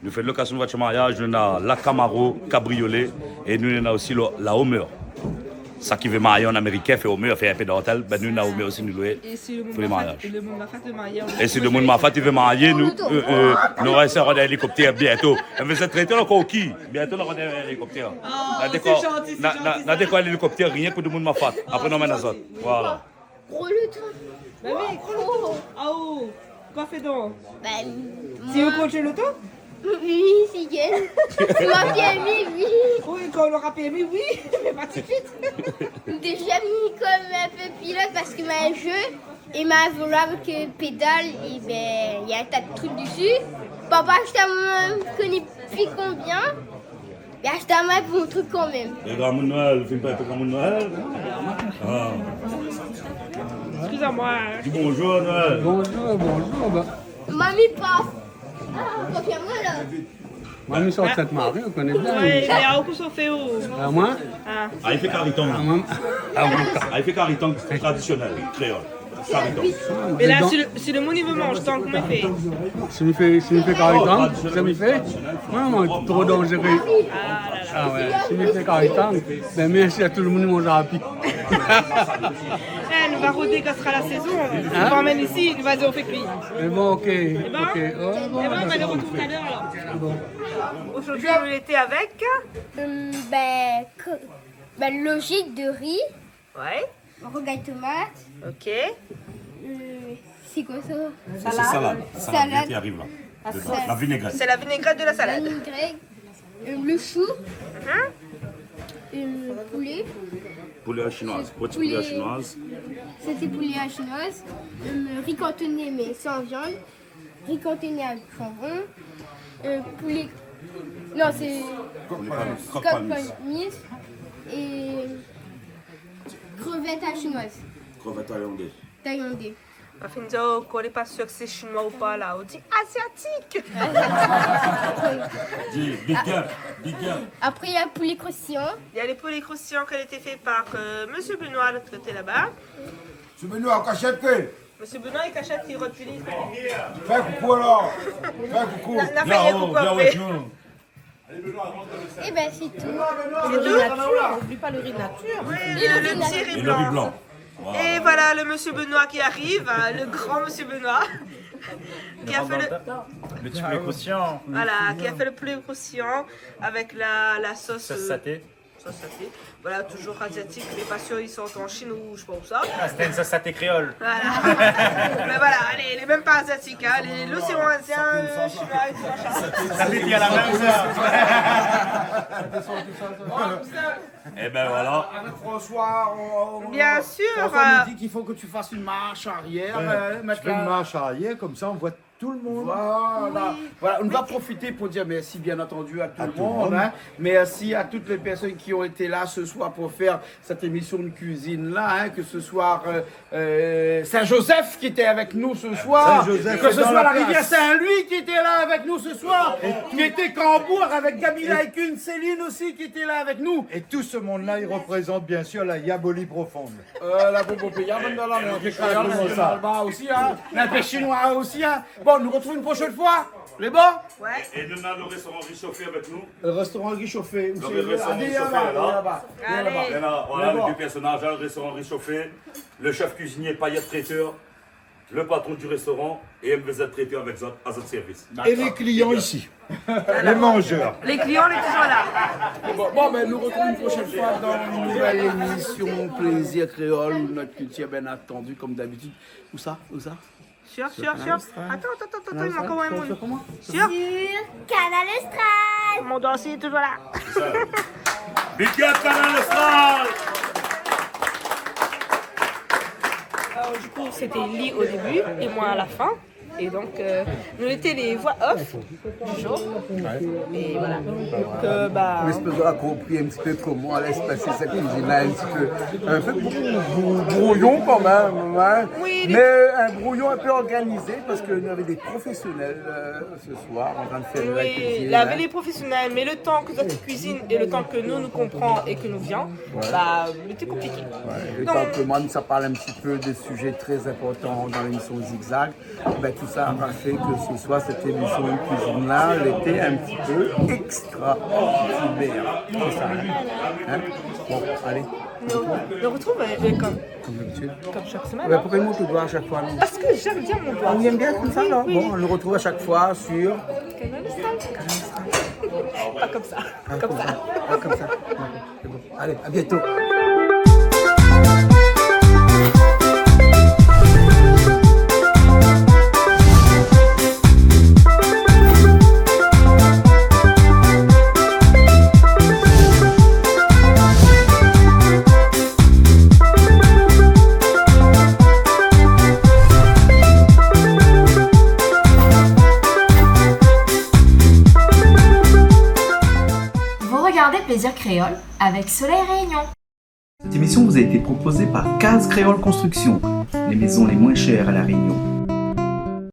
Nou fé location de voiture de mariage, nou néna la Camaro, cabriolet, et nou néna osi lo, la Hummer. Sa ki vé marié an amérikin, fé Hummer, fé in pé dantel, ben nou néna Hummer osi, nou lwé pou lé mariaz. Et si le moun Mafat i vé marié, nou, euh, euh, nou va éséy avoir in hélicoptère bientôt. M V Z Traiteur, ankor ki ? Bientôt, nou va avoir in hélicoptère. Oh, c'est gentil, c'est gentil, ça. Na dékor, na, na, na dékor hélicoptère, rien que de moun Mafat. Après, nou amenn azot. Voilà. Gro loto. Bah oui, gro loto. Oh. Ah, oh. Koi fé donk ? Bah, si ou kontwol loto ? Oui, si gagn. Si ma pèrmi, oui. Oui, kan ou nora pèrmi, oui. Mé pa tout de suite. Déjà, mi kom in pé pilot parske ma jeu é ma volo avèk, euh, pédal, é ben, néna in ta de truk dési. Papa ashté amoin, mi koné pi konbien. Mé ashté amoin pou mon truk kan mèm. É gramoun Noël, fine pa in pé gramoun Noël ? Ah. Excusez-moi. Dis bonjour, Noël. Bonjour, bonjour, bah. Mami, paf. Ah, konfirm amoin la. Mami sort Sint-Mari, ou koné bien. Ouais, mé aou, kosa ou fé, ou ? Ah, moin ? Ah. Ah, li fé kari tang. Ah, moin, ah, moin, ah, li fé kari tang tradisionèl, kréol. Kari tang. Mé la, si le, si le moun i vé manz tang, koman i fé ? Si mi fé, si mi fé kari tang, si mi fé, moin, moin, tro danzéré. Ah la la. Ah ouais, si mi fé kari tang, ben, mèrsi a tout le moun i manz rapi. Eh, nou va rodé kan sra la sézon. Hein ? Nou va amenn isi, nou va dir ou fé kui. Mé bon, ok, ok. Eh ben, nou va les retrouver tout à l'heure, alors. Bon. Aujourd'hui, on était avec... Euh, ben, que, ben, lojik de ri. Ouais. Rougay tomat. Ok. Euh, sé koi sa ? Salad. Sé salad, salad. Salad. Li ariv la. La salad. La vinaigrette. C'est la vinaigrette de la salade. Vinaigrette. Euh, le chou. Mhm. Euh, poulé. Poulé à la chinoise. Rôti poulé à la chinoise. C'était poulé à la chinoise. Euh, ri kantoné, mé san viann. Ri kantoné avèk janbon. Euh, poulé. Non, sé coq palmiste. Coq palmiste. Et crevette à la chinoise. Crevette thaïlandais. Thaïlandais. Ma fine di aou, kan ou lé pa sir si sé chinois ou pa la, ou di asiatique. Di big up, big up. Après, il y a poulet croustillant. Il y a les poulets croustillants qui ont été faits par, euh, Monsieur Benoît, de l'autre côté là-bas. Monsieur Benoît, an kashèt, koi ? Monsieur Benoît, i kashèt, i rod pi li. Fé koukou, alor. Fé koukou. Na, na fé koukou apré. Eh ben, c'est tout. C'est tout ? Oubli pa le ri natir. Oui, le, le petit riz blanc. Et voilà le monsieur Benoît qui arrive, hein, le grand monsieur Benoît, qui a fait le, le petit poulet croustillant. Voilà, qui a fait le poulet croustillant avec la, la sauce, euh, sauce saté. Sauce saté. Voilà, toujours asiatique, mé pa sir i sort an Chine ou je sais pas où ça. Ah, c'était une sauce saté créole. Voilà. Mais voilà, allez, il est même pas asiatique, hein, les, l'océan Indien, euh, chinois, et tout machin. Saté, il y a la même sœur. Eh ben voilà. Avec François, on, on, François me dit qu'il faut que tu fasses une marche arrière, euh, mettre la... Bien sûr, euh, je fais une marche arrière, comme ça on voit Tout le monde. Voilà. Oui. Voilà, on va profiter pour dire merci, bien entendu, à tout le monde, hein. Merci à toutes les personnes qui ont été là ce soir pour faire cette émission de cuisine-là, hein, que ce soit, euh, euh, Saint-Joseph qui était avec nous ce soir, Saint-Joseph que ce soit la Rivière Saint-Louis qui était là avec nous ce soir, qui était Cambourg avec Gaby Laïcune, Céline aussi qui était là avec nous. Et tout ce monde-là, il représente bien sûr la Yaboli profonde. Euh, la Bobo Péya, Mandala, mais on fait créole, c'est normal aussi, hein. Mais on fait chinois aussi, hein. Bon, nou retrouv une prochaine fois. Lé bon ? Ouais. Et, et nou néna le restaurant Réchauffé avec nous. Le restaurant Réchauffé, ou... Le restaurant Réchauffé, là. Laba. Voilà, les deux personnages, hein, le restaurant Réchauffé, le chef cuisinier Payet Traiteur, le patron du restaurant et M V Z Traiteur avec zot, à zot service. Et les clients ici. Les mangeurs. Les clients, on est toujours là. Bon, bon, ben, nou retrouv une prochaine fois dans une nouvelle émission Plaisir Créole, où notre culture, bien entendu, comme d'habitude. Où ça ? Où ça ? Sur, sur, sur. Attends, attends, attends, attends, il manque encore un mot. Sur Kanal Austral. Mon dossier est toujours là. Big up Kanal Austral. Euh, du coup, c'était Lee au début et moi à la fin. Et donc, euh, nous étions les voix off du jour. Ouais. Et voilà. Donc, euh, bah, on espère que vous avez compris un petit peu comment allait se passer cette cuisine-là, un petit peu, un peu brou-, brou-, brouillon quand même, hein. Oui, mais un brouillon un peu organisé parce que nous avions des professionnels, euh, ce soir en train de faire la cuisine, hein. Oui, il y avait les professionnels, mais le temps que toi tu cuisines et le temps que nous, nous comprenons et que nous vient, bah, c'était compliqué. Ouais, le temps que moi, ça parle un petit peu des sujets très importants dans l'émission Zigzag. Ben, tout ça a fait que ce soir, cette émission de cuisine-là, elle était un petit peu extraordinaire. C'est ça, hein ? Hein ? Bon, allez. Nous, nous retrouvons, euh, comme, comme d'habitude, comme chaque semaine, hein. Pourquoi il monte le doigt à chaque fois, non ? Parce que j'aime bien mon doigt. Ah, vous aimez bien comme ça, là ? Oui, oui. Bon, on nous retrouve à chaque fois sur Kanal Austral. Pas comme ça. Pas comme ça. Pas comme ça. D'accord, c'est bon. Allez, à bientôt. Vous regardez Plaisir Créole avec Soleil Réunion. Cette émission vous a été proposée par Case Créole Construction, les maisons les moins chères à La Réunion.